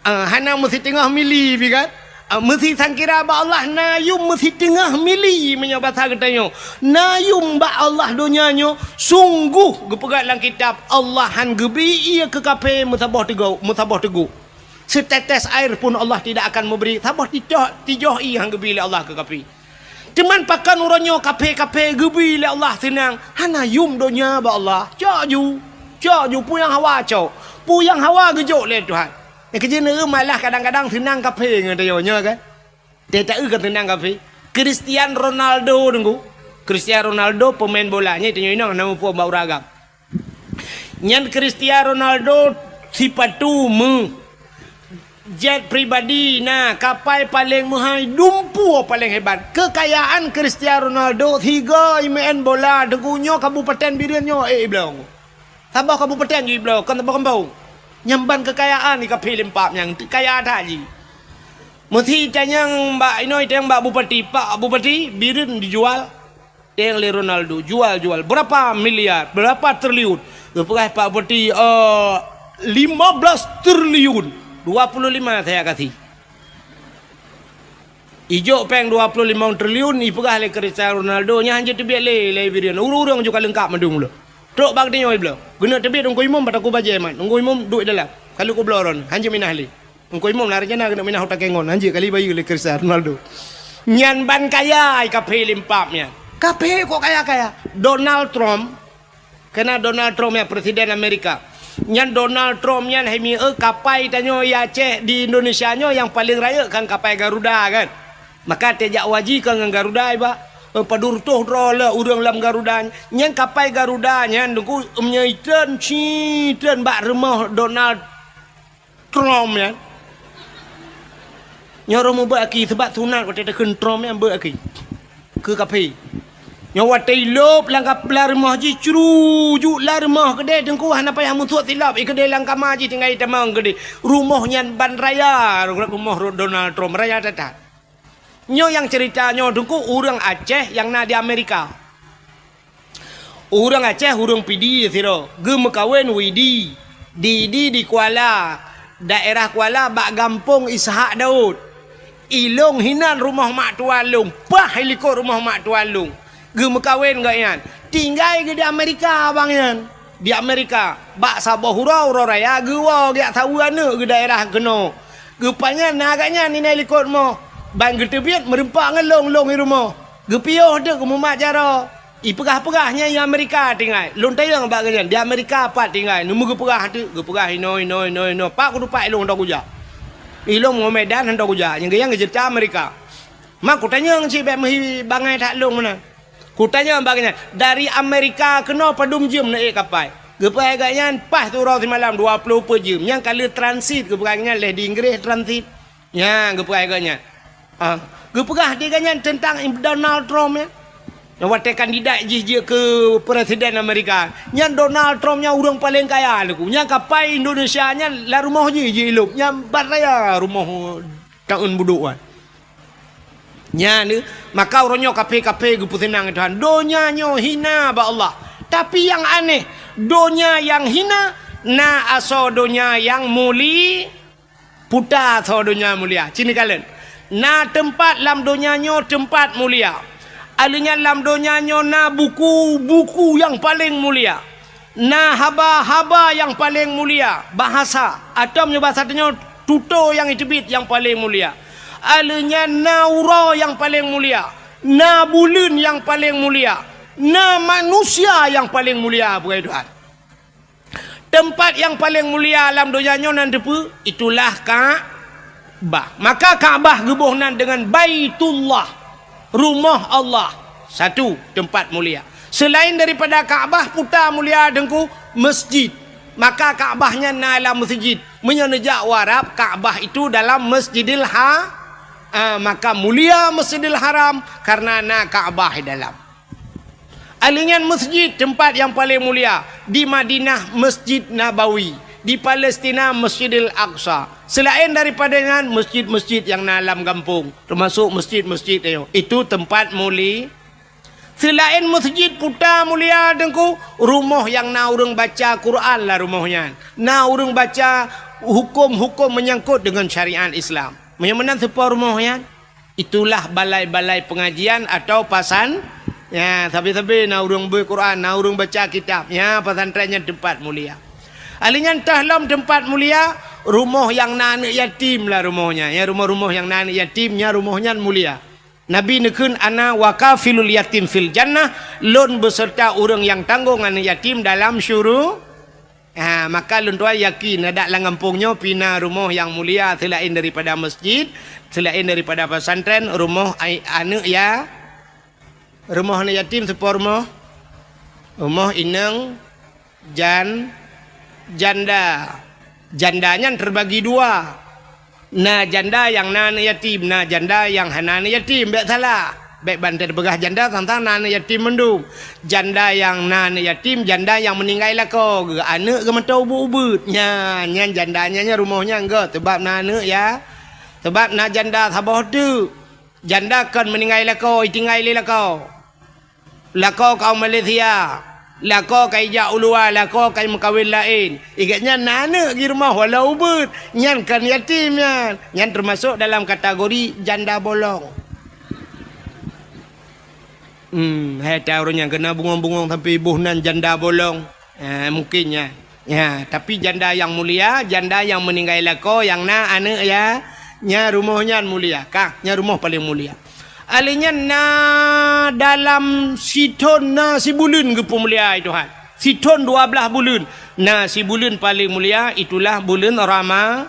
Ah, hana meusiteungoh mili pi kan? Ah, meusi sangkira bak Allah na yum meusiteungoh mili meunyoe basa geutanyoe. Na yum bak Allah donya nyoe, sungguh geupeugah lam kitab, Allah han geubi ié keu kaphé meusaboh teugok, meusaboh teugok. Setetes air pun Allah tidak akan memberi, saboh titoh tijoh ié han geubi lé Allah keu kafé. Teuma pakon uroe nyoe kafé-kafé geubi lé Allah seunang, hana yum donya bak Allah. Cok ju, cok ju, peue nyang hawa cok, peue nyang hawa geujok lé Tuhan. Nyang keujeuet neueu malah kadang-kadang seunang kafé ngon tanyoe nyoe kan. Teuta eu ka teunang kafé. Cristiano Ronaldo teungku. Cristiano Ronaldo pemain bola nyan tanyoe inong nama pun bak uragam. Nyan Cristiano Ronaldo sipatu meu. Jet pribadi na, kapai paleng meuhai, dumpu paleng hebat. Kekayaan Cristiano Ronaldo sigoe imeu'en bola teungku nyoe kabupaten Bireuen nyoe eh iblong. Saboh kabupaten ju ibloe, kon saboh gampông. Nyang ban keukayaan di kafé limpab nyang kaya that jih. Meusi tanyong bak inoe tanyong bak bupati, "Pak Bupati, Bireuen dijual." Tanyong lé Ronaldo, "Jual, jual. Berapa miliar? Berapa triliun?" Geupeugah Pak Bupati, "Eh, lima belas triliun. Dua puluh lima saya kasih." Ijok péng dua puluh lima triliun ipeugah lé Cristiano Ronaldo, nyan hanjeuet teubiet lé, lé Bireuen. Ureuëng-ureuëng juga leungkap mandum lom. Trok bak geutanyoe ibloe. Geuneuk teubiet Teungku Imum bak takue bajée mat. Teungku Imum duek dalam. Ka lheueh kubloe droeneuh, hanjeuet minah lé. Teungku Imum na rencana geuneuk minah u Takengon, hanjeuet kali bayeue lé Cristiano Ronaldo. Nyan ban kaya ai kafé limpab nyan. Kafé kok kaya-kaya. Donald Trump Kena Donald Trump nyan, Presiden Amerika. Nyan Donald Trump nyan hai mieu kapai tanyoe i Aceh di Indonesia nyoe nyang paleng rayeuk kan kapai Garuda kan. Maka teuh jak waji ka ngon Garuda iba. Eh, padub reutôh droe le ureuëng lam Garuda. Nyan kapai Garuda nyan teungku meunyoe itreun, ci treun bak rumoh Donald Trump nyan. Nyoe roh mubeuet aki, sebab sunat watée takheun Trump nyan beuet aki. Keu kafé. Nyoe watée ilop lam kap-, lam rumoh jih, crujuk lam rumoh keudeh teungku hana payah musuet silop, i keudeh lam kama jih tinggai tamong keudeh. Rumoh nyan ban raya, rumoh Donald Trump, raya that-that. Nyoe nyang cerita nyoe teungku ureuëng Aceh nyang na di Amerika. Ureuëng Aceh, ureuëng Pidie sidroe, geumeukawen Widi. Di, di, di Kuala, daerah Kuala bak gampông Ishak Daud. Ilong hinan rumoh mak tuan lôn, paih likot rumoh mak tuan lôn. Geumeukawen gobnyan. Tinggai geuh di Amerika abang nyan. Di Amerika, bak saboh uroe, uroe raya geuwoe geujak saweue aneuëk geuh daerah keunoe. Geupanyang na gobnyan inai likot rumoh. Ban geuteubiet meureumpok ngon lôn, lôn i rumoh. Geupiôh teuk geumumat jaroe. Ipeugah-peugah nyan i Amerika tinggai. Lôn tanyong bak gobnyan, di Amerika pat tinggai. Neumeu geupeugah teuk, geupeugah inoe, inoe, inoe, inoe. Pat kutupat ilong hantom kujak. Ilong ngon Medan hantom kujak. Nyang gobnyan geuceurita Amerika. Ma kutanyong cit bék meuhi bangai that lôn meunan. Kutanyong bak gobnyan, dari Amerika keunoe padum jeuem neuék kapai? Geupeugah gobnyan paih siuroe simalam dua ploh peuet jeuem. Nyang ka lheueh transit geupeugah gobnyan lheueh di Inggréh transit. Nyan geupeugah gobnyan. Ah, geupeugah di gobnyan teuntang Donald Trump nyan. Nyang watée kandidat jih jeuet keu Presiden Amerika. Nyan Donald Trump nyan ureuëng paleng kaya teungku. Nyan kapai Indonesia nyan lam rumoh jih jilop. Nyan ban raya rumoh taun budok nyan. Nyan, maka uroe nyoe kafé-kafé geupeuseunang Tuhan. Donya nyoe hina bak Allah. Tapi nyang aneh, donya nyang hina na asoe donya nyang muli-, puta asoe donya mulia. Ci neukalon. Na teumpat lam donya nyoe teumpat mulia. Alheuh nyan lam donya nyoe na buku-buku nyang paleng mulia. Na haba-haba nyang paleng mulia, bahasa, atau meunyoe bahasa tanyoe tutoe nyang iteubiet nyang paleng mulia. Alheuh nyan na uroe nyang paleng mulia, na buleuen nyang paleng mulia, na manusia nyang paleng mulia, peugah Tuhan. Teumpat nyang paleng mulia lam donya nyoe nan teupeue? Itulah ka- Ka'bah. Maka Ka'bah geuboh nan deungon Baitullah, rumoh Allah. Satu, teumpat mulia. Seulaén daripada Ka'bah, puta mulia teungku, masjid. Maka Ka'bah nyan na lam masjid. Meunyoe neujak u Arab, Ka'bah itu dalam Masjidil Ha-, ah, maka mulia Masjidil Haram karena na Ka'bah di dalam. Alheuh nyan masjid teumpat nyang paleng mulia, di Madinah Masjid Nabawi, di Palestina Masjidil Aqsa. Seulaén daripada nyan masjid-masjid nyang na lam gampông, teumasok masjid-masjid nyoe, itu teumpat muli-, seulaén masjid puta mulia teungku, rumoh nyang na ureuëng baca Quran lam rumoh nyan, na ureuëng baca huköm-huköm meunyangkot deungon syariat Islam. Meunyoe meunan soe po rumoh nyan? Itulah balai-balai pengajian atau pasan-, ya, sabe-sabe na ureuëng bui Quran, na ureuëng baca kitab. Ya, pesantren nyan teumpat mulia. Alheuh nyan toh lom teumpat mulia, Rumoh nyang na aneuëk yatim lah rumoh nyan. Ya, rumoh-rumoh nyang na aneuëk yatim, nyan rumoh nyan mulia. Nabi neukheun, "Ana wa kafilul yatim fil jannah," lôn beuseurta ureuëng nyang tanggong aneuëk yatim dalam syuru-, ha, maka lôn tuan yakin, adak lam gampông nyoe pih na rumoh nyang mulia seulaén daripada masjid, seulaén daripada pesantren, rumoh ai-, aneuëk ya-, rumoh aneuëk yatim, soe po rumoh? Rumoh inong, jan-, janda. Janda nyan teubagi dua. Na janda nyang na aneuëk yatim, na janda nyang hana aneuëk yatim. Bék salah. Bék ban teupeugah janda sang-sang na aneuëk yatim mandum. Janda nyang na aneuëk yatim, janda nyang meuninggai lakoe geuh, aneuëk geuh mantong ubeuet-ubeuet. Nyan, nyan janda nyan, nyan rumoh nyan geuh, sabab na aneuëk ya. Sabab na janda saboh teuk. Janda kon meuninggai lakoe, itinggai lé lakoe. Lakoe ka u Malaysia, lakoe ka ijak u luwa, lakoe ka imeukawen laén. Igét nyan na aneuëk di rumoh walau ubeuet, nyan kon yatim nyan. Nyan teumasok dalam kategori janda bolong. Hmm, hai ta ureuëng nyang keuneuk bungong-bungong sampoe iboh nan janda bolong. Ha, mungkin nyan. Ya, tapi janda nyang mulia, janda nyang meuninggai lakoe nyang na aneuëk ya, nyan rumoh nyan mulia. Kah, nyan rumoh paleng mulia. Alheuh nyan na dalam sithon na sibuleuen geupeumulia Tuhan. Sithon dua blaih buleuen. Na sibuleuen paleng mulia, itulah buleuen Rama-,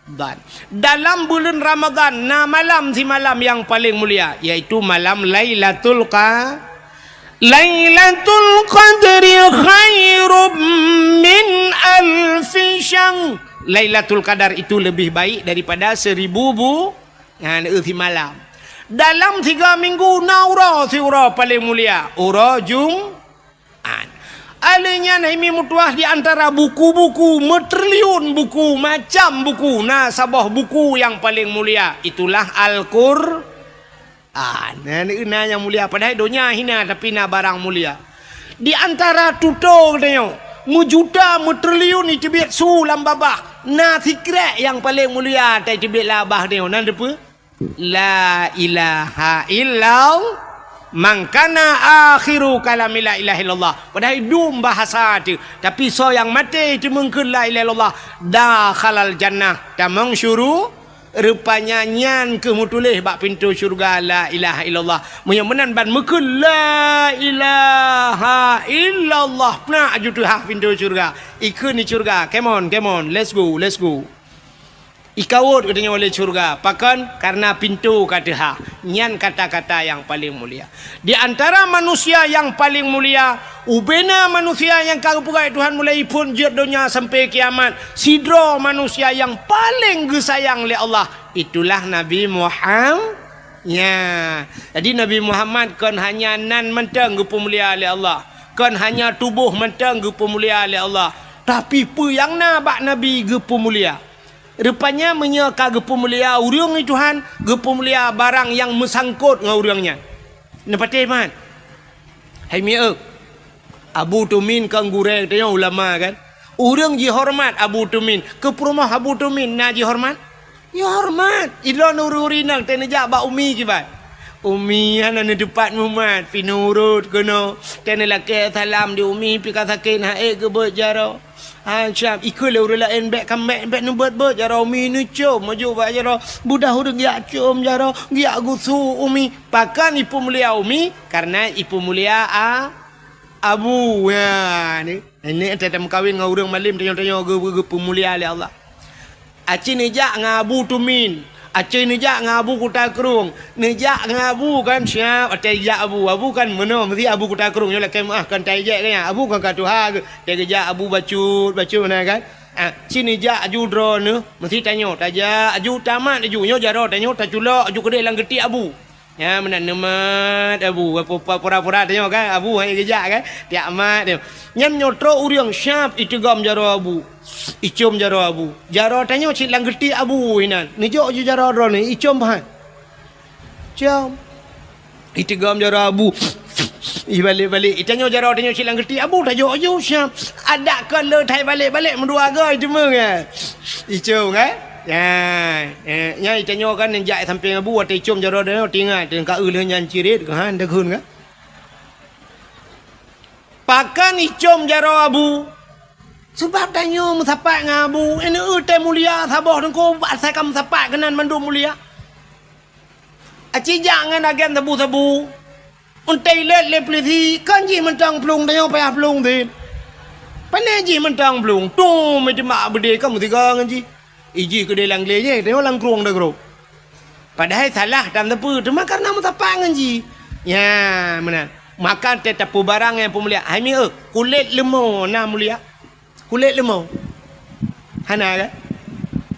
Ramadan. Dalam buleuen Ramadan na malam simalam nyang paleng mulia, yaitu malam Lailatul Qa-, Lailatul Qadri khairum min alfi syahr. Lailatul Qadar itu lebih baik daripada seribu bu-, ha, simalam. Dalam tiga minggu na uroe siuroe paleng mulia, uroe Jum-, An. Alheuh nyan hai mi meutuah di antara buku-buku, meutriliun buku, macam buku, na saboh buku nyang paleng mulia, itulah Al-Qur'an. Na, na nyang mulia, padahai donya hina, tapi na barang mulia. Di antara tutoe geutanyoe, meujuta, meutriliun iteubiet su lam babah, na sikrek nyang paleng mulia, ta iteubiet lam babah tanyoe, na dipeue? La ilaha illallah. Man kana akhiru kalami la ilaha illallah. Padahai dum bahasa teuh. Tapi soe nyang maté teumeung kheun la ilaha illallah, dakhalal jannah, tamong syuru-, rupanya nyan keuh meutuléh bak pintoe syeuruga la ilaha illallah. Meunyoe meunan ban meukheun la ilaha illallah, peunak aju teuhah pintoe syeuruga. Ikheun di syeuruga, "Come on, come on, let's go, let's go." Ikawot geutanyoe lé syeuruga. Pakon? Kareuna pintoe ka teuhah. Nyan kata-kata nyang paleng mulia. Di antara manusia nyang paleng mulia, ubena manusia nyang ka geupeugah Tuhan mulai phon jeuet donya sampai kiamat, sidroe manusia nyang paleng geusayang lé Allah, itulah Nabi Muham-, ya. Jadi Nabi Muhammad kon hanya nan mantong geupeumulia lé Allah, kon hanya tuboh mantong geupeumulia lé Allah, tapi peue nyang na bak Nabi geupeumulia. Rupanya meunyoe ka geupeumulia ureuëng di Tuhan, geupeumulia barang nyang meusangkot ngon ureuëng nyan. Neupatéh mat. Hai mieu, Abu Tumin kan gurée tanyoe ulama kan? Ureuëng jihoreumat Abu Tumin. Keu peurumoh Abu Tumin na jihoreumat? Jihoreumat. Idroe nuri-uri nang teuneujak bak umi kiban. Umi hana neuteupat mumat, pi nurot keunoe. Teuneulakée salam di umi pi ka sakét hana ék geubeuet jaroe. Ha, siap. Ikeu lé ureuëng laén bék ka bék, bék neubeuet-beuet jaroe umi neucom maju bak jaroe. Budah ureuëng giak com jaroe, giak gusu umi. Pakon ipeumulia umi? Kareuna ipeumulia a-, abu. Ya, ni. Ini teuh tameukawen ngon ureuëng malem tanyoe-tanyoe geu-, geu-, geupeumulia lé Allah. Aci neujak ngon Abu Tumin. Aci neujak ngon Abu Kuta Krueng. Neujak ngon Abu kan siap, até jak Abu. Abu kan meunoe, meusi Abu Kuta Krueng nyoe lakée meuah kan tajak kan. Abu kan ka tuha geuh. Teugeujak Abu bacut, bacut na kan. Ah, ci neujak aju droeneuh, meusi tanyoe, tajak aju tamat aju. Nyoe jaroe tanyoe taculok aju keudeh lam geuti Abu. Ya, meunan neumat Abu, pura-pura tanyoe kan, Abu hai geujak kan, tiak mat nyoe. Nyan nyoe trok ureuëng siap iteugom jaroe Abu, icom jaroe Abu. Jaroe tanyoe cit lam geuti Abu inan. Neujok ju jaroe droeneuh, icom pahan. Com. Iteugom jaroe Abu. Ibalek-balek. Itanyoe jaroe tanyoe cit lam geuti Abu, tajok ju siap. Adak kon le thai balek-balek meudua goe iteumeueng ya. Icom kan? Ya, eh, nyan itanyoe kan neujak sampéng Abu, watée icom jaroe droeneuh tingat, ka eu lheueh nyan cirit, ha, deughon kan? Pakon icom jaroe Abu? Sabab tanyoe meusapat ngon Abu, ini eu tée mulia saboh teungku, asai ka meusapat keunan mandum mulia. Aci jak ngon agen sabu-sabu. Untée ilét lé pulisi, kon jih mantong plueng, tanyoe payah plueng sit. Pane jih mantong plueng, tum, meuteumé beudé ka meusigoe ngon jih. Ijih keudeh lam glé jih, tanyoe lam krueng dagroe. Padahai salah tan teupeu, teuma kareuna meusapat ngon jih. Nya, meunan. Maka tée tapeubarang nyang peumulia, hai mi eu, kulét leumo na mulia. Kulét leumo. Hana kan?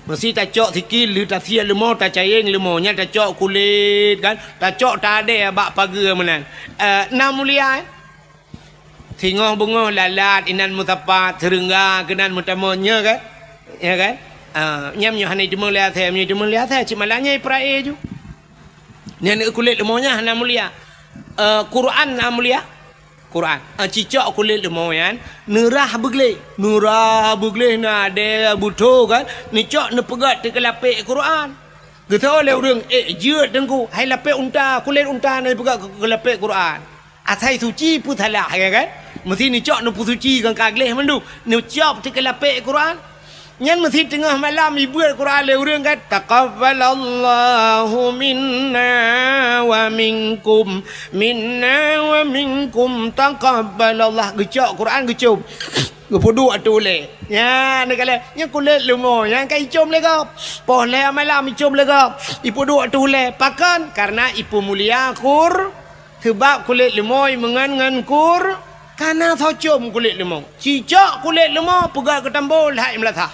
Meusi tacok sikil, lheueh tasiek leumo, tacayeng leumo. Nyan tacok kulét kan? Tacok tadée bak pageue meunan. Eh, na mulia, eh? Singoh beungoh lalat inan meusapat, seureungga keunan meutamong, nya kan? Ya kan? Ah, nyan meunyoe hana jiteumeung lé asée, meunyoe jiteumeung lé asée, cit malah nyan ipeurak éh ju. Nyan kulét leumo nyan hana mulia. Eh, Quran na mulia. Quran. Ah, cicok kulét leumo nyan, neurah beugleh. Neurah beugleh na adée beutôi kan? Neucok neupeugét teukeulapék Quran. Geuteupeue lé ureuëng, "Eh, jeuet teungku, hai lapék unta, kulét unta na ipeugét keu, keu lapék Quran." Asai suci peue salah, ya kan? Meusi neucok neupeusuci ngon ka gleh mandum, neucok teukeulapék Quran. Nyan meusi teungoh malam ibeuet Quran lé ureuëng kan, "Taqabbalallahu minna wa minkum, minna wa minkum, taqabbalallah." Geucok Quran geucom. Geupeuduek ateueh ulée. Nyan neukalon, nyan kulét leumo, nyan ka icom lé gob. Poh lhée malam icom lé gob. Ipeuduek ateueh ulée. Pakon? Kareuna ipeumulia Qur-, Sabab kulét leumo imeungon ngon Qur-, kana soe com kulét leumo. Cicok kulét leumo peugét keu tambo lhai meulasah.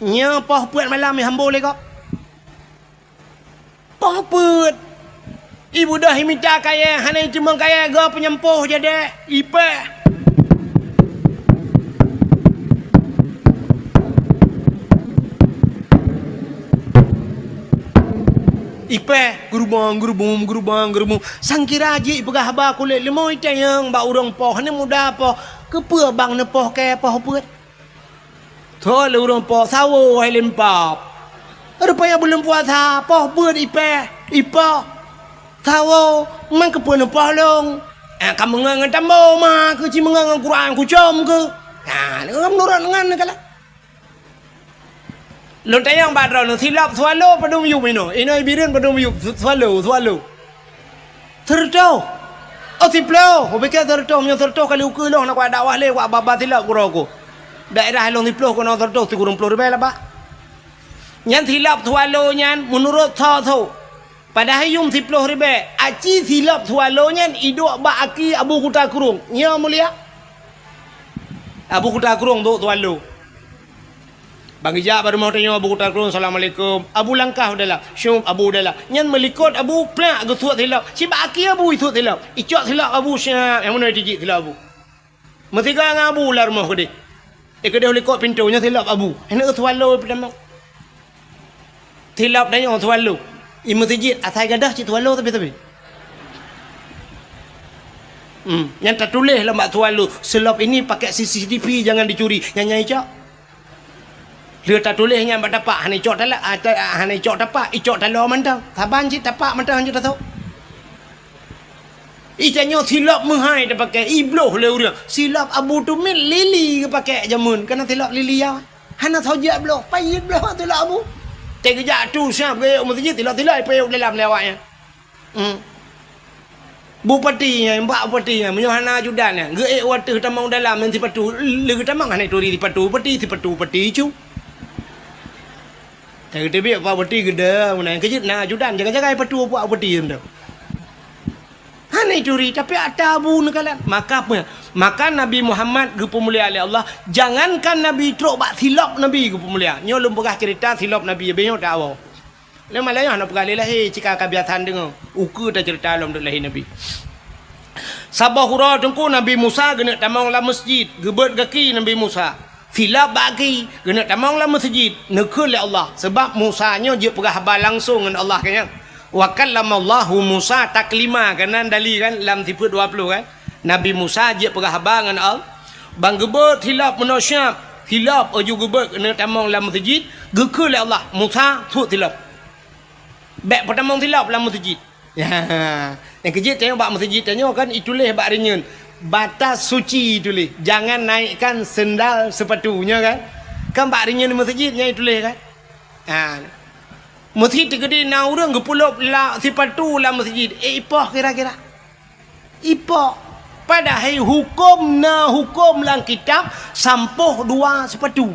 Nyoe poh peuet malam ihambo lé gob. Poh peuet. Ibeudôh imita kayée, hana iteumeung kayée, goe peunyampoh jadék, ipéh. Ipéh, geurubong, geurubum, geurubong, geurubum. Sangkira jih ipeugah haba kulét leumo itanyong bak ureuëng poh, hana muda poh. Keupeue bang neupoh kayée poh peuet? Thon lé ureuëng poh, sawo hai lempap. Rupanya buleuen puasa, poh peuet ipéh, ipoh. Sawo, man keupeue neupoh lôn? Ah, ka meungon ngon tambo ma, keu ci meungon ngon Quran kucom keu. Ah, meunurot ngon neukalon. Lôn tanyong bak droeneuh, silop swallow padum yup inoe? Inoe Bireuen padum yup? Su-, swallow, swallow. Seureutoh. Oh, siploh. Kupike seureutoh, meunyoe seureutoh kali ukeue lôn hana kudakwah lé, wak babah silop keudroe ku. Daerah lôn siploh keunoe seureutoh, sikureueng ploh ribée lah bak. Nyan silop swallow nyan meunurot soe-soe. Padahai yuem siploh ribée, aci silop swallow nyan iduek bak aki Abu Kuta Krueng. Nyo mulia. Abu Kuta Krueng duek swallow. Bang ijak bak rumoh tanyoe Abu Kuta Krueng, "Assalamualaikum." Abu langkah u dalam. Syup, Abu u dalam. Nyan meulikot Abu plak geusuet silop. Cit bak aki Abu isuet silop. Icok silop Abu siap. Nyang meunoe tijik silop Abu. Meusigoe ngon Abu lam rumoh keudeh. Eh, keudeh u likot pintoe nyoe silop Abu. Hana swallow peutamong. Silop tanyoe swallow. I meuseujid asai gadôh cit swallow tapi-tapi. Hmm, nyang tatuléh lam bak swallow, "Silop ini pakai C C T V, jangan dicuri." Nyan nyang icok. Lheueh tatuléh nyan bak tapak, hana icok tala-, ah, ta-, ah, hana icok tapak, icok taloe mantong. Saban cit tapak mantong hanjeuet tasôk. Ih, tanyoe silop meuhai tapakai, ibloh lé ureuëng. Silop Abu Tumit lili geupakai jameun, kana silop lili ya. Hana soe jak bloh, payet bloh silop Abu. Teugeujak tu siap geuék u meuseujid, silop-silop ipayet dalam lé awak nyan. Hmm. Bupati nyan, bak bupati nyan, meunyoe hana ajudan nyan, geuék u ateueh tamong dalam ngon sipatu, lé geutamong hana ituri sipatu bupati, sipatu bupati cu. Teubiet pak bupati geude, meunan keujeuet na ajudan, jaga-jaga sipatu pak bupati nyan. Hana ituri, tapi ata Abu neukalon. Maka apa? Maka Nabi Muhammad geupeumulia lé Allah, jangankan Nabi trok bak silop Nabi geupeumulia. Nyoe lôn peugah cerita silop Nabi, bék nyoe tawoe. Lé malam nyoe hana peugah lé lahé, cit ka kebiasaan deungoe. Ukeue tacerita lom duek lahé Nabi. Saboh uroe teungku Nabi Musa geuneuk tamong lam meuseujid, geubeuet gaki Nabi Musa. Silop bak gaki, geuneuk tamong lam meuseujid, neukheun lé Allah, sabab Musa nyoe jeuet peugah haba langsong ngon Allah keu nyan. Wa kallamallahu Musa taklima, keunan dali kan, lam sifeuet dua ploh kan. Nabi Musa jeuet peugah haba ngon Allah. Ban geubeuet silop meunoe siap, silop laju geubeuet keuneuk tamong lam meuseujid, geukheun lé Allah, "Musa, suet silop. Bék peutamong silop lam meuseujid." Ya, nyang keujeuet tanyoe bak meuseujid tanyoe kan ituléh bak rinyeun. Batas suci tuléh, jangan naikkan sendal sepatu, nyo kan? Kan bak rinyeun meuseujid nyang tuléh kan? Ha. Meuseujid teukeudi na ureuëng geupeulop la-, sipatu lam meuseujid, eh, ipoh kira-kira. Ipoh. Padahai huköm na huköm lam kitab sampoh dua sipatu.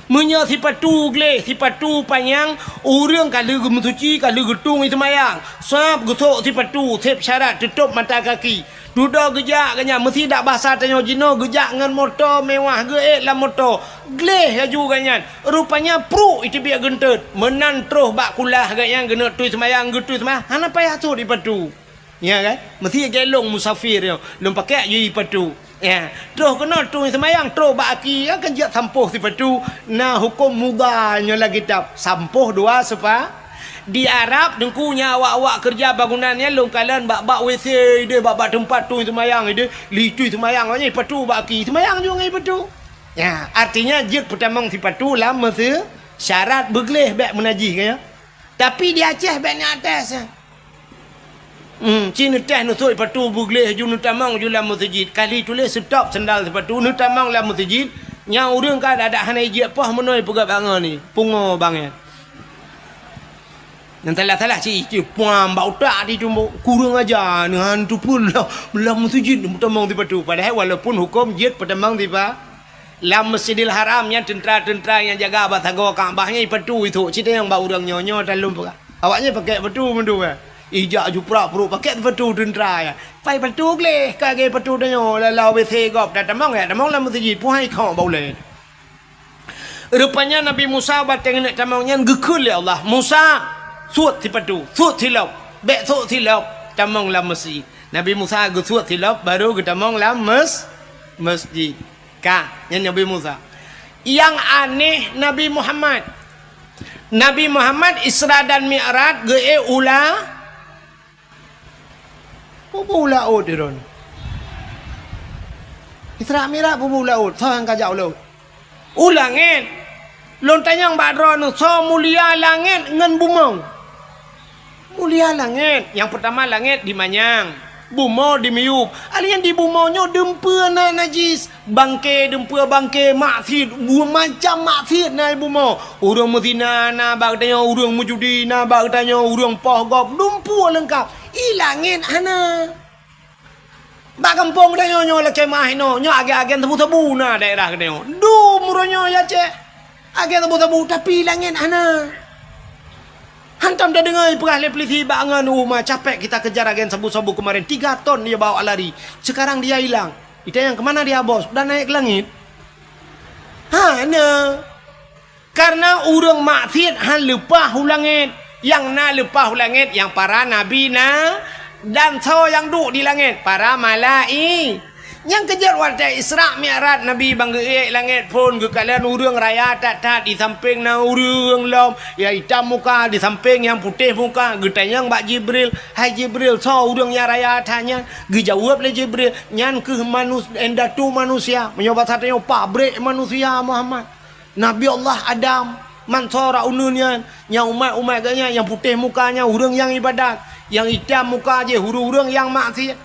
Meunyoe sipatu gleh, sipatu panyang, ureuëng ka lheueh geumeusuci, ka lheueh geutueng seumayang, sab geusok sipatu, seb syarat teutôb mata kaki. Dudoe geujak geuh nyan, meusidak basa tanyoe jinoe geujak ngon moto mewah, geuék lam moto. Gleh laju geuh nyan, rupanya pruek iteubiet geunteut. Meunan troh bak kulah geuh nyan, geuneuk tui seumayang, geutui seumayang, hana payah sot sipatu. Ya kan? Meusti gelong musafir nyoe, lôn pakai aju sipatu. Ya, troh keunoe tui seumayang, troh bak aki, ya kan, jak sampoh sipatu, na huköm mudha nyoe lam kitab, sampoh dua sepa-, di Arab, Teungku, nyan awak-awak keureuja bangunan nyan lôn kalon bak-bak W C ideh, bak-bak teumpat tui seumayang ideh, li tui seumayang awak nyan sipatu bak aki, seumayang juga ngon sipatu. Ya, artinya jeuet peutamong sipatu lam meuse-, syarat beugleh bék meunajih, kan, ya. Tapi di Aceh bék nyan até, ya. Hmm, ci neuteh neusok sipatu beugleh ju neutamong ju lam meuseujid. Kali tuléh stop sendal sipatu neutamong lam meuseujid. Nyang ureuëng ka adak hana ijak poh meunoe peugah bangon ni. Pungo bangai. Nyang salah-salah ci, ci puam bak utak di tumbok. Kurang aja ni han tupul lah. Lam meuseujid neutamong sipatu. Padahai walaupun huköm jeuet peutamong sipa-, lam Masjidil Haram nyan teuntra-teuntra nyang jaga bak sagoe Ka'bah nyan ipatu itu. Cita nyang bak ureuëng nyoe-nyoe talom peugah. Awaknyan pakai patu mandum, eh. Ijak juprak pruek pakai patu teuntra, ya. Pai patu gleh, ka lagée patu tanyoe, lala W C gob, tatamong, ya, tamong lam meuseujid, puhai khok bak ulée. Rupanya Nabi Musa bateng neuk tamong nyan geukheun lé Allah, "Musa, suet sipatu, suet silop, bék suet silop, tamong lam meuseujid." Nabi Musa geusuet silop, baru geutamong lam mes-, meuseujid. Ka, nyan Nabi Musa. Nyang aneh Nabi Muhammad. Nabi Muhammad Isra dan Mi'raj geuék u la-, peue-peue u laôt droeneuh. Isra Mi'raj peue-peue u laôt, soe nyang ka jak u laôt? U langét. Lôn tanyong bak droeneuh, soe mulia langét ngon bumoe? Mulia langét. Nyang peutama langét dimanyang, bumoe dimiyueb. Alèh nyan di bumoe nyoe dumpeue na najis, bangke dumpeue bangke maksiet, bu-, macam maksiet na di bumoe. Ureuëng meuzina na bak geutanyoe, ureuëng meujudi na bak geutanyoe, ureuëng poh gob, dumpeue leungkap. I langét hana. Bak gampông geutanyoe nyoe lakée meuah inoe, nyoe agen-agen sabu-sabu na daerah geutanyoe. Dum uroe nyoe ya cek. Agen sabu-sabu, tapi langét hana. Hantom tadeungoe peugah lé polisi bak ngon uma, "Capek kita kejar agen sabu-sabu kemarin, tiga ton dia bawa lari. Sekarang dia hilang." Ditanyong, "Kemana dia, Bos?" "Udah naik ke langit." Hana. Karena ureuëng maksiet han leupah u langét. Nyang na leupah u langét, nyang para nabi na, dan soe nyang duek di langét, para malai-, Nyang keujeuet watée Isra Mi'raj Nabi ban geuék langét phon geukalon ureuëng raya that-that, di sampéng na ureuëng lom, nyang itam muka, di sampéng nyang putéh muka, geutanyong bak Jibril, "Hai Jibril, soe ureuëng nyang raya that nyan?" Geujaweueb lé Jibril, "Nyan kheueh manus-, indatu manusia, meunyoe basa tanyoe pabrék manusia, Muhammad." Nabi Allah Adam, man sora uneun nyan, nyang umat-umat geuh nyan, nyang putéh muka nyan, ureuëng nyang ibadat, nyang itam muka jih, ureuëng-ureuëng nyang maksiet.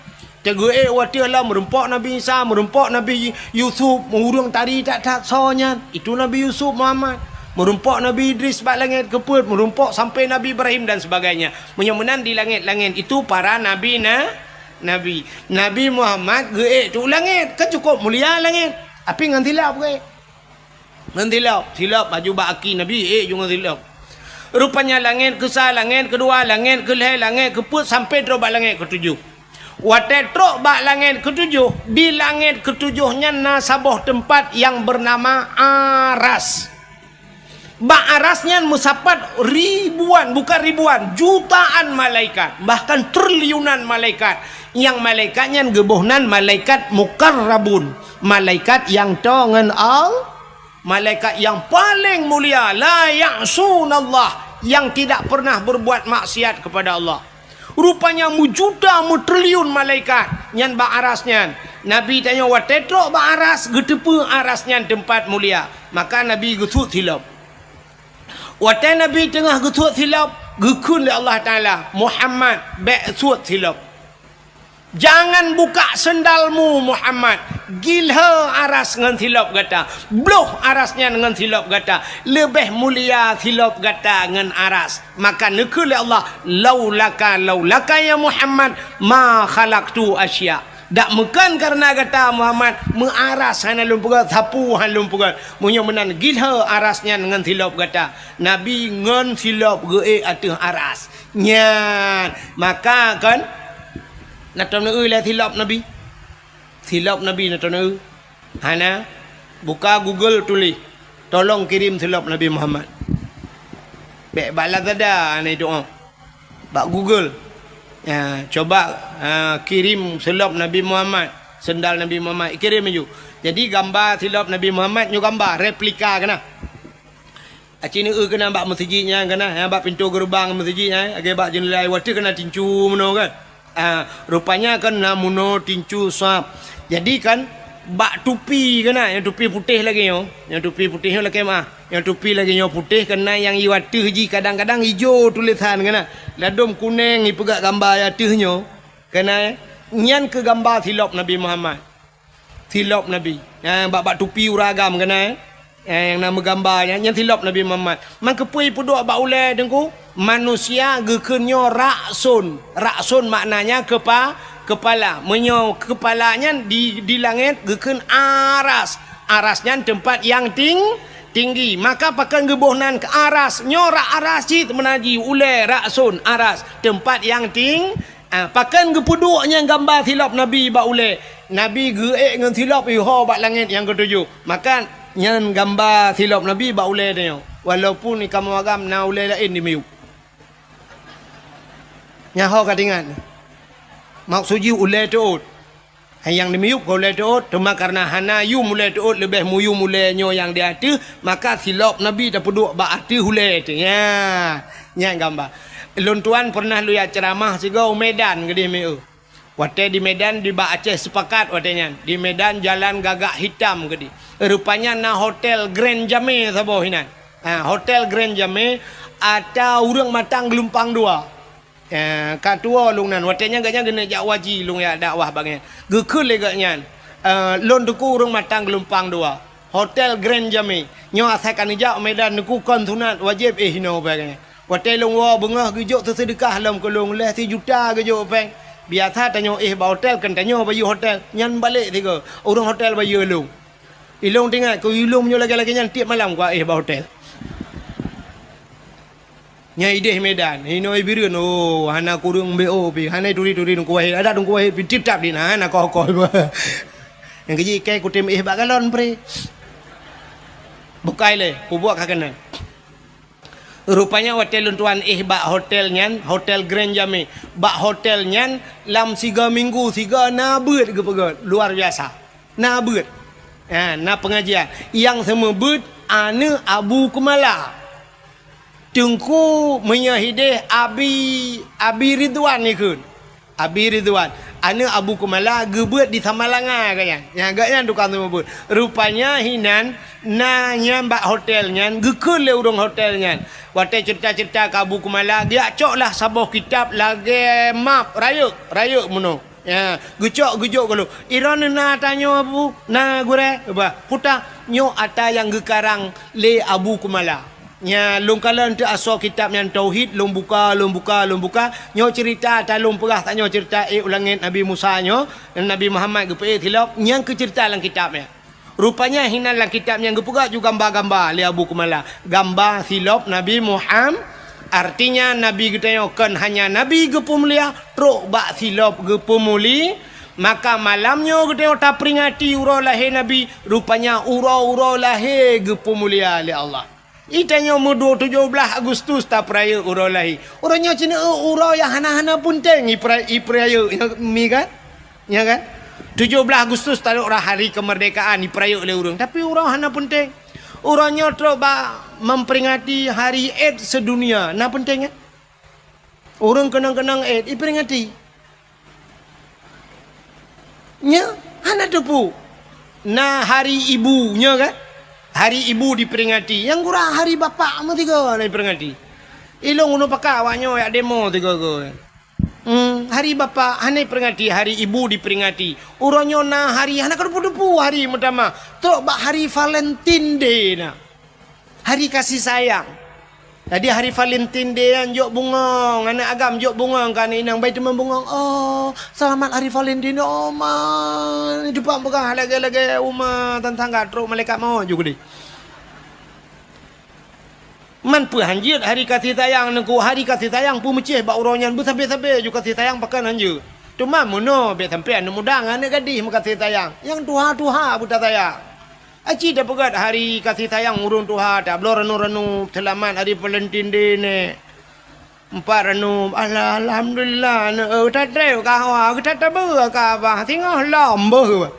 Teugeuék watée lom meurumpok Nabi Isa, meurumpok Nabi Yusuf, ureuëng tari that-that soe nyan, itu Nabi Yusuf Muhammad. Meurumpok Nabi Idris bak langét keupeuet, meurumpok sampai Nabi Ibrahim dan sebagainya. Meunyoe meunan di langét-langét itu para nabi na, nabi. Nabi Muhammad geuék tu langét, kan cukup mulia langét. Tapi ngon silop geuék. Ngon silop, silop laju bak aki Nabi, ék ju ngon silop. Rupanya langét keusa, langét keudua, langét keulhée, langét keupeuet, sampai trok bak langét keutujoh. Watée trok bak langét keutujoh, di langét keutujoh nyan na saboh teumpat nyang beunama Aras. Bak Aras nyan meusapat ribuan, bukan ribuan, jutaan malaikat, bahkan triliunan malaikat. Nyang malaikat nyan geuboh nan malaikat muqarrabun, malaikat nyang toe ngon Al-, malaikat nyang paleng mulia, la ya'sunallah, nyang tidak pernah berbuat maksiat kepada Allah. Rupanya meujuta meutriliun malaikat nyan bak Aras nyan. Nabi tanyoe watée trok bak Aras, geuteupeue Aras nyan teumpat mulia. Maka Nabi geusuet silop. Watée Nabi teungoh geusuet silop, geukheun lé Allah Taala, "Muhammad, bék suet silop." Jangan buka sendalmu, Muhammad. Gilhö aras ngon silop gata. Bloh aras nyan ngon silop gata. Leubeh mulia silop gata ngon aras. Maka neukheun lé Allah, "Laulaka, laulaka ya Muhammad, ma khalaqtu asya." Dak meukeun kareuna gata Muhammad, meuaras hana lôn peugöt, sapu hana lôn peugöt. Meunyoe meunan gilhö aras nyan ngon silop gata. Nabi ngon silop geuék ateueh aras. Nyan, maka kon na teuneue lé silop Nabi. Silop Nabi na teuneue. Hana, buka Google tuléh, "Tolong kirim silop Nabi Muhammad." Bèk bak Lazada hana doa. Bak Google. Ya, coba, ha, kirim silop Nabi Muhammad, sendal Nabi Muhammad, kirim laju. Jadi gamba silop Nabi Muhammad nyoe gamba replika keunan. Aci neu keunan bak meuseujid nyan keunan, ha, bak pintoe geureubang meuseujid nyan, lagèe bak jeunela watèe keunan tincu meunoe kan. Ah, rupanya kan na meunoe tincu sab. Jadi kan bak tupi keunan, nyang tupi putéh lagèe nyoe, nyang tupi putéh nyoe lakèe meu'ah, nyang tupi lagèe nyoe putéh keunan nyang ié ateueh jih kadang-kadang ijo tulésan keunan, ladôm kunèng ipeugah gamba ié ateueh nyoe keunan, nyan keuh gamba silop Nabi Muhammad. Silop Nabi. Nyang bak, bak tupi ureueng agam keunan, eh? Eh, nyang na meugamba nyan, nyan silop Nabi Muhammad. Man keupeue ipeuduek bak ulèe Teungku? Manusia geukheun nyoe ra'sun. Ra'sun maknanya kepa-, kepala. Meunyoe kepala nyan di, di langèt geukheun aras. Aras nyan teumpat nyang ting-, tinggi. Maka pakon geuboh nan keu aras? Nyoe rak aras cit meunan jih ulèe, ra'sun, aras, teumpat nyang ting-, Ah, pakon geupeuduek nyan gamba silop Nabi bak ulèe? Nabi geuék ngon silop iho bak langèt nyang keutujoh. Maka nyan gamba silop Nabi bak ulèe tanyoe. Walaupun di kamoe agam na ulèe laén di miyueb. Nyan ho ka teuingat. Maksud jih ulèe teuôt. Hai nyang di miyueb ka ulèe teuôt, teuma kareuna hana yum ulèe teuôt leubeh muyum ulèe nyoe nyang di ateueh, maka silop Nabi tapeuduek bak ateueh ulèe teuh. Nya, nyan gamba. Lôn tuan peureunah lôn jak ceuramah sigoe u Medan keudéh meu. Watèe di Medan, di bak Aceh Sepakat watèe nyan. Di Medan jalan gagak hitam keudéh. Rupanya na hotel Grand Jame saboh inan. Ha, hotel Grand Jame ata ureueng matang geulumpang dua. Eh, ka tuwoe lôn nan, watèe nyan gobnyan geuneuk jak haji, lôn jak dakwah bak nyan. Geukheun lé gobnyan, eh, "Lôn Teungku ureueng matang geulumpang dua, hotel Grand Jame. Nyoe asai ka neujak u Medan Teungku kon sunat, wajéb éh inoe," bak nyan. Watèe lôn woe beungoh geujok teuseudeukah lom keu lôn, lhèe sijuta geujok péng. Biasa tanyoe éh bak hotel, kon tanyoe bayeue hotel. Nyan balek sigoe, ureueng hotel bayeue lôn. Ilôn teuingat keu ilôn meunyoe lagèe-lagèe nyan tiep malam kuéh bak hotel. Nyang idéh Medan, inoe Bireuen, oh, hana kureueng B O pih, hana turi-turi Teungku Wahid. Adak Teungku Wahid pih titap di na, hana koh-koh. Nyang keujih ikai kutem éh bak galon pre. Bukai lé, kubuat ka keunan. Rupanya watèe lôn tuan éh bak hotel nyan, Hotel Grand Jame. Bak hotel nyan, lam siga minggu siga na beuet geupeugöt, luar biasa. Na beuet. Ha, na pengajian. Nyang seumeubeuet aneuk Abu Keumala. Teungku meunyoe hidéh Abi, Abi Ridwan ikheun. Abi Ridwan, aneuk Abu Keumala geubeuet di Samalanga gobnyan. Nyan gobnyan tukang seumeubeuet. Rupanya hinan na nyan bak hotel nyan, geukheun lé ureueng hotel nyan. Watèe ceurita-ceurita keu Abu Keumala, geujak cok lah saboh kitab lagèe map, rayeuk, rayeuk meunoe. Ya, geucok geujok gohlom. "Droeneuh na tanyoe, Bu?" "Na, Gurèe." Bah, peugah, "Nyoe ata nyang geukarang lé Abu Keumala." Nya, lôn kalon teuk asoe kitab nyan tauhid, lôn buka, lôn buka, lôn buka. Nyoe ceurita ata lôn peugah tanyoe ceurita ék u langèt Nabi Musa nyoe, Nabi Muhammad geupeuék silop, nyan keuh ceurita lam kitab nyan. Rupanya hinan lam kitab nyang geupeugah ju gamba-gamba lé Abu Keumala. Gamba silop Nabi Muham-, artinya Nabi geutanyoe kon hanya Nabi geupeumulia, trok bak silop geupeumuli-, maka malam nyoe geutanyoe taperingati uroe lahé Nabi, rupanya uroe-uroe lahé geupeumulia lé Allah. Itanyoe meuduek tujoh blaih Agustus tapeurayeuk uroe lahé. Uroe nyoe cit uroe nyang hana-hana peunteng ipera-, ipeurayeuk, mi kan? Ya kan? Tujoh blaih Agustus taduek rah hari kemerdekaan ipeurayeuk lé ureueng, tapi uroe hana peunteng. Uroe nyoe trok bak memperingati hari AIDS sedunia. Na peunteng kan? Ureueng keunong-keunong AIDS iperingati. Nya hana teupeu. Na hari ibu nya kan? Hari ibu diperingati. Nyang gura hari bapak meusigoe na iperingati. Ilôn uneuk pakat awak nyoe jak demo sigoe-goe. Hmm. Hari bapak hana diperingati, hari ibu diperingati. Uroe nyoe na hari hana keudeupu-deupu hari meutamah. Trok bak hari Valentine Day na. Hari kasih sayang. Jadi hari Valentine Day nyan jok bungong, aneuk agam jok bungong keu aneuk inong, bai teumon bungong. Oh, selamat hari Valentine, oh ma. Teupang peugah lagèe-lagèe uma, tan tangga trok malaikat maut ju keudeh. Man peue hanjeuet hari kasih sayang nangku, hari kasih sayang peumeucéh bak uroe nyan beusabe-sabe ju kasih sayang pakon hanjeuet. Teuma meunoe bèk sampoe aneuk muda ngon aneuk gadih meukasih sayang, nyang tuha-tuha beuta sayang. Aci tapeugöt hari kasih sayang ureueng tuha, tabloe ranup-ranup, seulamat hari Valentine Day nèk. Empat ranup, alah, alhamdulillah, aneuk, eh, tatrép ka hawa, geutat tabeue ka abah, singoh lom beuh.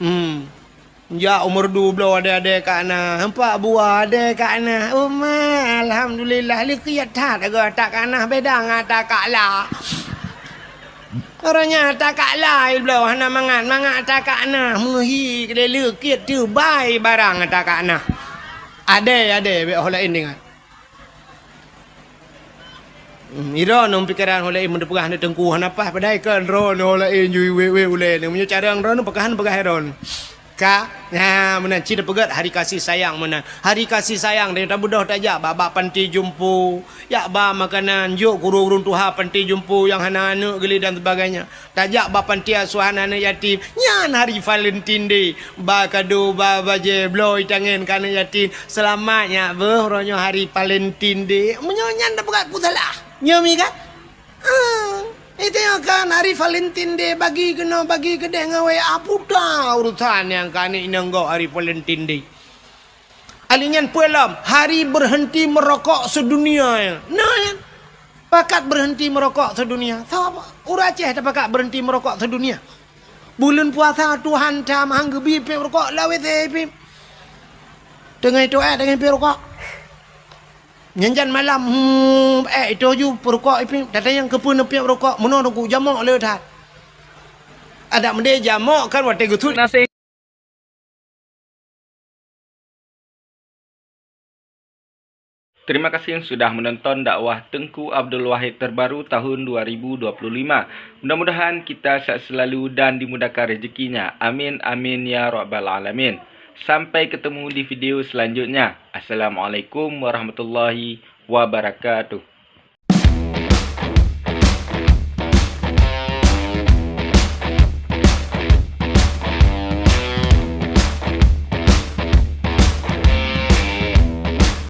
Hmm. Jak umur dua belas adé-adé ka na, empat buah adé ka na. Uma, alhamdulillah, likot that, agoe ata ka na, beda ngon ata ka la. Uroe nyan ata ka la, ibloe hana mangat, mangat ata ka na, meuhi keudéh likot teubai barang ata ka na. Adé, adé, bèk ho laén ingat. Hmm, droeneuh pikeran ho laén meuteupeuhah aneuk teungku hana paih, padahai kan droeneuh ho laén jui wék-wék ulèe nyoe. Meunyoe carông droeneuh peukahan peugah droeneuh. Ka, nah, meunan cit tapeugöt hari kasih sayang meunan. Hari kasih sayang dan tabeudôh tajak bak, bak panti jompo, jak ba makanan, jok keu ureueng tuha panti jompo nyang hana aneuk geuh lé dan sebagainya. Tajak bak panti asuhan aneuk yatim, nyan hari Valentine Day. Ba kado, ba bajèe, bloe itangen keu aneuk yatim. Seulamat nyak beuh, uroe nyoe hari Valentine Day. Meunyoe nyan tapeugah peue salah. Nyoe mi kan? Ah, itu nyan kan hari Valentine Day, bagi keunoe, bagi keudéh ngon W A, puta urusan nyang keu aneuk inong gob hari Valentine Day. Alèh nyan peue lom, hari berhenti merokok sedunia nyan. Nah, nyan. Pakat berhenti merokok sedunia. Sapa? Ureueng Aceh tapakat berhenti merokok sedunia. Buleuen puasa Tuhan that mahang geubi piep rukok lam W C pih. Teungoh itoe, teungoh piep rukok. Nyan jan malam, hmm, eh, itoe ju peurukok ipih. Tatanyong keupeue neupiep rukok, meunoe teungku jamok le that. Adak meudeh jamok kan watèe geusut. Terima kasih sudah menonton dakwah Teungku Abdul Wahid terbaru tahun dua ribu dua puluh lima. Mudah-mudahan kita sehat selalu dan dimudahkan rezekinya. Amin, amin, ya rabbal alamin. Sampai ketemu di video selanjutnya. Assalamualaikum warahmatullahi wabarakatuh.